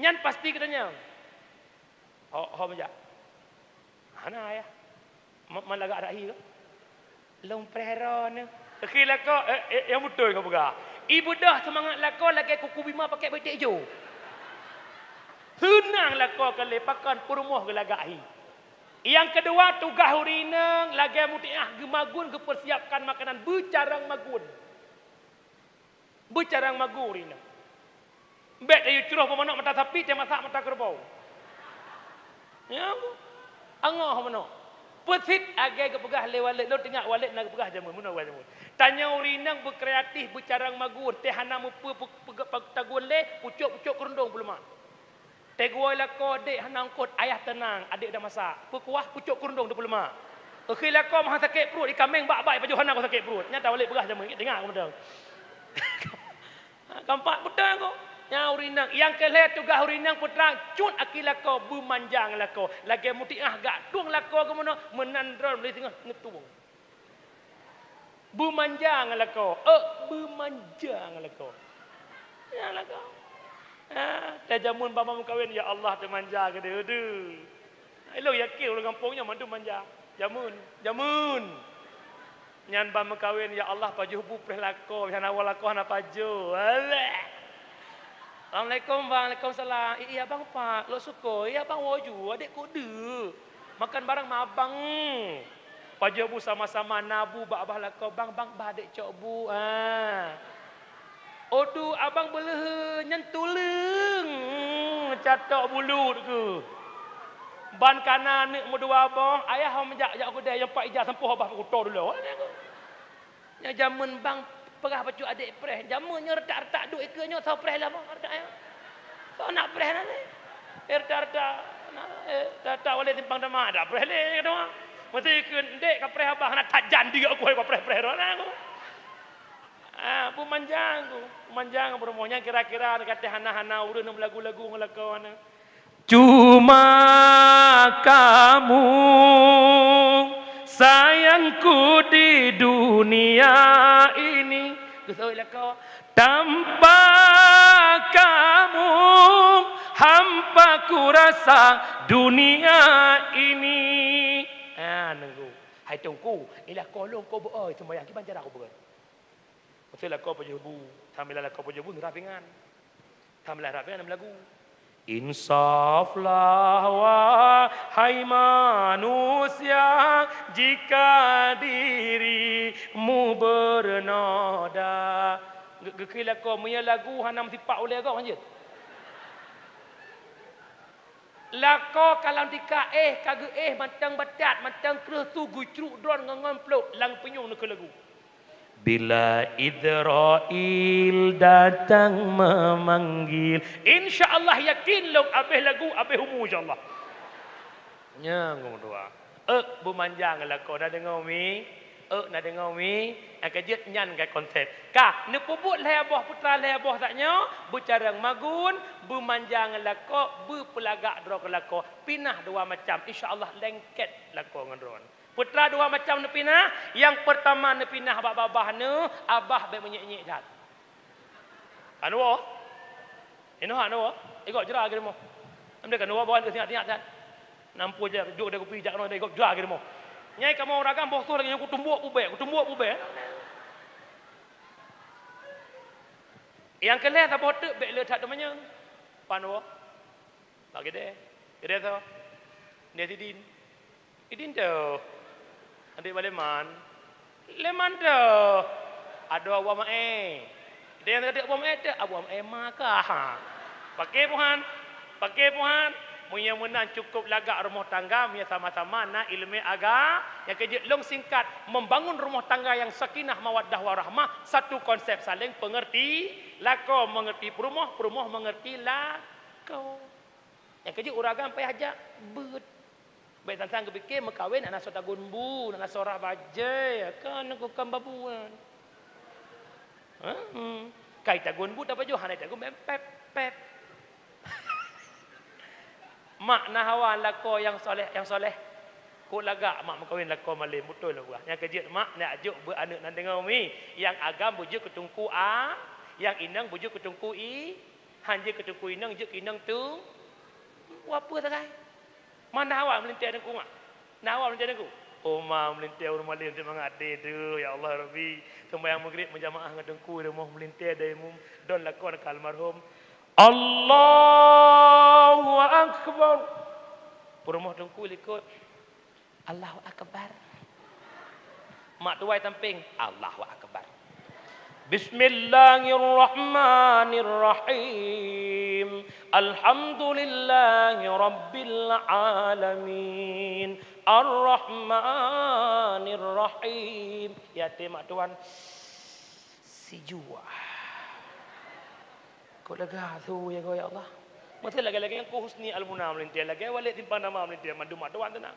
Nyan pasti geutanyoe. Ho, ho meujak. Hana, yah. Ma, ma lagak rahi kah? Lôn preh droeneuh. Keu lakoe, eh, eh, nyang beutôi kapeugah. Ibeudôh seumangat lakoe lagée kuku bima pakai beutek ijo. Seunang lakoe keu lé pakon peurumoh geulagak hi. Nyang keudua, tugaih ureuëng inong lagée Mutiah geumagun geupeusiapkan makanan beucarang magun. Beucarang magun ureuëng inong. Bék tayue croh bak manok mata sapi, tamasak mata keureubeue. Ya, angoh manok. Peusit lagée geupeugah lé Walid, lôn teuingat Walid na geupeugah jameun, meunoe jameun. Tanyoe ureuëng inong beukreatif beucarang magun, teuh hana mupeue pe-, pe-, pe-, tagun lé, pucok-pucok keurundong peuleumak. Teuh geuwoe lakoe, "Dek, hana eungkôt, ayah teunang, adek udah masak." Peukuah pucok keurundong dua puluh lima. Keu lakoe meuhan sakét pruet, ié kaméng bak-bak ipajoh hana ku sakét pruet. Nyata Walid peugah jameun, ingat teungoh mantong. Keumpat beutôi ku. Nyan ureuëng inong. Nyang keu lhée tugaih ureuëng inong putra, cut aki lakoe, beumanja ngon lakoe. Lagée Mutiah gak tueng lakoe geuh meunoe, meunan droe lé singoh neutueng. Beumanja ngon lakoe, eh, beumanja ngon lakoe. Ya lakoe. Ha, teuh jameun ban meukawen, ya Allah, teumanja keudeh-keudeh. Ilôn yakin ureuëng gampông nyoe mandum manja. Jameun, jameun. Nyan ban meukawen, ya Allah, pajoh bu preh lakoe, hana woe lakoe hana pajoh. Alah. Assalamualaikum, Bang. Waalaikumsalam. Iya, Bang, pat? Lôn sukôi. Iya, Bang, woe ju. Adek kok deuk. Makan bareng ma abang. Pajoh bu sama-sama na bu bak babah lakoe, "Bang, bang, bah adek cok bu, ah." "Odu, abang beuleuheun, nyan tuleueng." Catok bulut keuh. Ban kana aneuk meudua boh, ayah hom jak, jak keudeh, nyang pat ija sampoe babah kuto dulu. Nyan jameun bang peugah bacut adek preh. Jameun nyoe retak-retak duek ikeue nyoe, soe preh lom retak nyoe. Soe nak preh na lé? Eh, retak-retak, na, eh, retak-retak walek simpang teuma, dak preh lé, kata. Meusti keu ndek ka preh abah, na that jan dia aku hai ka preh-preh droe na aku. Ah, beumanjang ku, beumanjang peurumoh nyan kira-kira ka teuh hana-hana ureuëng meulagu-lagu ngon lakoe na. Cuma kamu sayangku di dunia ini. Geuseuôt lakoe. Tanpa kamu hampa kurasa dunia ini. Ah, nunggu. Hai Teungku, ilah kolong ko beu-oi seumayang kiban cara ko beuet. Meusti lakoe pajoh bu, sambilan lakoe pajoh bu neurah pingan. Sambilan neurah pingan meulagu. Insaflah wahai manusia, jika dirimu bernoda. Ge-, geukheun lakoe, meunyoe lagu hana meusipak ulée gob hanjeuet. Lakoe ka lam tika éh, ka geuéh mantong batat, mantong kreueh su geucruk droe ngon, ngon plôk lam punyueng neukheun lagu. Bila Israel datang memanggil. Insya Allah yakin lôn abéh lagu, abéh umu insya Allah. Nyan geudoa. Euk beumanjang lakoe na deungoe mi. Euk na deungoe mi. Nyang keujeuet nyan ka konsep. Ka neupeubuet lhée boh putra lhée boh sak nyoe, beucarông magun, beumanjang lakoe, beupeulagak droe keu lakoe. Pinah dua macam, insya Allah lengket lakoe ngon droe. Putra dua macam neupinah, nyang peurtama neupinah bak babah neuh, abah bék meunyék-nyék that. Ka neuwoe? Inoe hana neuwoe? Igob jra geurumoh. Amdeh ka neuwoe bawa singat-singat that. Nampu jak juk deh kupi jak keunoe deh igob jra geurumoh. Nyai kamoe ureueng agam boh soh lagée nyoe kutumbok bubek, kutumbok bubek. Nyang keu lhée saboh teuk bék le that teumanyong. Pan woe? Bak Gede. Gede soe? Gede Sidin. Sidin toh. Adik Baleman. Leman toh. Adoe Awa Mae. Deh nyang teuka teuk bom air teuk, abom air ma ka. Ha. Paké puhan, paké puhan. Meunyoe meunan cukup lagak rumoh tangga, meunyoe sama-sama na ileumèe aga, nyang keujeuet lôn singkat, membangun rumoh tangga nyang sakinah, mawaddah, warahmah, satu konsep saling pengerti, lakoe mengerti peurumoh, peurumoh mengerti lakoe. Nyang keujeuet ureueng agam payah jak beuet. Bèk sang-sang geupike meukawen aneuk soe tagun bu, aneuk soe rah bajèe, kan aku kan babuan. Heeh. Kai tagun bu tapajoh, hana tagun bèk pèp-pèp. Mak na hawa lakoe nyang soleh, nyang soleh. Kok lagak mak meukawen lakoe malem, beutôi lah buah. Nyang keujeuet mak nak jok beuet aneuk nan deungoe mi. Nyang agam beujeuet keu teungku a, nyang inong beujeuet keu teungku i. Han jeuet keu teungku inong, jeuet keu inong tu. Wah peue sagai. Ma na awak meulintèe teungku mak? Na awak meulintèe teungku? Oh ma meulintèe ureueng malem seumangat deh tu, ya Allah Rabbi. Seumbahyang Maghrib meujamaah ngon teungku di rumoh meulintèe deh mum don lakoe ka almarhum. Allahu Akbar. Peurumoh teungku likot. Allahu Akbar. Mak tuwai sampéng, Allahu Akbar. Bismillahirrahmanirrahim. Alhamdulillahi rabbil alamin. Arrahmanirrahim. Ya, teuh mak tuan. Sijuwa. Kok lega su ya, ya Allah. Masa lagèe-lagèe Teungku Husni Al-Muna meulintèe, lagèe Walid Simpang Nama meulintèe, mandum mak tuan teunang.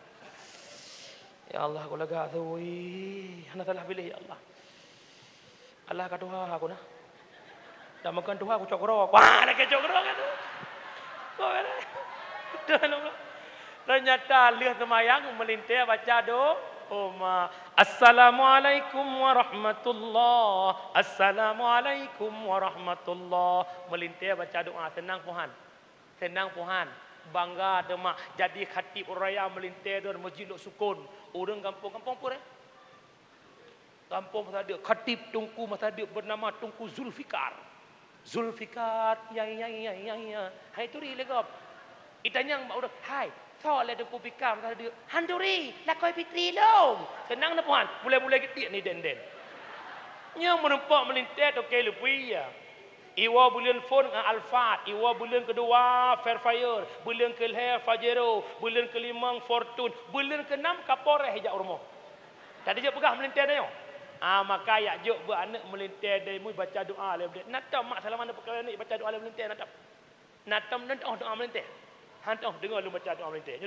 Ya Allah, kok lega su, ih, hana salah piléh, ya Allah. Allah ka tuha aku nah. Dak makon tuha aku cok keudroe. Wah, lagèe cok keudroe kan tu. Kok kan? Betul, Allah. Teunyata lheueh seumayang meulintèe baca do-, oh ma. Assalamualaikum warahmatullah. Assalamualaikum warahmatullah. Meulintèe baca doa, seunang puhan. Seunang puhan. Bangga teuma jadi khatib raya meulintèe don Masjid Lhoksukon. Ureueng gampông-gampông pun, eh. Gampông masa deuk, khatib teungku masa deuk bernama Teungku Zulfikar. Zulfikar, ya, ya, ya, ya, ya. Hai turi lé gob. Itanyong bak ureueng, "Hai, soe lé Teungku Fikar masa deuk?" "Han turi, lakoe Fitri lôn." Seunang na puhan, mulai-mulai geutik ni den-den. Nyoe meurumpok meulintèe toke leupie ya. Iwoe buleuen phôn ngon Alphard, iwoe buleuen keudua Fairfire, buleuen keulhèe Pajero, buleuen keulimong Fortuner, buleuen keunam Kapolres jak u rumoh. Tadi jeuet peugah meulintèe tanyoe. Ah, maka yak jok beuet aneuk meulintèe dai mui baca doa lé meulintèe. Na tom mak salama aneuk peukawen aneuk baca doa lé meulintèe na tom. Na tom nyoe doa meulintèe. Han tom deungoe lôn baca doa meulintèe.